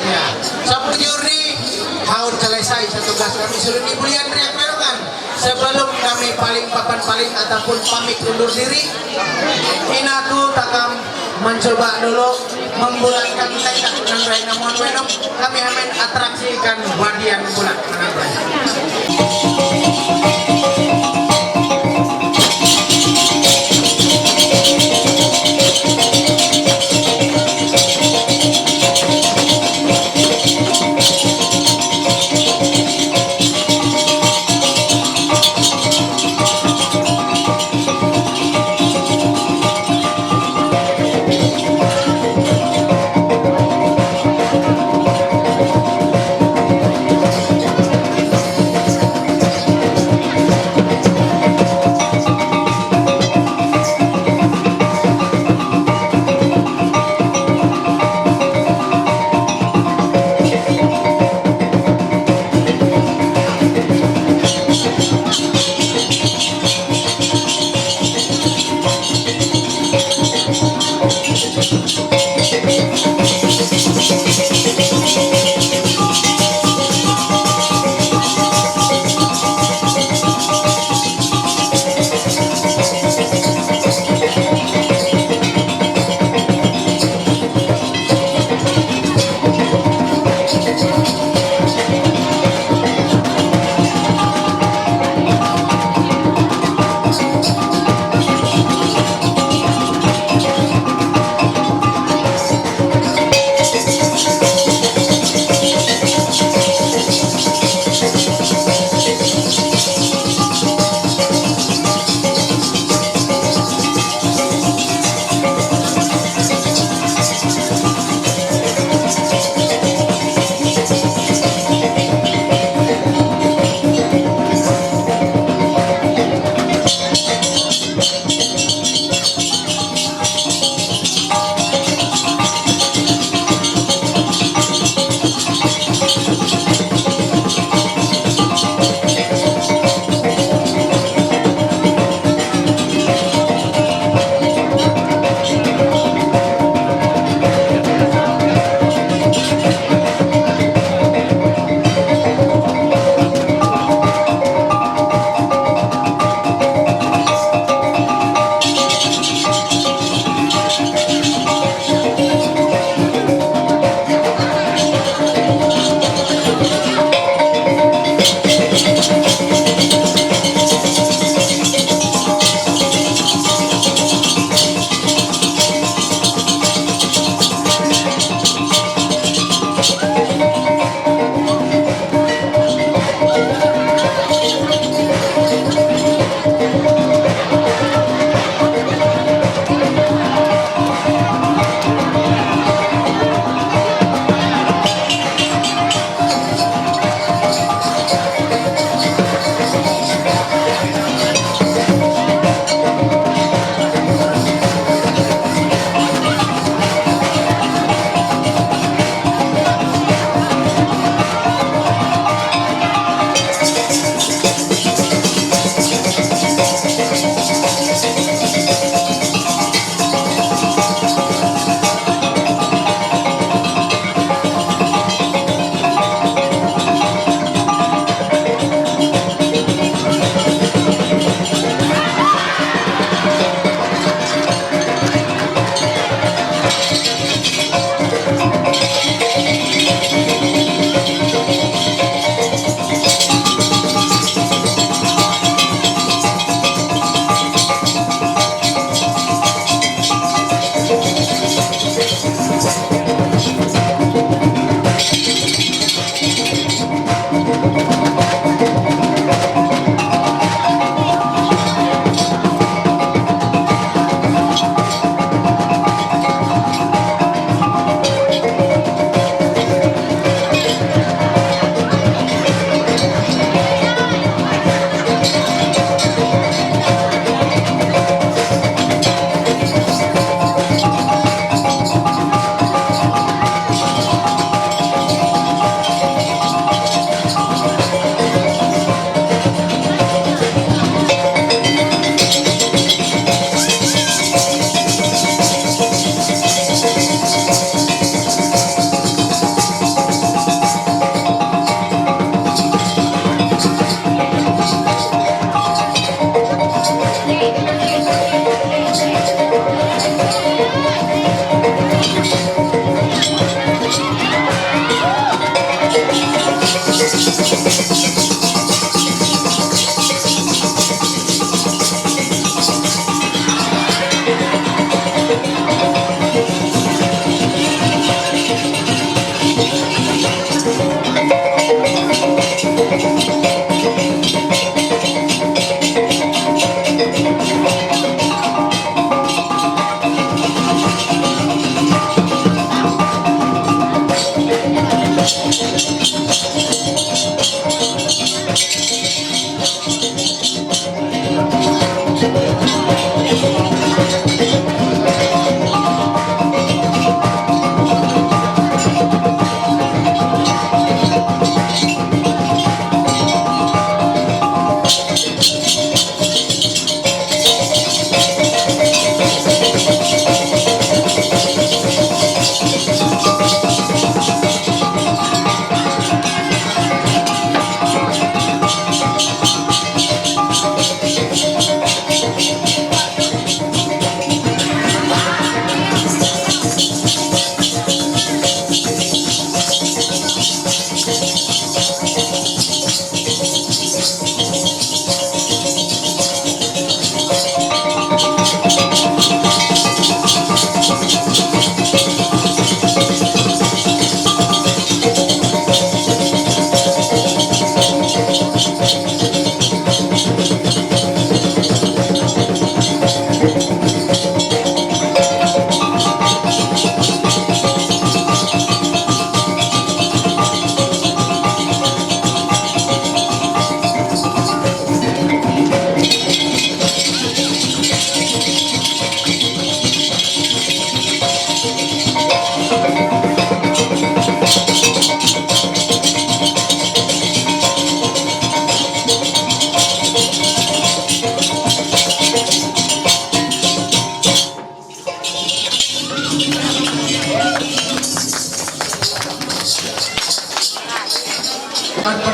ya, Sabtu Juri, haun selesai satu gas kami suruh di bulian riak merongan. Sebelum kami paling papan paling ataupun pamit undur diri, inaku takam mencoba dulu membulatkan tekad nan rai namun wenok kami amin atraksikan wadian bulat nan rai.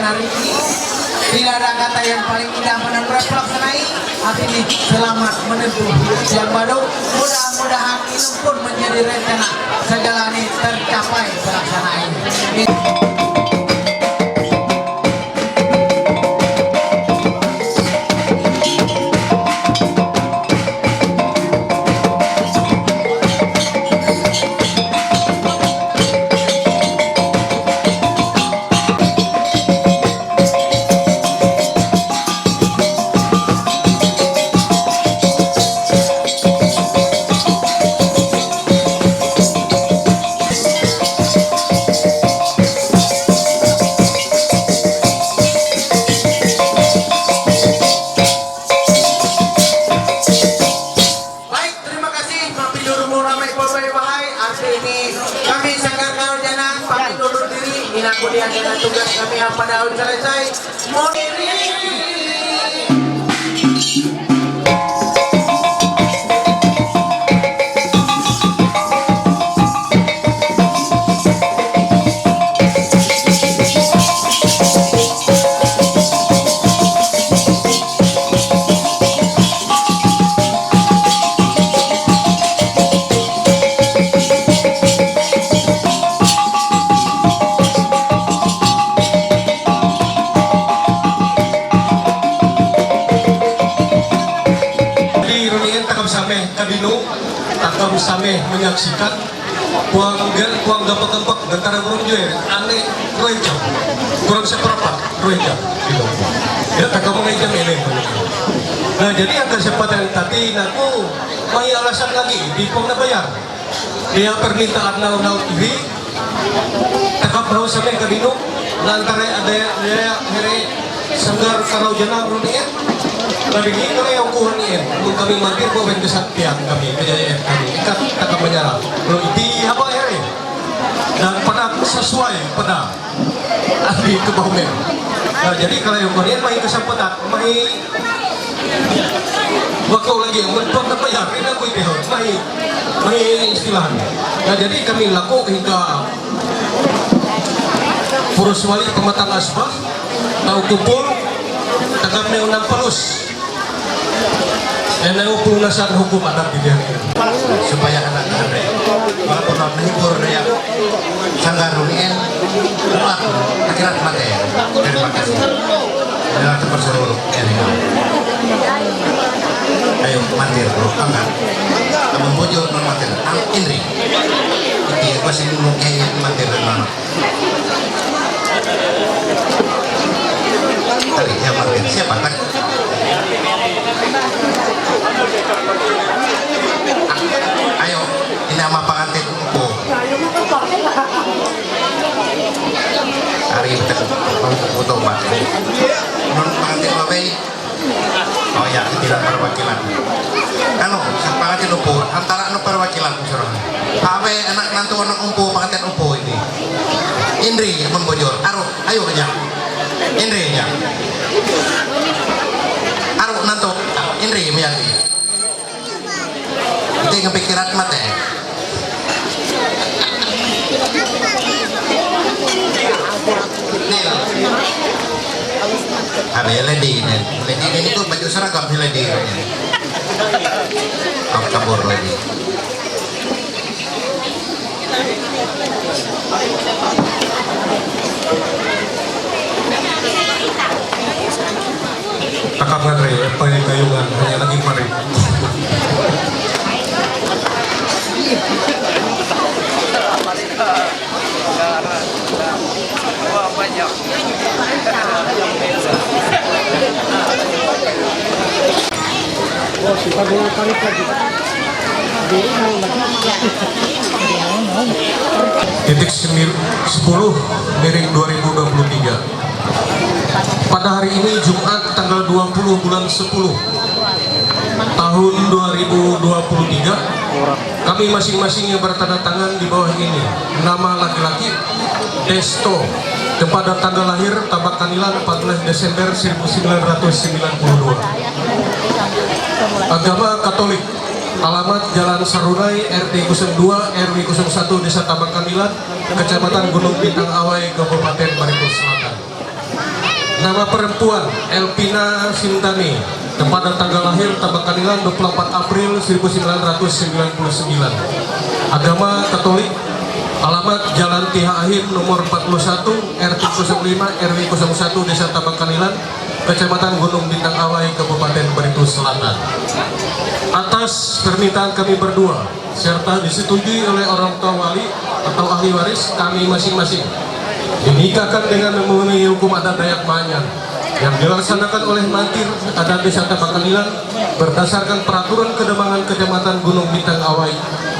Tidak ada kata yang paling indah menurut pelaksanai. Hati ini selamat menentu yang baru. Mudah-mudahan ini pun menjadi rencana segala ini tercapai pelaksanai. Baik, terima kasih, Pak Pindur Murame Babai Bahai. Arti ini kami Sanggar Kau Janang, pamit undur diri. Ina kuliah dengan tugas kami pada tahun selesai. Mohon diri. Di Ronian takam same kadino, takam same menyaksikan puang gel, puang gapak-gapak, gantara burung juer, ane, roeja, kurang seperempat, roeja, gitu. Ya, takam roeja ini. Nah, jadi yang kesempatan tadi, aku, may alasan lagi, di puang na bayar. Dia permintaan na unau TV, takap raw sa may kadino, nantare ade, ya, here, Sanggar Karaw Janang Ronian. Kadini kami yang kuhan nian, kung kami mampir ko ben kesaktian kami, kejayaan kami. Ikat takap menyala. Lo iti apa here? Dan pada sesuai pada ahli kebahumen. Nah, jadi kalau yang kuhan nian, may kesempatan, may waktu lagi, mentuan apa ya, kena kuit ya, may, may istilah. Nah, jadi kami laku hingga Purus Wali Pematang Asbah, tahu kumpul, takam ne unang palus. Ene pelunasan hukum adat di dia. Supaya anak-anak, walaupun menghibur dia, Sanggar Ronian, lepas akhirat mati. Terima kasih. Inilah tempat seluruh ini. Ayo, mandir, bro, angkat. Kamu bujur, non mandir. Ang Indri. Hindi, kasi nung kaya mandir, non. Tali, ya, mandir. Siapa? Tali. Ayo, ini sama pengantin empu. Hari ini kita foto, Pak. Non pengantin Bapak. Oh ya, tidak perwakilan. Anu, sa pangatin upo, antara anu perwakilan, surah. Awe, anak nantu, anak umpo, pangatin umpo ini. Indri, membojor. Aru, ayo aja. Indri aja. Aru nantu, Indri, miyati. Hindi nga pikirat mate. Abi, lady ini. Lady ini itu baju seragam si lady ini. Kap kabur lady. Takap ngan re, apa yang kayungan, hanya lagi mari. Titik semir-, sepuluh, miring dua ribu dua puluh tiga. Pada hari ini, Jumat, tanggal dua puluh bulan sepuluh tahun dua ribu dua puluh tiga, kami masing-masing yang bertanda tangan di bawah ini, nama laki-laki, Desto, tempat dan tanggal lahir, Tabak Kanilan, empat belas Desember seribu sembilan ratus sembilan puluh dua. Agama Katolik, alamat Jalan Sarunai, R T kosong dua, R W kosong satu, Desa Tabak Kanilan, Kecamatan Gunung Bintang Awai, Kabupaten Maribo Selatan. Nama perempuan Elvina Sintani, tempatnya tanggal lahir Tambak Kanilan, dua puluh empat April seribu sembilan ratus sembilan puluh sembilan. Agama Katolik, alamat Jalan T H Ahim nomor empat puluh satu, R T kosong lima, R W kosong satu, Desa Tambak Kanilan, Kecamatan Gunung Bintang Awai, Kabupaten Baritu Selatan. Atas permintaan kami berdua, serta disetujui oleh orang tua wali atau ahli waris kami masing-masing, dinikahkan dengan memenuhi hukum adat Dayak Maanyan yang dilaksanakan oleh Mantir Adat Desa Tambak Kanilan berdasarkan peraturan kedemangan Kecamatan Gunung Bintang Awai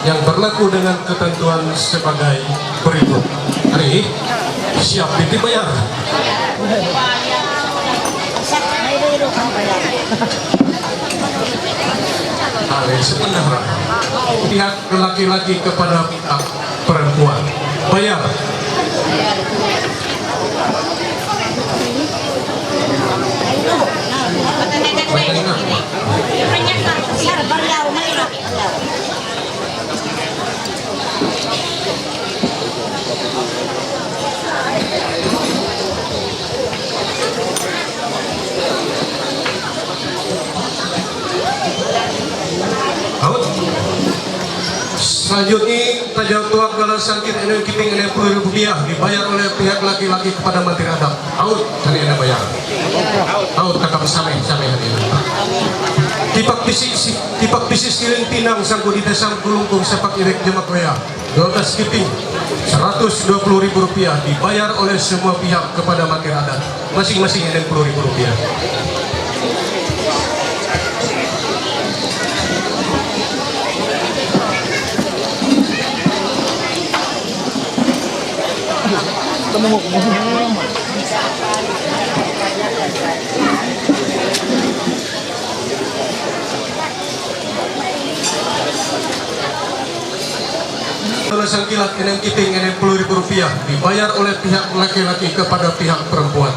yang berlaku dengan ketentuan sebagai berikut. Hari, siap dibayar. Hari, sebenarnya pihak laki-laki kepada pihak perempuan. Bayar. Out. Selanjutnya, tajam tuak galah sangkir enam kiping enam puluh ribu rupiah dibayar oleh pihak laki-laki kepada Mantir Adat. Out, tadi ada bayar. Out, kata sameh, sameh hari ini. Tipak pisik, si- tipak pisik siling pinang sangku di tesang kulungkung sepak irek jemak wea. Dua belas kiping, seratus dua puluh ribu rupiah dibayar oleh semua pihak kepada Mantir Adat. Masing-masing enam puluh ribu rupiah. Oleh sangkilat enam kiping enam puluh ribu rupiah dibayar oleh pihak laki-laki kepada pihak perempuan.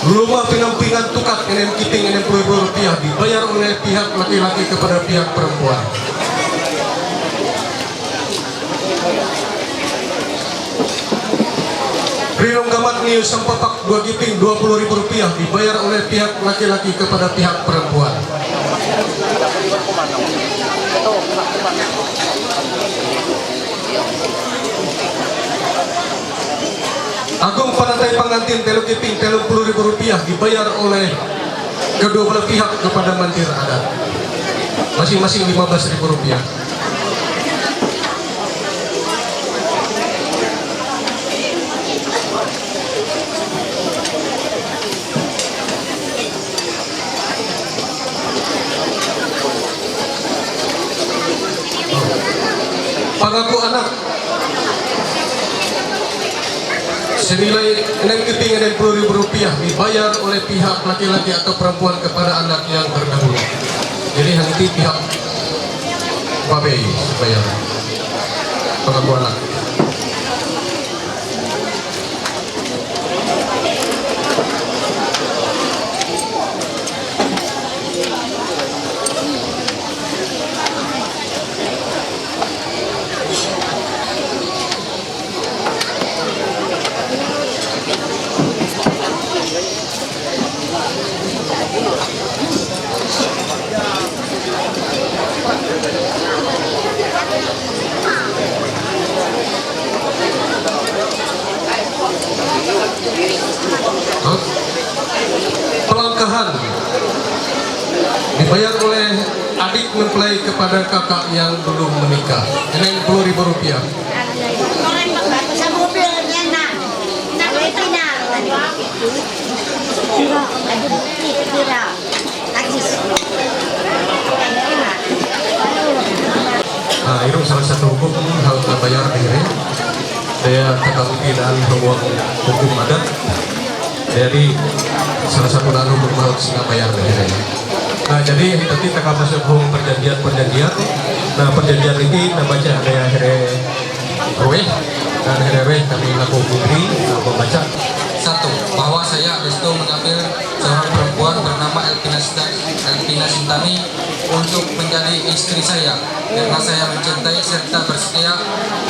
Rumah pendampingan tukat enam kiping enam puluh ribu rupiah dibayar oleh pihak laki-laki kepada pihak perempuan. Rinong gamat niu sampapak dua kiping dua puluh ribu rupiah dibayar oleh pihak laki-laki kepada pihak perempuan. Agung panatai pengantin telu kiping telu puluh ribu rupiah dibayar oleh kedua belah pihak kepada Mantir Adat. Masing-masing lima belas ribu rupiah. Pangako anak senilai enam keping enam puluh ribu rupiah dibayar oleh pihak laki-laki atau perempuan kepada anak yang terdahulu. Jadi, nanti pihak babe bayar pangako anak. Pelangkahan dibayar oleh adik mempelai kepada kakak yang belum menikah. Enam puluh ribu rupiah. Nah, itu salah satu hukum harus dibayar diri. Saya tentang pidaan hukum, hukum adat. Jadi, salah satu dalam hukum harus dibayar diri. Nah, jadi tadi kita masuk hukum perjanjian-perjanjian. Nah, perjanjian ini namanya ada akhirnya Ruih, dan akhirnya Ruih kami laku Putri, eh, membaca. Satu, bahwa saya Restu mengambil seorang perempuan bernama Elvina Sita-, Elvina Sintani untuk menjadi istri saya, karena saya mencintai serta bersedia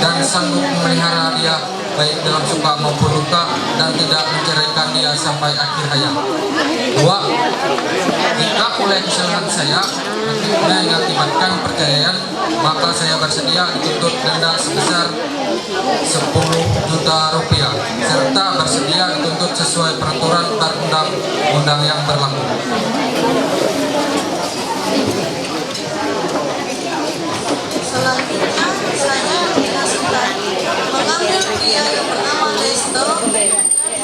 dan sanggup memelihara dia baik dalam suka maupun duka dan tidak menceraikan dia sampai akhir hayat. Dua, jika oleh kesalahan saya mengakibatkan perceraian, maka saya bersedia dituntut denda sebesar sepuluh juta rupiah serta bersedia dituntut sesuai peraturan perundang-undang yang berlaku. Selanjutnya, saya Rina Sutari mengambil pria yang bernama Desto.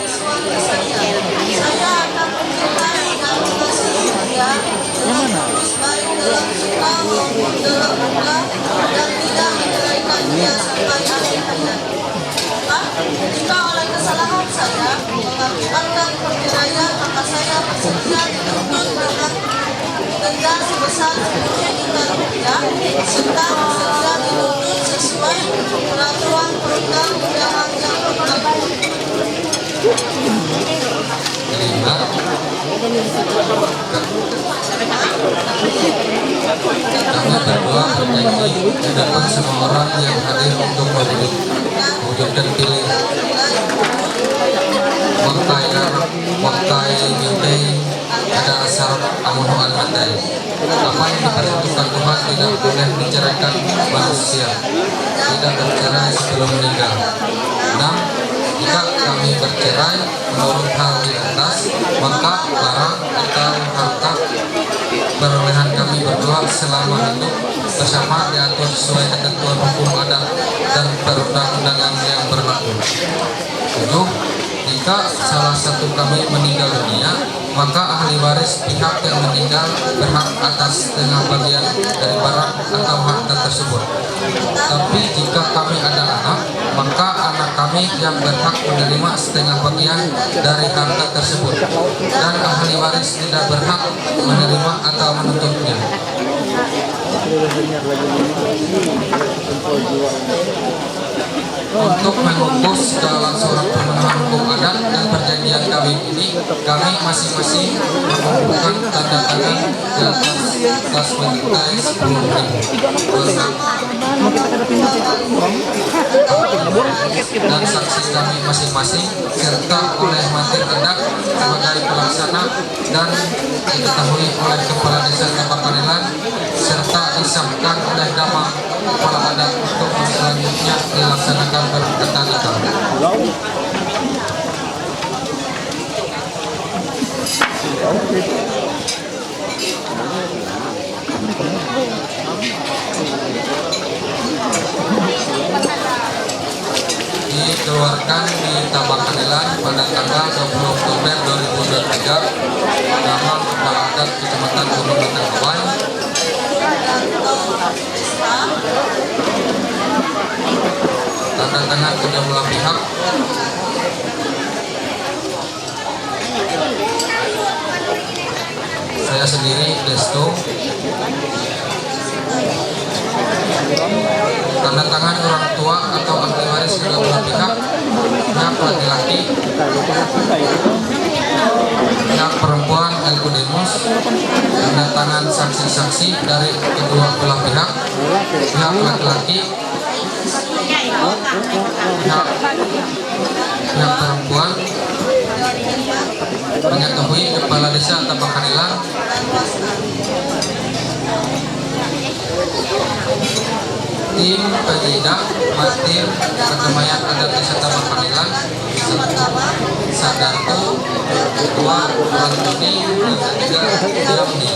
Suami saya, saya akan mencintai dan mengasihi dia dengan tulus, baik dalam suka maupun dalam duka, dan tidak menceraikan dia sampai akhir hayat. Empat, jika oleh kesalahan saya mengakibatkan perceraian, maka saya bersedia dituntut dengan denda sebesar sepuluh juta rupiah serta bersedia dituntut sesuai peraturan perundang-undangan yang berlaku. Terima. Kami berdua berjanji di depan semua orang yang hadir untuk mewujud-, wujudkan pilihan. Waktu yang, waktu yang ada asal amun Tuhan mandai. Apa yang diperuntukkan Tuhan tidak boleh menceraikan manusia. Tidak bercerai sebelum meninggal. Enam, jika kami bercerai menurut hal di atas, maka barang atau harta perolehan kami berdua selama hidup bersama diatur sesuai ketentuan hukum adat dan perundang-undangan yang berlaku. Tujuh, jika salah satu kami meninggal dunia, maka ahli waris pihak yang meninggal berhak atas setengah bagian dari barang atau harta tersebut. Tapi jika kami ada anak, maka anak kami yang berhak menerima setengah bagian dari harta tersebut, dan ahli waris tidak berhak menerima atau menuntutnya. Untuk mengukus segala surat pemenuhan hukum adat dan perjanjian kawin ini, kami masing-masing mengumpulkan tanda tangan di atas kertas mengenai sepuluh ribu. Dan saksi kami masing-masing, serta oleh mantir adat sebagai pelaksana dan diketahui oleh Kepala Desa Tabakanelan, serta disahkan oleh Damang Kepala Adat untuk selanjutnya dilaksanakan berkata nikah. Dikeluarkan di Tabakanelan pada tanggal dua puluh Oktober dua ribu dua puluh tiga, nama Kepala Adat Kecamatan Gunung Batang Awan. Tanda tangan kedua belah pihak. Saya sendiri, Desto. Tanda tangan orang tua atau ahli waris kedua belah pihak, pihak laki-laki, pihak perempuan, Elkudemus. Tanda tangan saksi-saksi dari kedua belah pihak, pihak laki-laki, pihak, pihak perempuan, mengetahui Kepala Desa Tabakanelan. Tim penyidak, Matim, Kedamaian Adat Desa Tabakanelan, Sadarto, Ketua, Antoni, dan juga Jamni.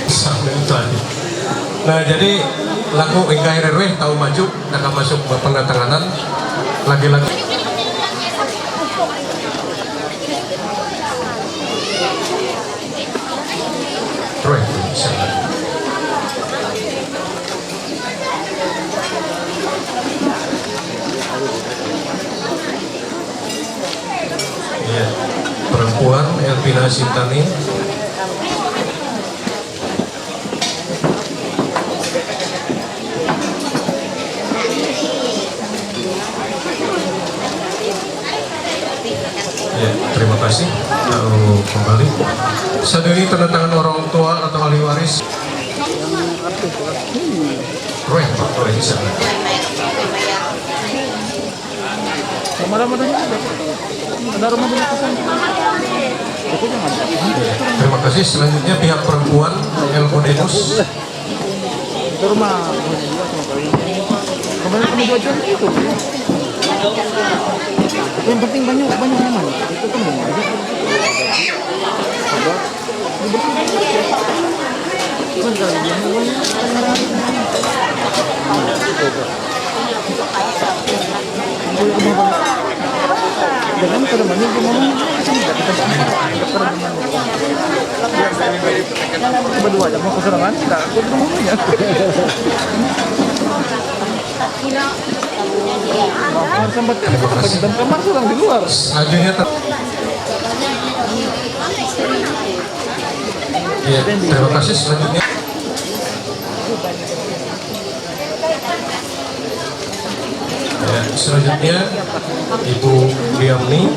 Sambil tadi. Nah, jadi laku ingkai rerweh tahu maju, nak masuk penandatanganan lagi-lagi. Rweh, silakan. Ya, perempuan Elvina Sintani. Así, o con Gaby. Señorita, no tengo oro, tú ahora te vale, Ibaris. Rueda, rueda, dice. Terima kasih. Selanjutnya pihak perempuan, El Kodemus. Itu rumah. Kemarin kami dua jam itu. Yang penting banyak, banyak nyaman. Itu kan banyak. Cuman kalau dia mau, jangan pada mana dia mau. Berdua aja mau ke sana, kan? Kita aku di rumahnya. Sempat, sempat di dalam kamar, seorang di luar. Selanjutnya ter- Ya, terima kasih. Selanjutnya. Ya, selanjutnya Ibu Liamni.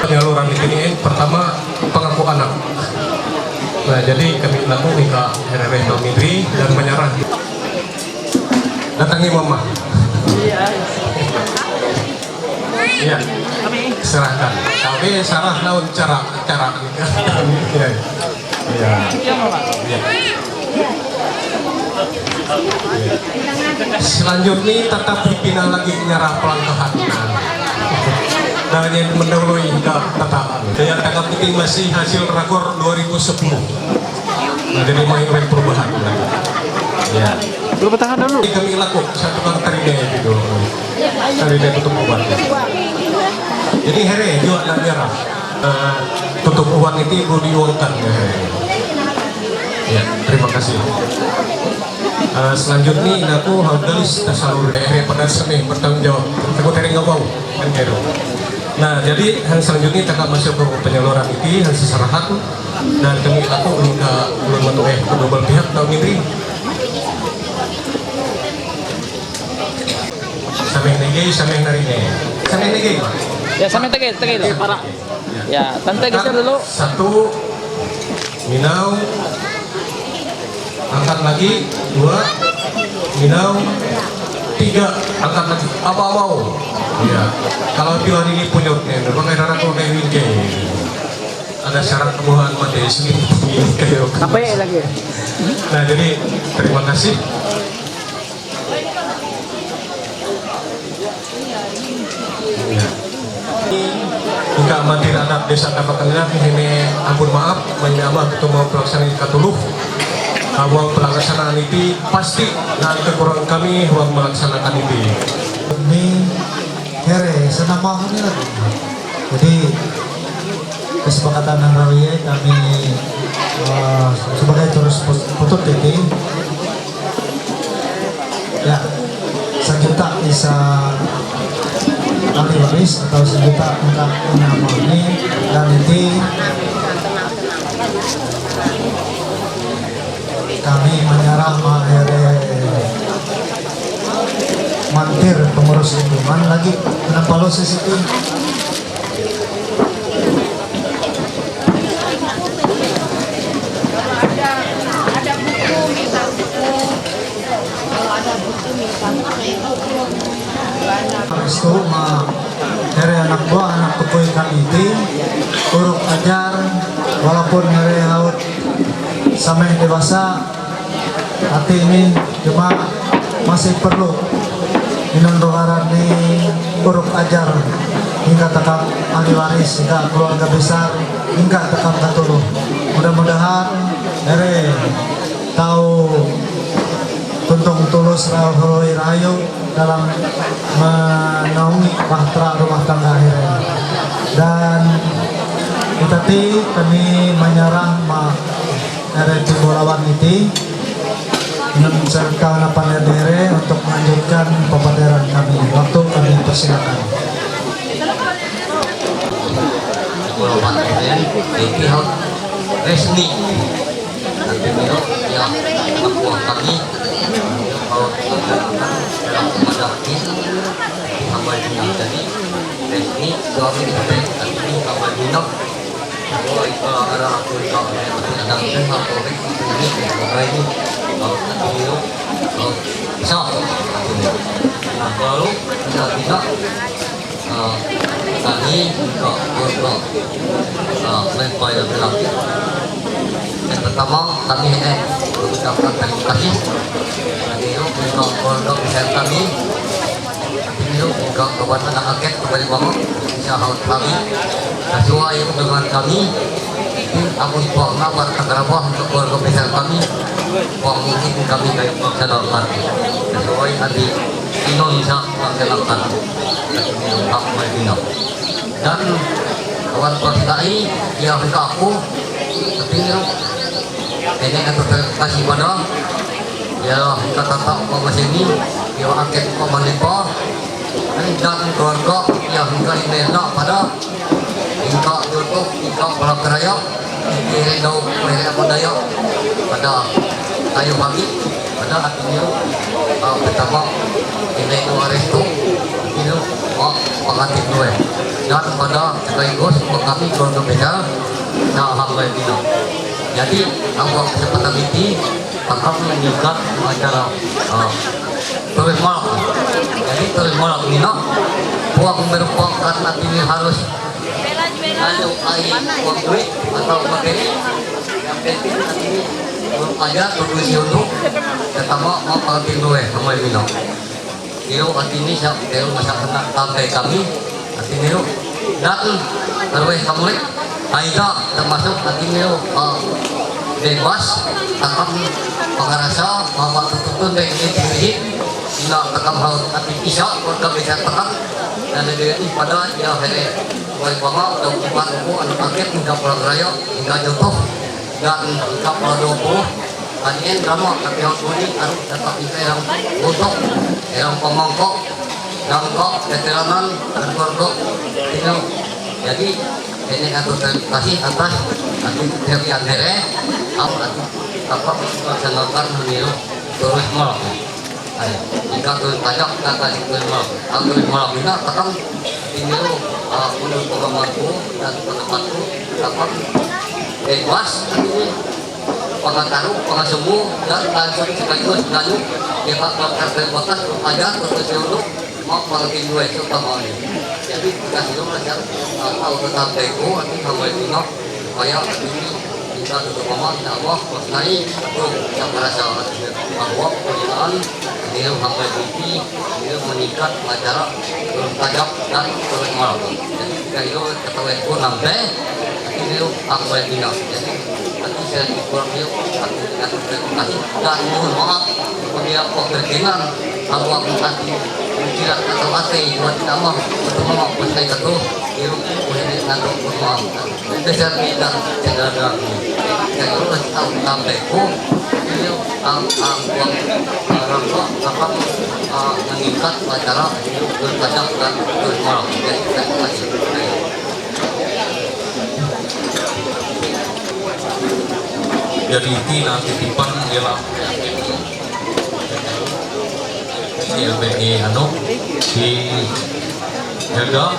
Penyaluran ini pertama pengaku anak. Nah, jadi kami laku nih Kak Herere Tomidri dan menyerah. Datangi mama. Iya. Serahkan. Tapi sarah naon cara, cara. Iya. Iya. Iya. Selanjutnya tetap dipinang lagi nyerah pelangkahan. Dan yang mendahului hingga tetap. Dan yang tangkap ini masih hasil rakor dua ribu sepuluh. Nah, jadi mau yang perubahan. Ya. Dulu bertahan dulu. Kami laku satu kali tadi deh itu. Tadi deh tutup obat. Jadi here juga nak nyerah. Eh, tutup obat itu ibu diuangkan ya. Ya, terima kasih. Eh, selanjutnya aku haudalis tasalur here pada seni bertanggung jawab. Aku tadi nggak mau kan gitu. Nah, jadi yang selanjutnya kita masuk ke penyaluran itu yang seserahan. Dan kami laku ulun ka ulun matueh kedua belah pihak tahu ngintri. Sameh negei, sameh narine. Sameh negei, Pak. Ya, sameh tegel, tegel. Ya, tante geser dulu. Satu, minau, angkat lagi, dua, minau, tiga, angkat lagi. Apa mau? Ya, kalau bilang ini punyutnya, pakai darah kau kayak wingke. Ada syarat kebuhan mati sendiri kayak apa lagi? Nah, jadi terima kasih. Ya. Hingga amatir anak desa Tapak Tengah ini ampun maaf, menyama ketemu pelaksanaan katuluh. Awal pelaksanaan itu pasti dan kekurangan kami ruang melaksanakan itu. Ini here, senama ini lagi. Jadi kesepakatan yang rawi kami eh, sebagai terus put- putut ini ya sejuta isa ahli waris atau sejuta enggak punya ini dan ini kami menyerah mahere mantir pengurus lingkungan lagi kenapa lo sisi itu Restu ma here anak buah anak tukui kami di Uruk Ajar walaupun here haut sameh dewasa Ati ini cuma masih perlu minum doaran ni Uruk Ajar hingga tekap ahli waris hingga keluarga besar hingga tekap katuluh. Mudah-mudahan ere tau tuntung tulus rau huroi rayu dalam menaungi bahtera rumah tangga ere. Dan itati kami menyerah ma ere di bolawan iti nun serta napan ere untuk melanjutkan pembelajaran kami. Waktu kami persilakan. Bolawan ere, iti hau resmi. Nanti miro, ya, aku kami, kalau dalam pembelajaran ini, hamba ini jadi resmi, suami kita, ini hamba ini. Sa, lalu kita tidak, eh, kami juga berdoa, eh, mempelai laki-laki. Yang pertama, kami, eh, mengucapkan terima kasih. Kami juga keluarga besar kami. Ini juga kawan anak angkat kembali bangun. Insya Allah kami sesuai dengan kami. Aku ibu anak warga kerabah untuk keluarga besar kami. Wah, mungkin kami kayak maksa dalam hati. Sesuai hati Indonesia masyarakat. Hak Madinah. Dan kawan pas lain, ya, aku, tapi ini, ini kata terima kasih pada, ya, kata tak apa sini, ya, angkat apa malipa. Dan keluarga, ya, hingga ini nak pada, hingga YouTube, hingga pelakaraya, hingga dau, hingga budaya, pada kayu pagi, pada artinya, ah, pertama, ini dua restu, ini, ah, pengantin dua. Dan pada sekaligus kami keluarga besar, nah, hamba ini. Jadi, apa kesempatan ini, akan meningkat acara, ah, Terus malam. Jadi terus malam ni nak. Puang merupakan nanti ni harus lalu air puang duit atau materi. Yang penting nanti ni belum aja tunggu si untuk pertama mau pengantin dua sama ni nak. Kira hati ni siap dia masa kena tangkai kami. Hati ni nak. Dan terus kamu Aida termasuk hati ni nak. Bebas, takam pangarasa, mama tututun dek ini tinggi, ina takam haut ati isa, warga beda takam, dan ada di pada ya here, wai bama, dan kuman ku, anu paket, hingga pulang raya, hingga jatuh, dan hingga pulang dua puluh, anien nama, tapi haut muni, anu dapat hingga yang untuk, yang pemangkok, Nangkok, veteranan, dan keluarga, tinggal. Jadi, ini aku terima kasih atas, nanti dari Andere, am, apa, melaksanakan meniru terus malam. Ayo, jika terus banyak, kita kasih terus malam. Kalau terus malam ini, akan meniru, uh, menurut pengalamanku dan pendapatku, apa, bebas, nanti pangataru, pangasemu, dan langsung sekaligus nganu, dia bakal terbatas, ada, terus dulu, mau pengantin dua itu, utama ini. Jadi, kasih dulu, ya, uh, tahu tentang bego, nanti kalau itu, no, supaya ini bisa terutama, insya Allah, Mas Nai, itu yang merasa bahwa penggunaan ini sampai tinggi, ini meningkat acara turun tajam dan turun malam. Jadi, kita itu ketahui pun sampai, ini aku boleh pindah. Jadi, nanti saya kurang yuk, aku kasih dan mohon maaf, apabila kau berkenan, aku akan kasih menjilat atau ate buat nama, ketemu apa saya kata, yuk, boleh nanti mohon maaf. Besar kita, saudara. Saya terus tahu sampai, oh, ini ang, ang, ang, orang tua, apa, uh, mengikat acara untuk berkadang dan bermalam. Jadi, kita kasih. Jadi, iti nanti tipan ialah si L B E, anu, si Helga,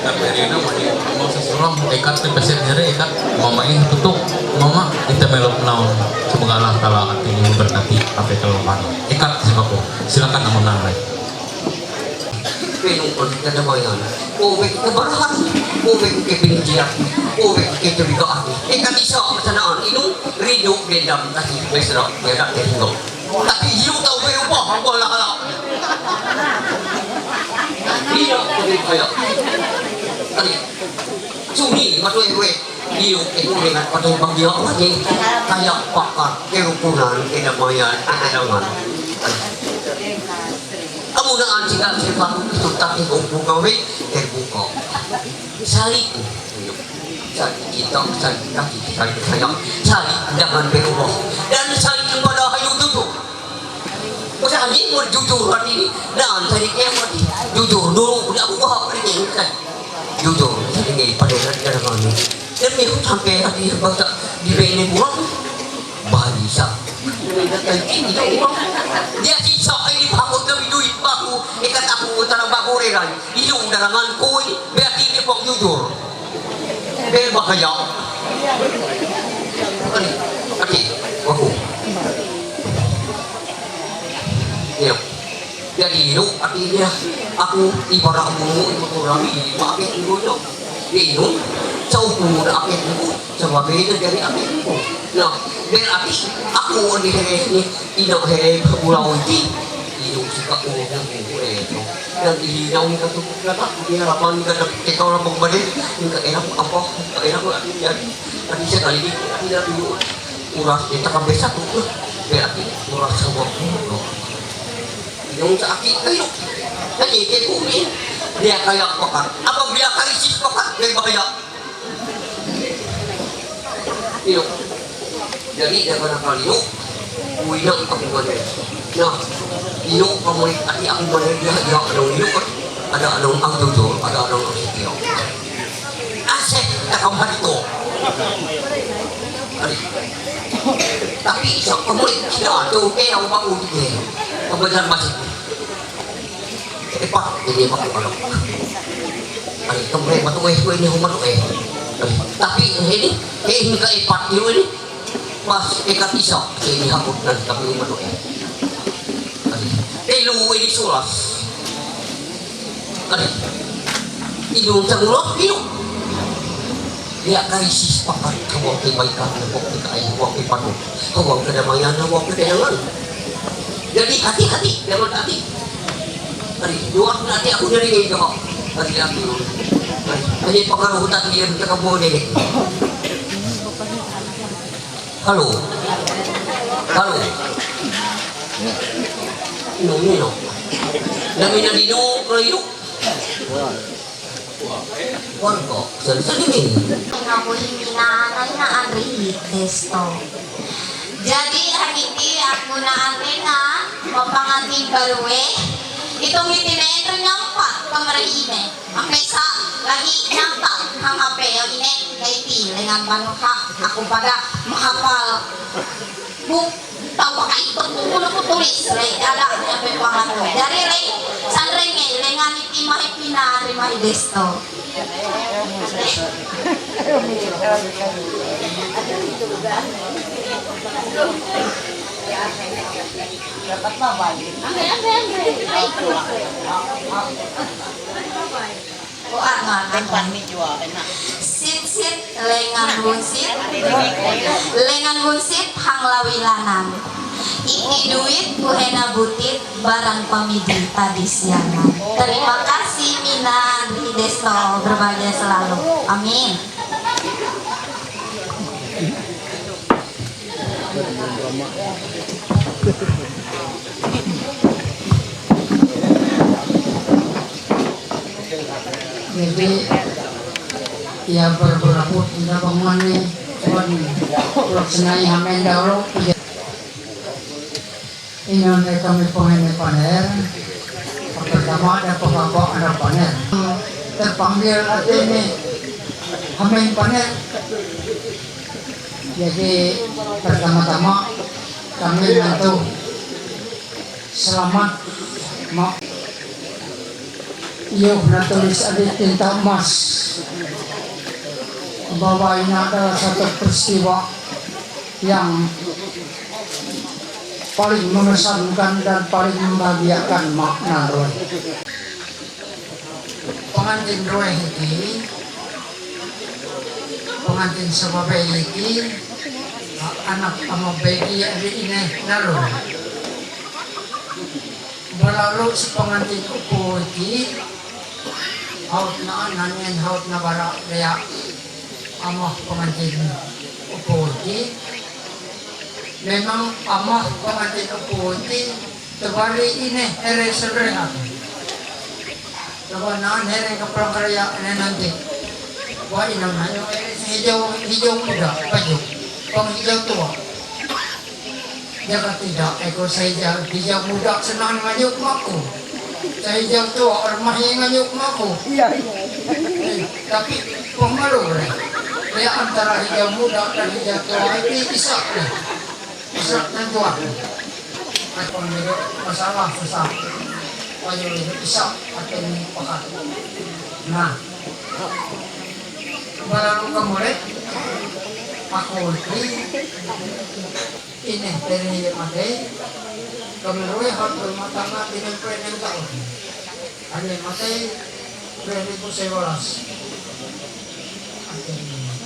ikat Erina, mani, mau seseorang, ikat ke peset nyeri, ikat mamai tutup, mama, kita melok naon, semoga Allah Ta'ala hati ini memberkati, sampai ke depan. Ikat, silakan, silakan, namun nanti. Penong pagkikadabayan, ove kabarahan, ove kebinjian, ove kecurigaan. Ikat isa, sanaan, inong, rindu, dendam, kasih, mesra, tiada, kesinggung. Tapi hiu tau berubah, ubah lah kalau. Hiu tau berubah. Tadi, sunyi, masuk, eh, weh. Io che tu le racconti un po' di oggi, che hai a papà, che lo curano, che la moia, che la mano. Amuna antika che fa tutto tanto con buco, che buco. Sali, sali, ito, sali, kaki, sali, sali, sali, daman pero mo. Dan sali yung pala hayo dudu. Ko sali mo dudu, hati ni, dan sali kaya mo, dudu, dudu, udah buka, pergi, kan. Dudu, sali kaya pada, pada, pada, pada. Dan ni, sampai hati, basta, di ba ini buang? Balisa. Dia sisa ini bago na biduit bago, ikat ako utara bago reran. Iyo, darangan ko, eh, berarti dia pang jujur. Bel ba kaya? Ati, ati, ako. Iyo. Jadi, ino, ati niya, ako, ibarang mo, ito ko lang, bakit mo, no? Ino, sa upo na, akit mo, sa babae na, jadi, akit mo. No, pero ati, ako, ni here, ni, ino, here, pagulaw, iti. Ino, si kakuha ng buko, eh, no? Nang ihinaw, ni katupok na ta, ni harapan, ni katapik, ikaw na pagbalik, ni kairap, apa, kairap, ati, yan. Ati, sa kalibig, ati, na, ino, oras, ni takabesa, ko, pero ati, oras, sa wako, no? Yung sa aki, ayo. Ay, kay kumi. Niya kaya pakat. Apa biya kay sis pakat, may bahaya. Iyo. Jadi, dia kena kali, iyo. Uwi na, aku mana. Nah, iyo, kamu ati, aku mana, dia, dia, ada iyo, ada, ada, aku jujur, ada, ada, aku setia. Asik, tak kembali ko. Ay. Tapi, sa, kamu, sila, tu, kaya, aku, aku, dia. Kamu jangan masuk. Epa, ini mah kalau. Ari, kemre matu eh, ini matu eh. Tapi ini, eh, ini ka epa, ini. Pas, eh, ka isa, ini hakot na, tapi matu eh. Ari, eh, lu, ini sulas. Ari, ini unsa mulo, ini. Dia kay sis pakat, kawang kay baikan, kawang kay kain, kawang kay panu, kawang kay damayan, kawang kay dayangan. Jadi hati-hati, jangan hati. Ari, dua hati aku dari ini, kau. Ari, aku. Ari, ini pengaruh tadi yang kita boleh. Halo. Halo. Ino, ino. Dami na dino, kayo. Warga, sali-sali ni. Nga po hindi na, na, na, Andri Desto. Jadi, hari ini aku na ate nga, mapangating baru eh. Itong itinento niya pa, pamrehine. Ang kaysa, lagi niya pa, ang ape, ang ine, kaiti, lengan banuha, ako baga, mahapal. Bu, tau pakai itu, kulo ko tulis, le, ada, ada pe pangato. Dari le, sanrenge, lengan iti mahi pina, ari mahi desto. Dapat mabalik. Kuan nga, Depan medyo akin na. Sitsit lengan bunsit, lengan bunsit hang lawilanan. Iki duit buhena butit barang pamidi tadi siangan. Terima kasih Mina Andri Desto, berbahagia selalu. Amin. Jadi, ya berberaput tidak bangun ni, cuman pelaksanai hamen dahulu. Inonde kami pengen paner, pertama ada pengapa ada paner. Terpanggil hati ini hamen paner. Jadi pertama-tama kami mantu selamat ma-, iyo, natulis ada tinta emas bahwa ini adalah satu peristiwa yang paling mengesankan dan paling membahagiakan makna roh. Pengantin roh ini, pengantin sebab ini, anak ama begi yang ini lalu. Balalu si pengantin upo ini, haut na nangen haut na bara leak. Amah pengantin upo iti. Memang amah pengantin upo iti tebari ineh here sebelehak. Coba nahan here ke perang raya ini nanti. Wah, inang nanya here hijau, hijau muda, baju. Pang hijau tua. Dia kata, "Tidak, aku sehijau, hijau muda senang ngayuk maku. Sehijau tua, orang mahir ngayuk maku." Iya, iya. Eh, tapi pemalu deh. Dia antara hijau muda dan hijau tua ini isak deh. Isak dan tua. Aku ambil masalah susah. Ayo, isak, aku ini pakat. Nah, baru kamu lihat, aku ini Ineh pere matei, kamerue hot berumah tangga tinan pere nem taun. Ane matei pere ribu sebelas.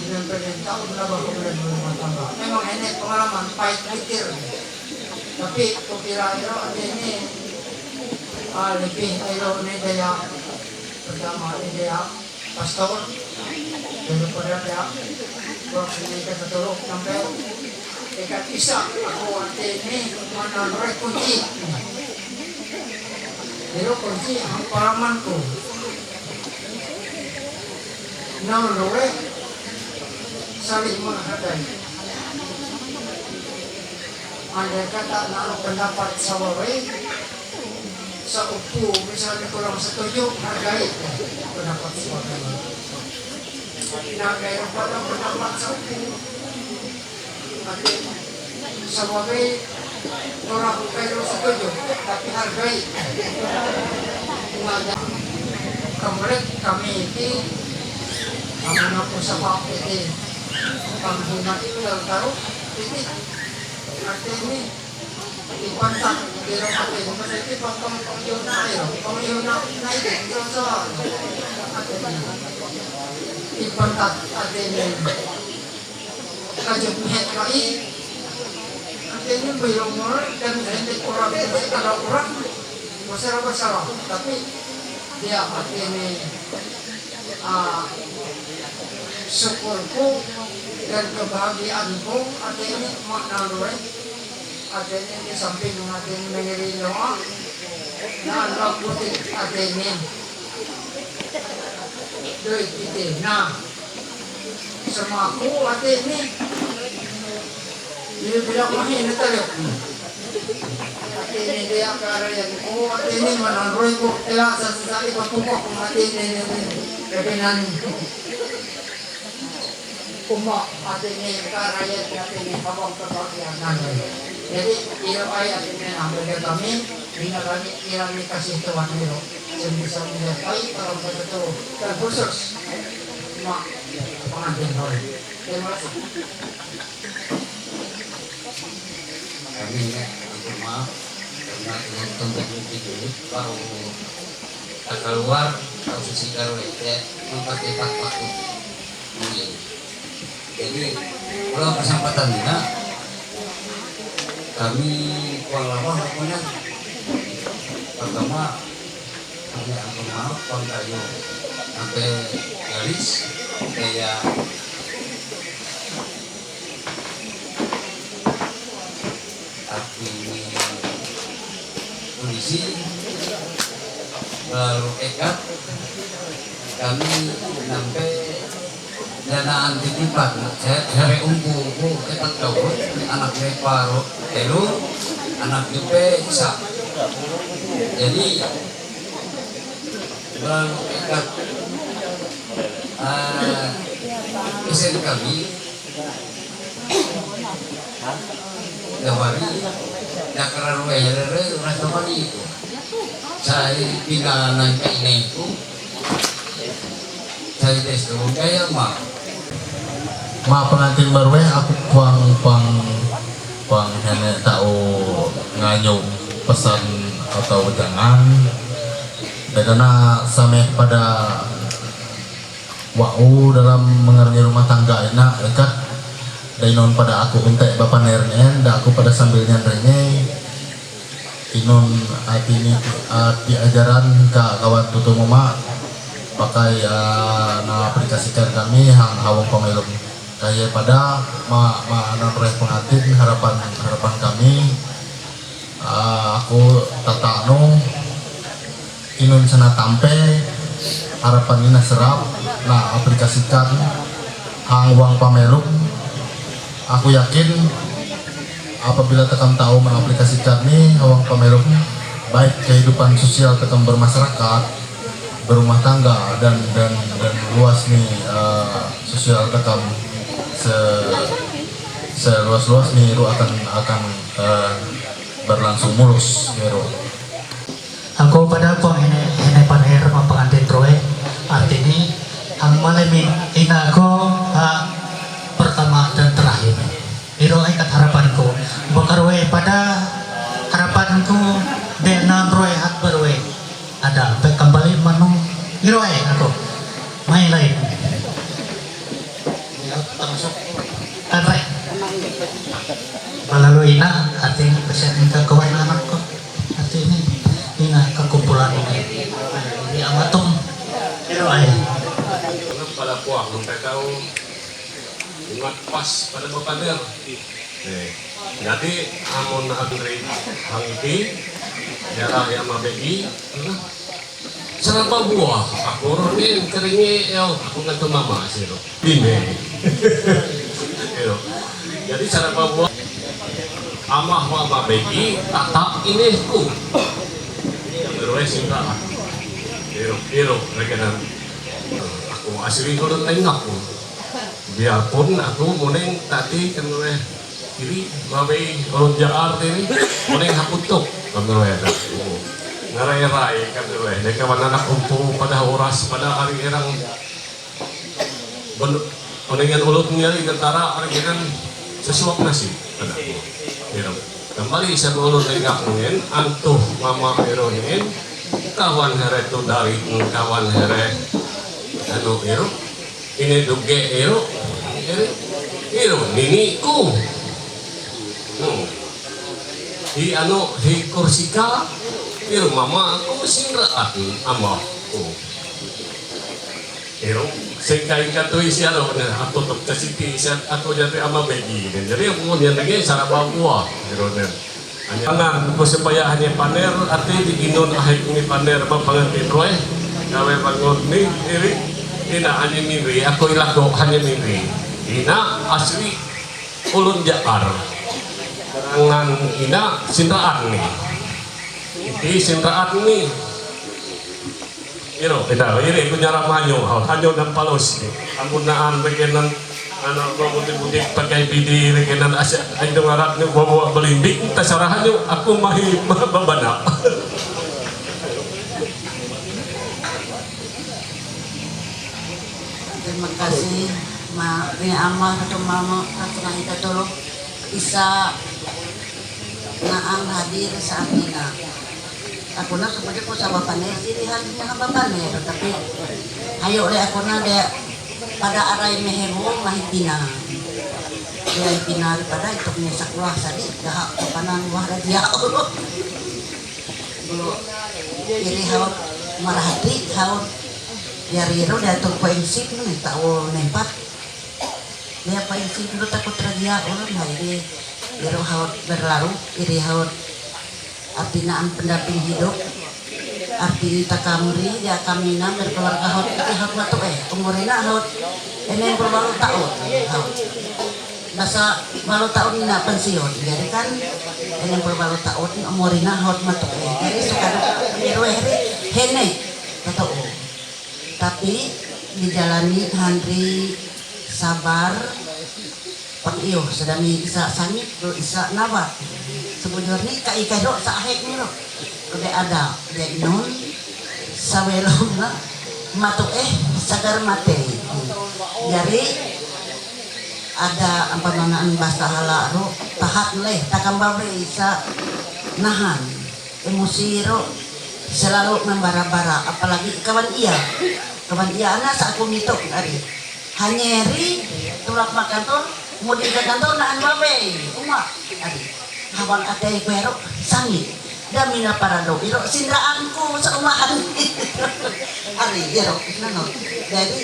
Tinan pere nem taun na ba kamerue berumah tangga. Memang ini pengalaman pahit mikir. Tapi kukira iro ane ini, ah, lebih iro ini daya pertama ini daya Pastor, daripada dia, buat sini ke keturuk sampai dekat Isak, aku hati ini mana roh kunci. Dia kunci hang palamanku. Nang roh saling menghargai. Andai kata nak pendapat sawawe, seupu misalnya kurang setuju, hargai pendapat sawawe. Hargai pada pendapat seupu. Sawawe kurang kayo setuju, tapi hargai. Kemudian kami ini, kami nak usaha ini, kami nak tahu ini, artinya Ipantat, pero pati, masakit pa pang pang yun na ayo, pang yun na, na ito, so, so, ipantat, ate ni, kajut mihet ka i, ate ni, mayroong mo, dan hindi kurang, hindi ka na kurang, masarap, masarap, tapi, dia, ate ni, ah, syukurku dan kebahagiaanku, ate ni, makna lu, eh. Ate ni di samping ate ni mengeri loa. Na, na puti ate ni. Doi kite na. Samaku ate ni. Dia bilang mahi na tayo. Ate ni dia kara yan ko ate ni manang roy ko tela sa sa sa iba pumok ate ni ni ni. Tapi nan Uma, ate ni karaya, ate ni habang kebahagiaan. Jadi, iro ay ate ni ambil kami, ini kami, iro ni kasih Tuhan iro. Sendiri sambil ay, kalau betul, dan khusus, ma, pengantin baru. Terima kasih. Kami ya, minta maaf karena dengan tempat itu baru keluar, kalau sisi kalau ya, tempat tempat waktu ini. Jadi, kalau kesempatan ini, kami kurang lama pokoknya pertama kami akan maaf, pang kayo sampai garis kayak Arti ini polisi, lalu ekat kami sampai danaan titipan, saya, saya umpu, umpu, ekat kau, anak lepa, telu, anak jupe, sa. Jadi, lalu ekat, ah, isen kami, Dawari, dakaran wa herere, uras tamani itu. Sai pina nang kaine itu. Sai des tu kaya ma. Ma pengantin baru eh, aku pang, pang, pang hene tau nganyo pesan atau jangan. Dagana sameh pada Wa'u dalam mengarungi rumah tangga ina, ekat, da inon pada aku untek bapaner nien, da aku pada sambil nyan renge, inon ati ni, ati ajaran ka kawan tutu mama, Pakai, ah, na aplikasi kami hang hawang pamilum. Kaya pada ma ma non reh pengantin harapan harapan kami, ah, aku tatanu inun sana tampe harapan ina serap na aplikasikan hang wang pamelum. Aku yakin apabila tekam tahu mengaplikasikan ni hawang pamelum, baik kehidupan sosial tekam bermasyarakat, berumah tangga dan dan dan luas ni, eh, sosial tekam se seluas-luas ni itu akan akan eh, berlangsung mulus gitu. Aku pada pun ini ini panher ma pengantin rue artini hang malemin ina ko ha pertama dan terakhir. Iro ikat harapanku. Bakarue pada harapanku de nan rue hak berue. Ada pe kembali manu iro aku. Main lain. Ya, termasuk apa? Melalui ina artinya pesan ke kawan anakku. Artinya ina kekumpulan ini. Di amatum. Iro ai. Pada puak, sampai tahu. Ingat pas pada bapader. Eh, jadi amun Andre hangiti, ya ya mabegi. Sarapa buah, aku orang ni keringi, yo, aku ngantu mama sih lo. Bine. Yo. Jadi sarapa buah, amah wa mabegi, tatap ini ku. Yang kedua cinta. Iro, iro, rekenan. Aku asli kalau tengok. Biarpun aku muning tadi kan weh kiri mawei ulun jaar ini muning haputuk kan weh aku. Ngarai-rai kan weh deka anak umpu pada horas pada hari irang ben muningan ulun nyari gentara hari kan sesuap nasi pada aku. Irang. Kembali sa ulun nengak mungin antuh mama irung in kawan here tu dari kawan here anu irung. Ini duge iro, iro, iro, nini ku. Hmm. Hi anu, hi Korsika, iro mama ku sinraan amah ku. Iro, singkai katui siaro ne, aku tuk kasiti siat aku jadi ama begi ne. Jadi aku nyan lagi saraba buah, iro ne. Angan ko supaya hanya paner, ati di inun ahik ni paner ba pangantin roe, gawe bangun ni iri, ina hanya miri, aku ilako hanya miri. Ina asli ulun jakar. Angan ina sinraan ni. Iti sinraan ni. Iro, ita, iri ku nyaram hanyo, hanyo nang palus. Amun naan bagian nang anak bawa butik-butik pakai bidi, bagian nang asa, itu ngarat ni bawa belimbing, tasarah hanyo, aku mahi babana. Terima kasih, ma, ni ama atau mama, atau kita tolong bisa Naam hadir saat ini. Aku nak sebagai ko sa bapaner, diri hal niya ha bapaner, tapi hayo le aku na de pada arai mehebu mahipina. Dia ipina daripada itu punya sekolah tadi, dah kapanan wah dia. Dulu iri haut marahati haut dia riro dia tu prinsip ni tahu nempat. Dia paling sibuk takut raja orang lah ini. Iro haut berlalu, iri haut arti naan pendamping hidup. Arti takamri dia kami nam berkeluarga haut, iri haut matu eh umur ina haut enam puluh walu tahun haut. Basa walu tahun ina pensiun, jadi kan enam puluh walu tahun umur ina haut matu eh. Jadi suka iro heri hene tahu. Tapi dijalani handri sabar, pang iyo sedami isa sangit do isa nawat. Sebujur ni ka ikai do sahek ni do. Kode ada dia inun sawelom na matu eh sagar mate. Jadi ada apa manaan bahasa hala do tahat leh takam babe isa nahan. Emosi ro selalu membara-bara, apalagi kawan iya. Kawan iya anak sa aku ngitu ari. Hanyeri tulak makantor, mudi ke kantor nahan babe, uma ari. Hawang ate kuero sangi. Damina parado, iro, sinraan ko sa umahan. Ari, iro, nano. Jadi,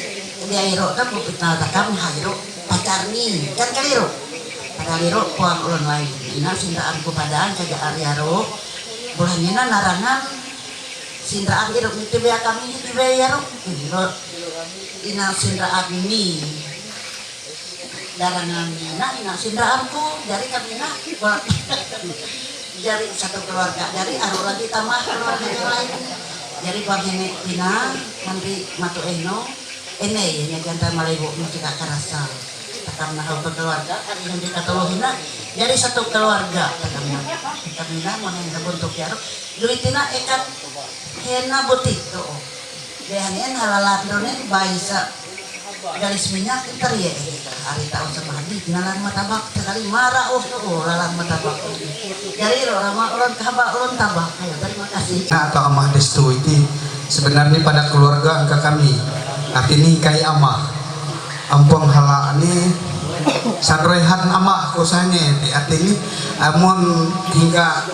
dia iro, na po, na, takam, ha, iro, pacarni, kan, kan, iro. Padahal iro, puang ulun lain. Ina, sinraan ko padaan, kaja ari, aro. Bulan ina, narangan, sinraan, iro, itu bea kami, itu bea, iro. Iro, ina, sinraan ini. Darangan ina, ina, sinraan ko, jadi kami na, jari satu keluarga, jari aru lagi tambah keluarga yang lain. Jari bang ini ina, nanti matu eno, ene ya, ya, jantan malaibu, kita karasa. Takam na hal keluarga, kami nanti katuluh ina, jari satu keluarga, takam na. Kami na, mana yang buntuk ya, duit ina, ekat, hena butik, tuh. Dehan en halalan donen baisa galis minyak teriak. Hari tahu sama di nalan matabak sekali marah, oh, oh, lalan matabak. Jadi ro rama ulun kahaba ulun tabak. Ayo, terima kasih. Nah, atau amah destu iti sebenarnya pada keluarga angka kami. Artinya kai amah. Ampang hala ni sanroihan amah kusanya iti. Artinya amun hingga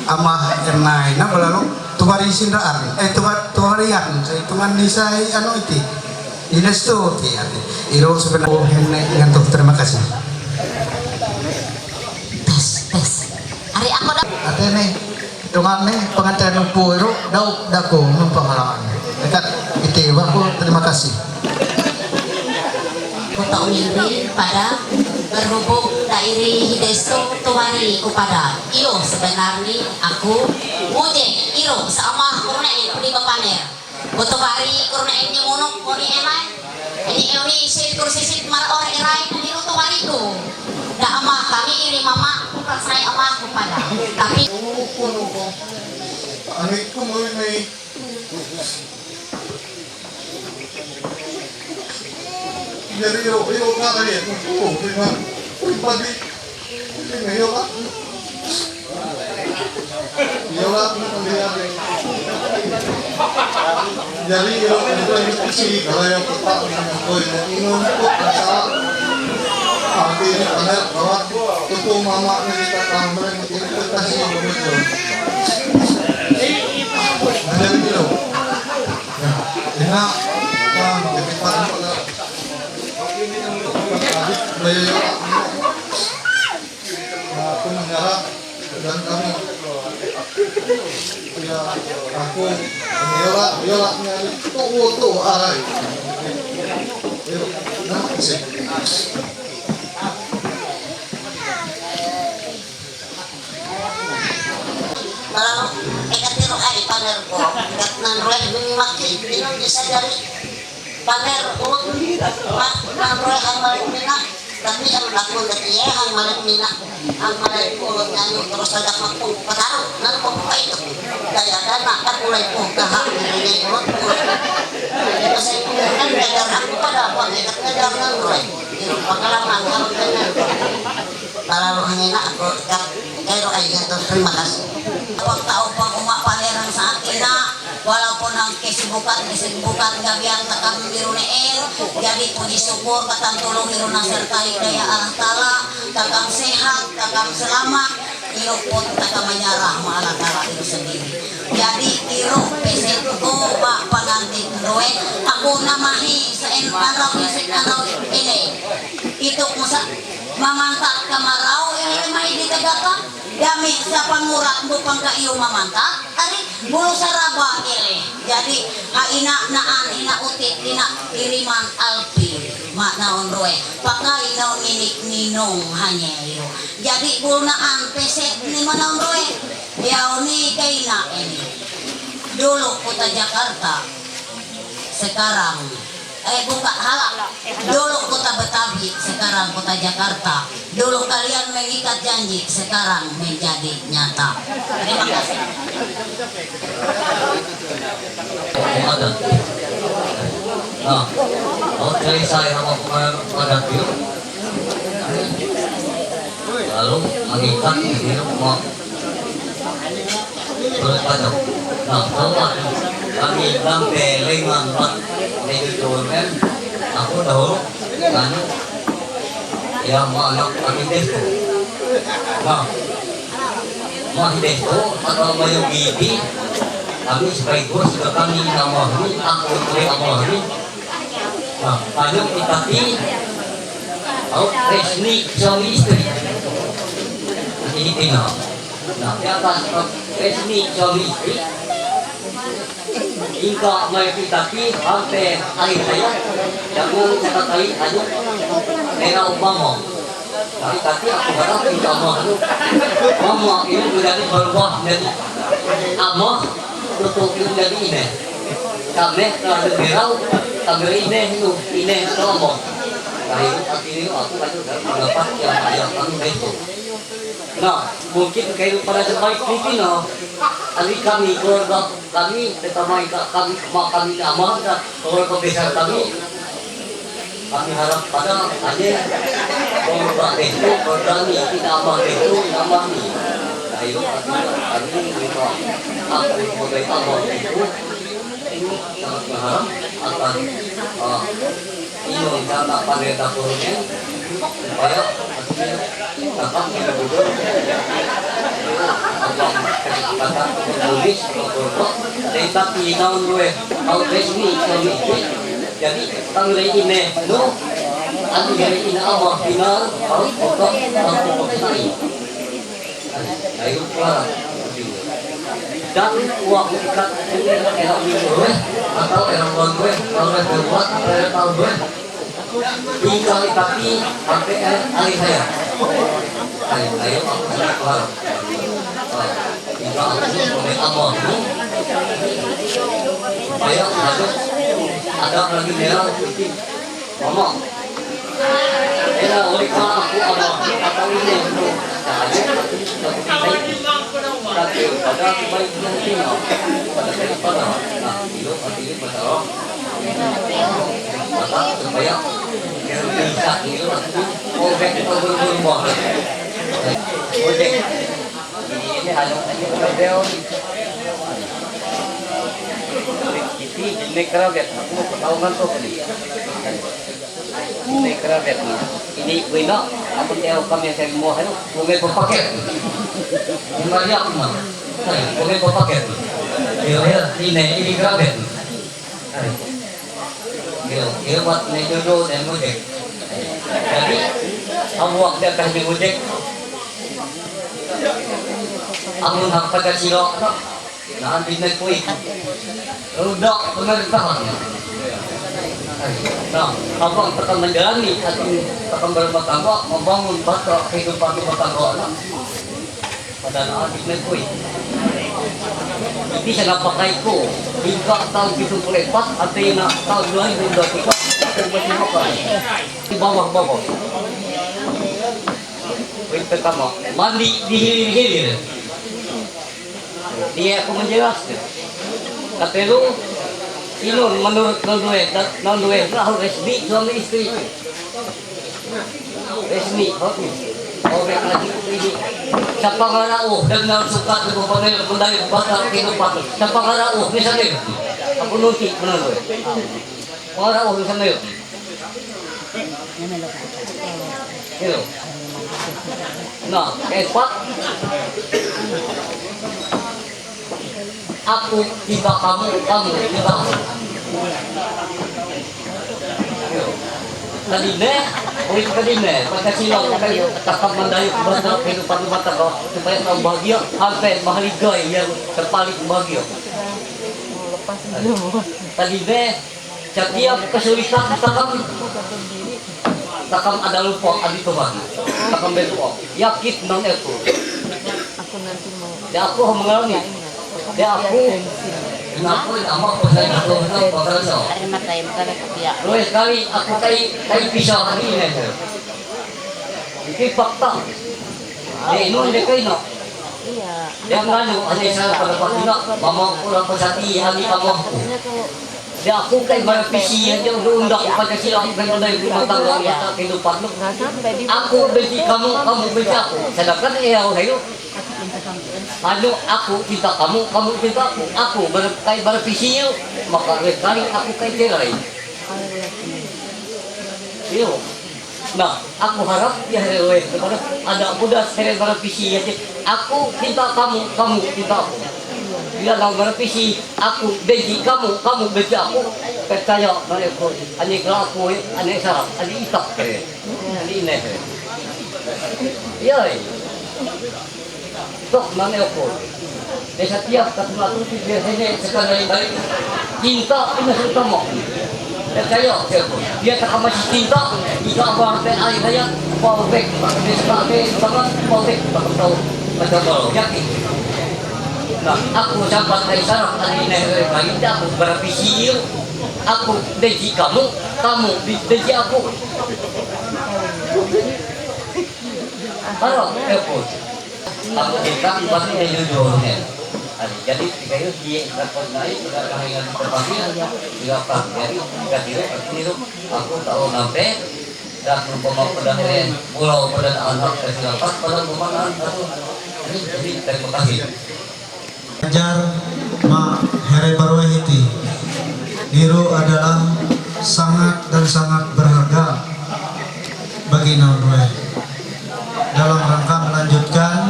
amah ernai na belalu tuari sinraan. Eh, tuari, tuarian. Saya tungan ni saya anu iti. Ilestu ti ati. Iro sebenarnya hene ngantuk. Terima kasih. Tes, tes. Ari aku dah. Ate ni, tungan ni pengantin upu iro, dau dako mempengalangan. Dekat iti, waku terima kasih. Kota Umirin pada berhubung dairi hideso tuari kupada. Iyo, sebenarnya aku muje iro sama kurna yang pudi bapaner. Kutuari kurna ini munuk, muni emai. Ini euni sit kursi sit mar or erai, ini kutuari ku. Da ama kami ini mama, kutuari ama kupada. Tapi Amikum ini. Jadi yo, yo, nada ya, kuku, pribadi. Jadi, yo, Pak. Yo, Pak, dia. Jadi, yo, itu si, kalau yang Pak, yang kau yang ini untuk asal. Arti ini pada bahwa tutu mama ini kita tambah, ini kita kasih begitu. Jadi, gitu. Nah, ini, nah, jadi Pak, Pak, Pak, Pak, Pak, aku menyerah dan kami, ya, aku, yola, yola, nyari, tuh, tuh, arai. Yuk, nah, sih. Kalau, eh, katiro, ay, paner ko, kat nan ruwet, mimaki, ino, bisa jadi, paner, ulun, ma-, nan ruwet, ang balik, mina, tapi yang aku, dati, eh, ang balik, mina, ang balik, ulun, nyanyi, terus ada kampung, pataruh, nan, kok, apa itu, kaya, kan, akan mulai, oh, kahak, ini, ulun, ulun, kasi, kan, ngajar aku pada, apa, ngajar, nan ruwet, pengalaman, kalau, kan, Talalu hangina ako, ka-, kairo ay ganito, terima kasih. Pagtao pang uma panerang sa atin na, walaupun ang kesibukan, kesibukan gabihan takam biru neen, jadi puji syukur katang tulung iruna sertai daya Allah Ta'ala, takam sehat, takam selamat, iro pun takam menyerah ma Allah Ta'ala iro sendiri. Jadi iro peset ko ma pangantin doe, aku namahi seen panau isik anau ini. Itu musa Mamangkat ka marau, ire, may di tagata. Dami sa pangurat mo pang ka iyo mamangkat. Ari, bulu sa raba, ire. Jadi, ha ina naan, ina utit, ina iriman alpi. Ma naon roe. Paka ina ninik ninong hanya iyo. Jadi, bulu naan, peset ni ma naon roe. Yaw ni kay ina ini. Dulu kota Jakarta. Sekarang, eh, buka hala. Dulu kota Betawi, sekarang kota Jakarta. Dulu kalian mengikat janji, sekarang menjadi nyata. Terima kasih. Ada. Nah, oke, saya mau kepada video. Lalu mengikat video mau Terus patok. Nah, sama. Kami nang pelengan mat. Ini tuh kan. Aku tahu. Kan. Ya, mau anak kami deh. Nah. Mahdesto, atau mayogiti, habis baik bos ke kami nama ini, aku boleh nama ini. Nah, banyak kita di, oh, resmi suami istri. Ini tinggal. Nah, di atas, oh, resmi suami istri. Inka mai kitati, hante ai saya, jangan sekali aja, merau mama. Tapi, tapi aku harap inka mama. Mama ini menjadi berubah menjadi ama, untuk menjadi ine. Kami kalau merau, kami ine itu, ine itu ama. Nah, itu artinya aku kan dalam pendapat yang, yang kami itu. Nah, mungkin kayo pala sa mga Pilipino, ali kami, keluarga kami, teka mga ka-, kami, mga kami na ama, na keluarga besar kami, kami harap pada, ano, keluarga dito, keluarga ni, inama dito, inama ni. Kayo, kami, kami, di ba, ako, mga ama dito, sangat maharap, at, ah, Inong tata paneta kurunya, supaya artinya kakak yang duduk, abang kakak kulis, kurunya, teta tinang due, au resmi kami. Jadi, kang re ine, no, anu re ine ama final, au kotak, au kotak. Ay, ay, ay, ay. Dan uang ikat, era minggu, atau era bulan, kalau era bulan, atau era tahun, tinggal tapi pakai air, air saya. Air, air, aku tidak paham. Ah, tinggal aku pakai apa? Saya ada, ada lagi merah putih. Mama. Ela, oleh kau aku, apa? Apa ini? Nah, aku tak tahu. Tapi pada aku baik yang tinggal. Pada saya pada. Nah, itu artinya pada. Maka supaya yang bisa itu aku, oh, baik, itu berubah. Ojek. Ini hanya, hanya berubah. Ini, ini kerabat. Aku tahu ngantuk ini. Ini kerabat ni. Ini wina, aku tahu kami saya mau halu, kami berpaket. Ini banyak mah. Kami berpaket. Iya, iya, ini, ini kerabat. Iya, iya, buat ini dulu dan mudik. Jadi, kamu waktu akan di mudik, kamu nak pada silok. Nah, di naik kuih. Udah, pemerintahan. Nah, abang tekan menjalani, atau tekan berumah tangga, membangun bata kehidupan rumah tangga anak. Pada anak di naik kuih. Jadi, saya nak pakai ku. Hingga tahun tujuh puluh empat, atau nak tahun dua ribu dua puluh tiga, saya masih makan. Di bawah-bawah. Kuih pertama. Mandi di hilir-hilir. Dia aku menjelaskan. Katelu, inun menurut nondue, nondue, harus resmi suami istri. Resmi, harus. Obek lagi ini. Sa pangarao, dan nang sukat ko panel, mendayo bata, kinupat. Sa pangarao, misalnya. Aku nunti, menurut. Pangarao, misalnya. Gitu. Nah, keempat. Aku tiba kamu, kamu tiba aku. Tadi ne, poin tadi ne, Pancasila, takam mandayo, basta kehidupan rumah tangga, supaya tahu bahagia, sampai mahaligay yang terpaling bahagia. Tadi ne, setiap kesulitan takam, takam ada lupa, ada Tuhan. Takam berdoa. Yakin non itu. Aku nanti mau. Ya aku mengalami. Ya aku. Kenapa nama pasal itu, pasal itu? Terima kasih, bukan aku ya. Dua kali aku kai, kai pisah hari ini. Itu fakta. Di nun de kai no. Iya. Dia nganu, ada saya pada patina, mama kurang pesati, ani kamu. Katanya kalau Di aku kay marapisi yan, yung doon ako pagkasila, ang ganda yung tumatanggal, mata, kinupat, no? Ako, benti kamu, kamu, benti ako. Sadakan, eh, ako sa'yo. Ano, ako, kita kamu, kamu, kita ako. Ako, bar-, kay marapisi yun. Makarekari, ako kay tiray. Iyo. Nah, aku harap ya, Herero, eh, kepada anak muda Herero Barapisi, ya, aku cinta kamu, kamu cinta aku. Bila tahu Barapisi, aku benci kamu, kamu benci aku. Percaya, Herero, ani kelaku, ani sarap, ani itak, ani ineh. Ya, eh. Tok, mane, oko. Desa tiap tak matu si dia sene sekali balik. Cinta, ini terutama. Ya, saya, saya, dia tak masih cinta. Jika apa, sampai air saya, apa, baik, dia suka, dia suka, apa, baik, tak tahu. Macam apa, yakin. Nah, aku sampai kaisar, tadi nenek balik, aku berpikir, aku benci kamu, kamu benci aku. Halo, oko. Aku minta buat ini judulnya. Jadi, kita itu di Rakon Naik, sudah kahingan terpaksa, sudah paham. Jadi, kita tidak, aku tahu sampai, dan umpama pada pulau, pada anak, dan silapat, pada pemanaan, satu. Ini, jadi, terima kasih. Ajar ma Herero Barapisi. Iru adalah sangat dan sangat berharga bagi Naun Rue dalam rangka melanjutkan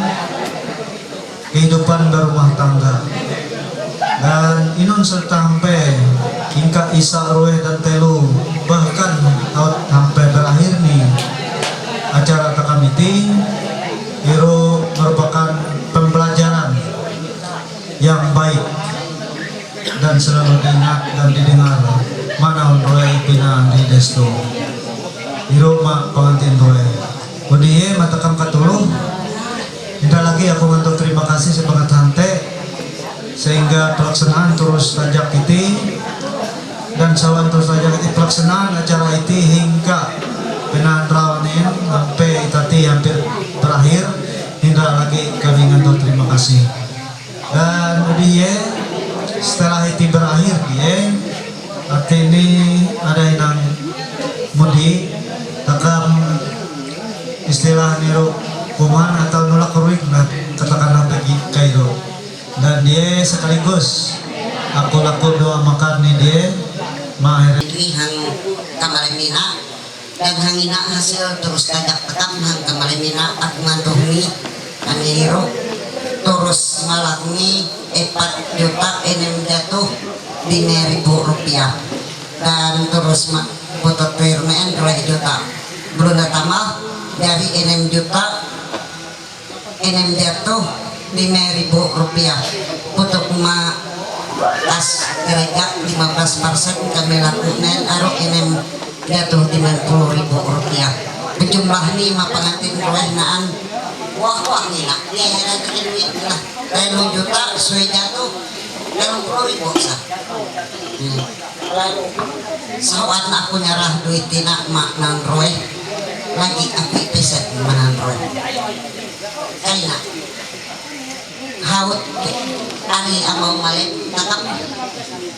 kehidupan berumah tangga. Dan inun serta sampai tingkat isa rue dan telu, bahkan taut sampai berakhir nih acara takamiti, iru merupakan pembelajaran yang baik dan selalu diingat dan didengar ma Naun Rue pina Andi Destu. Iru ma pengantin rue. Budi ye matakam katuluh. Minta lagi aku ngantuk terima kasih sebangat hante sehingga pelaksanaan terus tajak iti dan sawan terus tajak iti pelaksanaan acara iti hingga penandrawan ini sampai tadi hampir berakhir. Minta lagi kami ngantuk terima kasih. Dan budi ye, setelah iti berakhir ye, arti ini ada inang mudi, takam istilah niru kuman atau nulak ruik na katakanlah bagi Kairo. Dan dia sekaligus aku laku doa makan ni dia mahir. Ini hang kamar mina. Dan hangina hasil terus tajak takam hang kamari mina aku ngantuh ni aniro terus malak ni empat juta enam jatuh lima ribu rupiah. Dan terus ma putot tuir meen dua juta. Belum tambah dari enam juta enam jatuh lima ribu rupiah. Putuk ma kas gereja lima belas persen kami lakukan aru enam jatuh lima puluh ribu rupiah. Berjumlah ni ma pengantin rueh naan wah wah ni nak dia heran duit lah. Telu juta sui jatuh lima puluh ribu sa. Hmm. Lalu saat aku nyerah duit tina mak nan rueh lagi aku ipiset ma nan rueh. Kaina. Haut. Ani amau malik takap.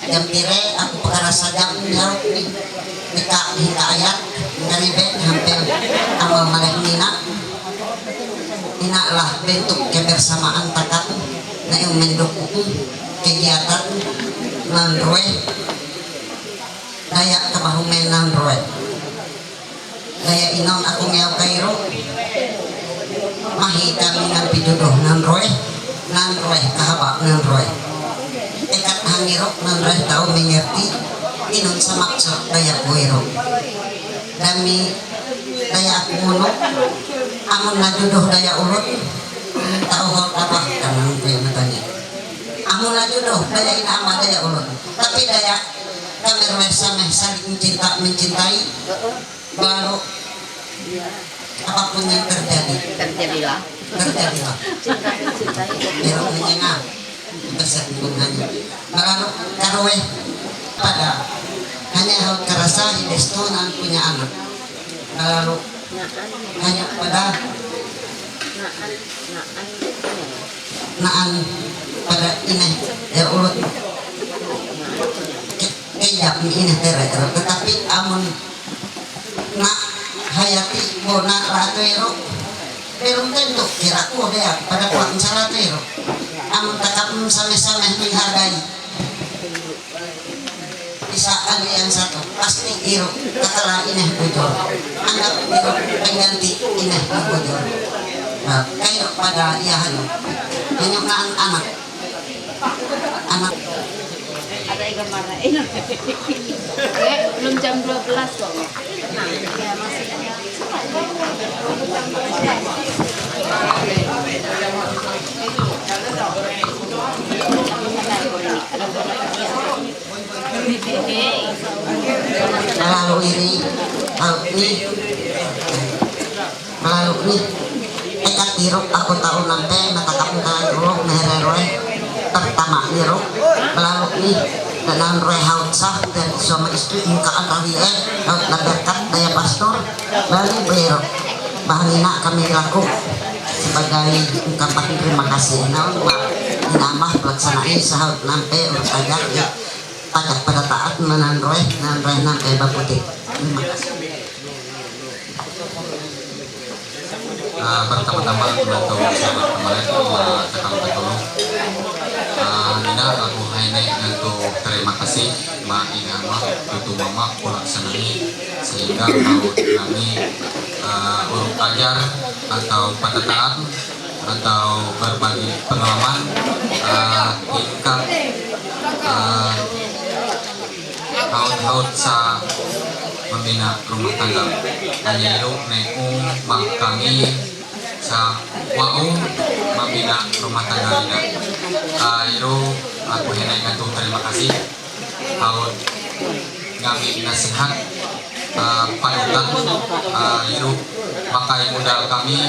Jam pire aku perkara sajam haut ni. Deka hingga ayat ngaribe hampir amau malik nina. Ina lah bentuk kebersamaan takap. Na yang mendukung kegiatan nan rueh. Daya kabahumen nan rueh. Daya inon aku ngiau Kairo. Mahi kami ngan piduduh nan roe, nan roe kahaba nan roe. Ekat hangiro nan roe tau mengerti inon samaksud daya kuiro. Dami daya aku munu, amun na juduh daya ulun, tau hot apa kanang kue matanya. Amun na juduh daya ina ama daya ulun, tapi daya kami roe sameh saling cinta mencintai. Baru apapun yang terjadi, terjadilah. Terjadilah. Terus menyenang. Besar hubungannya. Baru karuwe pada hanya hal kerasa hides tuh nan punya anak. Baru hanya pada naan pada ini ya ulut. Kejap ini tere, tetapi amun Nak hayati bona ratu ero. Belum tentu kira ku dia pada kuat salah ero. Amun takap same-same menghargai. Isa alianza to, pasti iro, kakala ineh bujur. Anggap iro pengganti ineh bujur. Nah, kayo pada iya hanu. Hanya anak-anak. Anak. Ada yang marah. Eh, belum jam dua belas loh. Ya, masih ada. Melalui ini, melalui ini, melalui ini, eka tiruk aku tahu nampe, mata kamu kayak dulu, mehererwe, pertama niruk, melalui ini, dan rwe haut sah, dan suami istri, muka atawi eh, haut na berkat, daya pastor, lalu beruk, bahan ina kami laku, sebagai ungkapan terima kasih, namun, Mak, inamah pelaksanaan sahut nampe, urut ajar, ya. Pajak pada taat menanreh, nanreh nan eba putih. Terima kasih. Ah, pertama-tama, untuk selamat kembali, ah, tekan betul. Ah, Nina, aku hai ne untuk terima kasih, ma ina ma, tutu mama, pulak senangi, sehingga mau kami, ah, urut ajar atau pada taat atau berbagi pengalaman, ah, tingkat, ah, haut-haut sa membina rumah tangga. Hanya iru ne u ma kami sa wa'u membina rumah tangga ina. Ah, iru aku henai ngatu terima kasih. Haut kami nasihat, ah, panutan, ah, iru pakai modal kami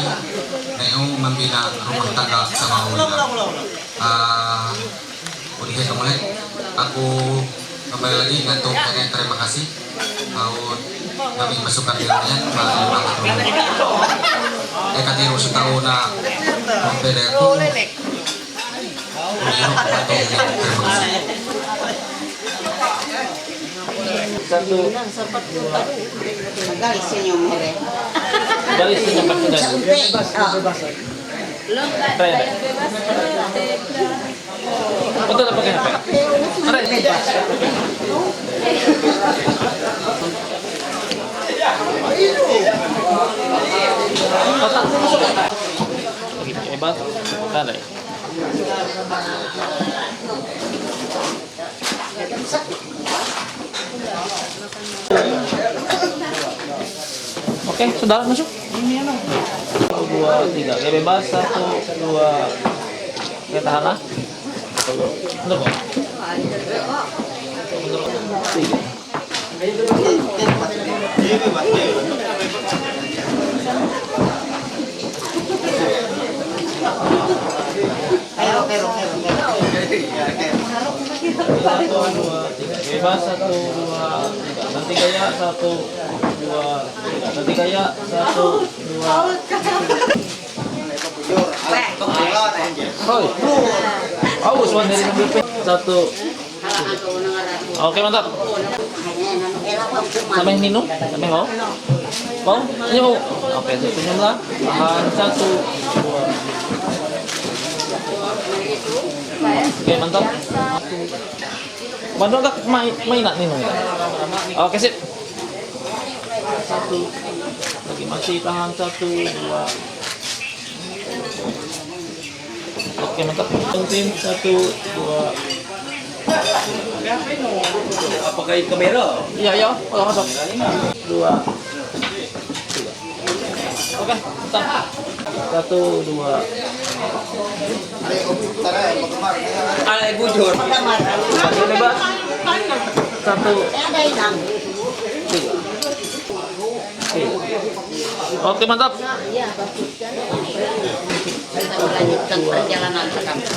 ne u membina rumah tangga sa wa'u ina. Ah, Udah ya, kembali. Aku kembali lagi ngantuk, hanya terima kasih. Tahun kami masukkan di rumahnya, kembali rumah ke rumah. Eh, kati rusu tahu na, pembeli aku. Udah ya, terima kasih. Satu. Galing sa inyo, Mere. Galing sa inyo, Pagkadal. Sa Umpay. Oh. Try na. Punta na pag-, Aray. Iba? Tara. Okay, sudah masuk? Dua, tiga. Oke, bebas. Satu, dua. Oke, tahan lah. Bener kok. Tiga. Bebas, satu, dua, tiga. Nanti gaya, satu, dua, tiga. Nanti gaya, satu, dua. Hoy. Awas, Wan, dari ngambil pen. Satu. Oke, mantap. Sampai minum, sampai mau. Mau? Ini mau. Oke, senyum lah. Tahan, satu, dua. Oke, mantap. Bandung tak main, main nak minum. Oke, sip. Satu. Lagi masih tahan, satu, dua. Oke, mantap. Penting, satu, dua. Apakah ini kamera? Iya, iya. Oh, masuk. Dua. Oke, mantap. Satu, dua. Alay, bujur. Satu, bebas. Satu. Tiga. Oke, mantap. Kita melanjutkan perjalanan ke kampung.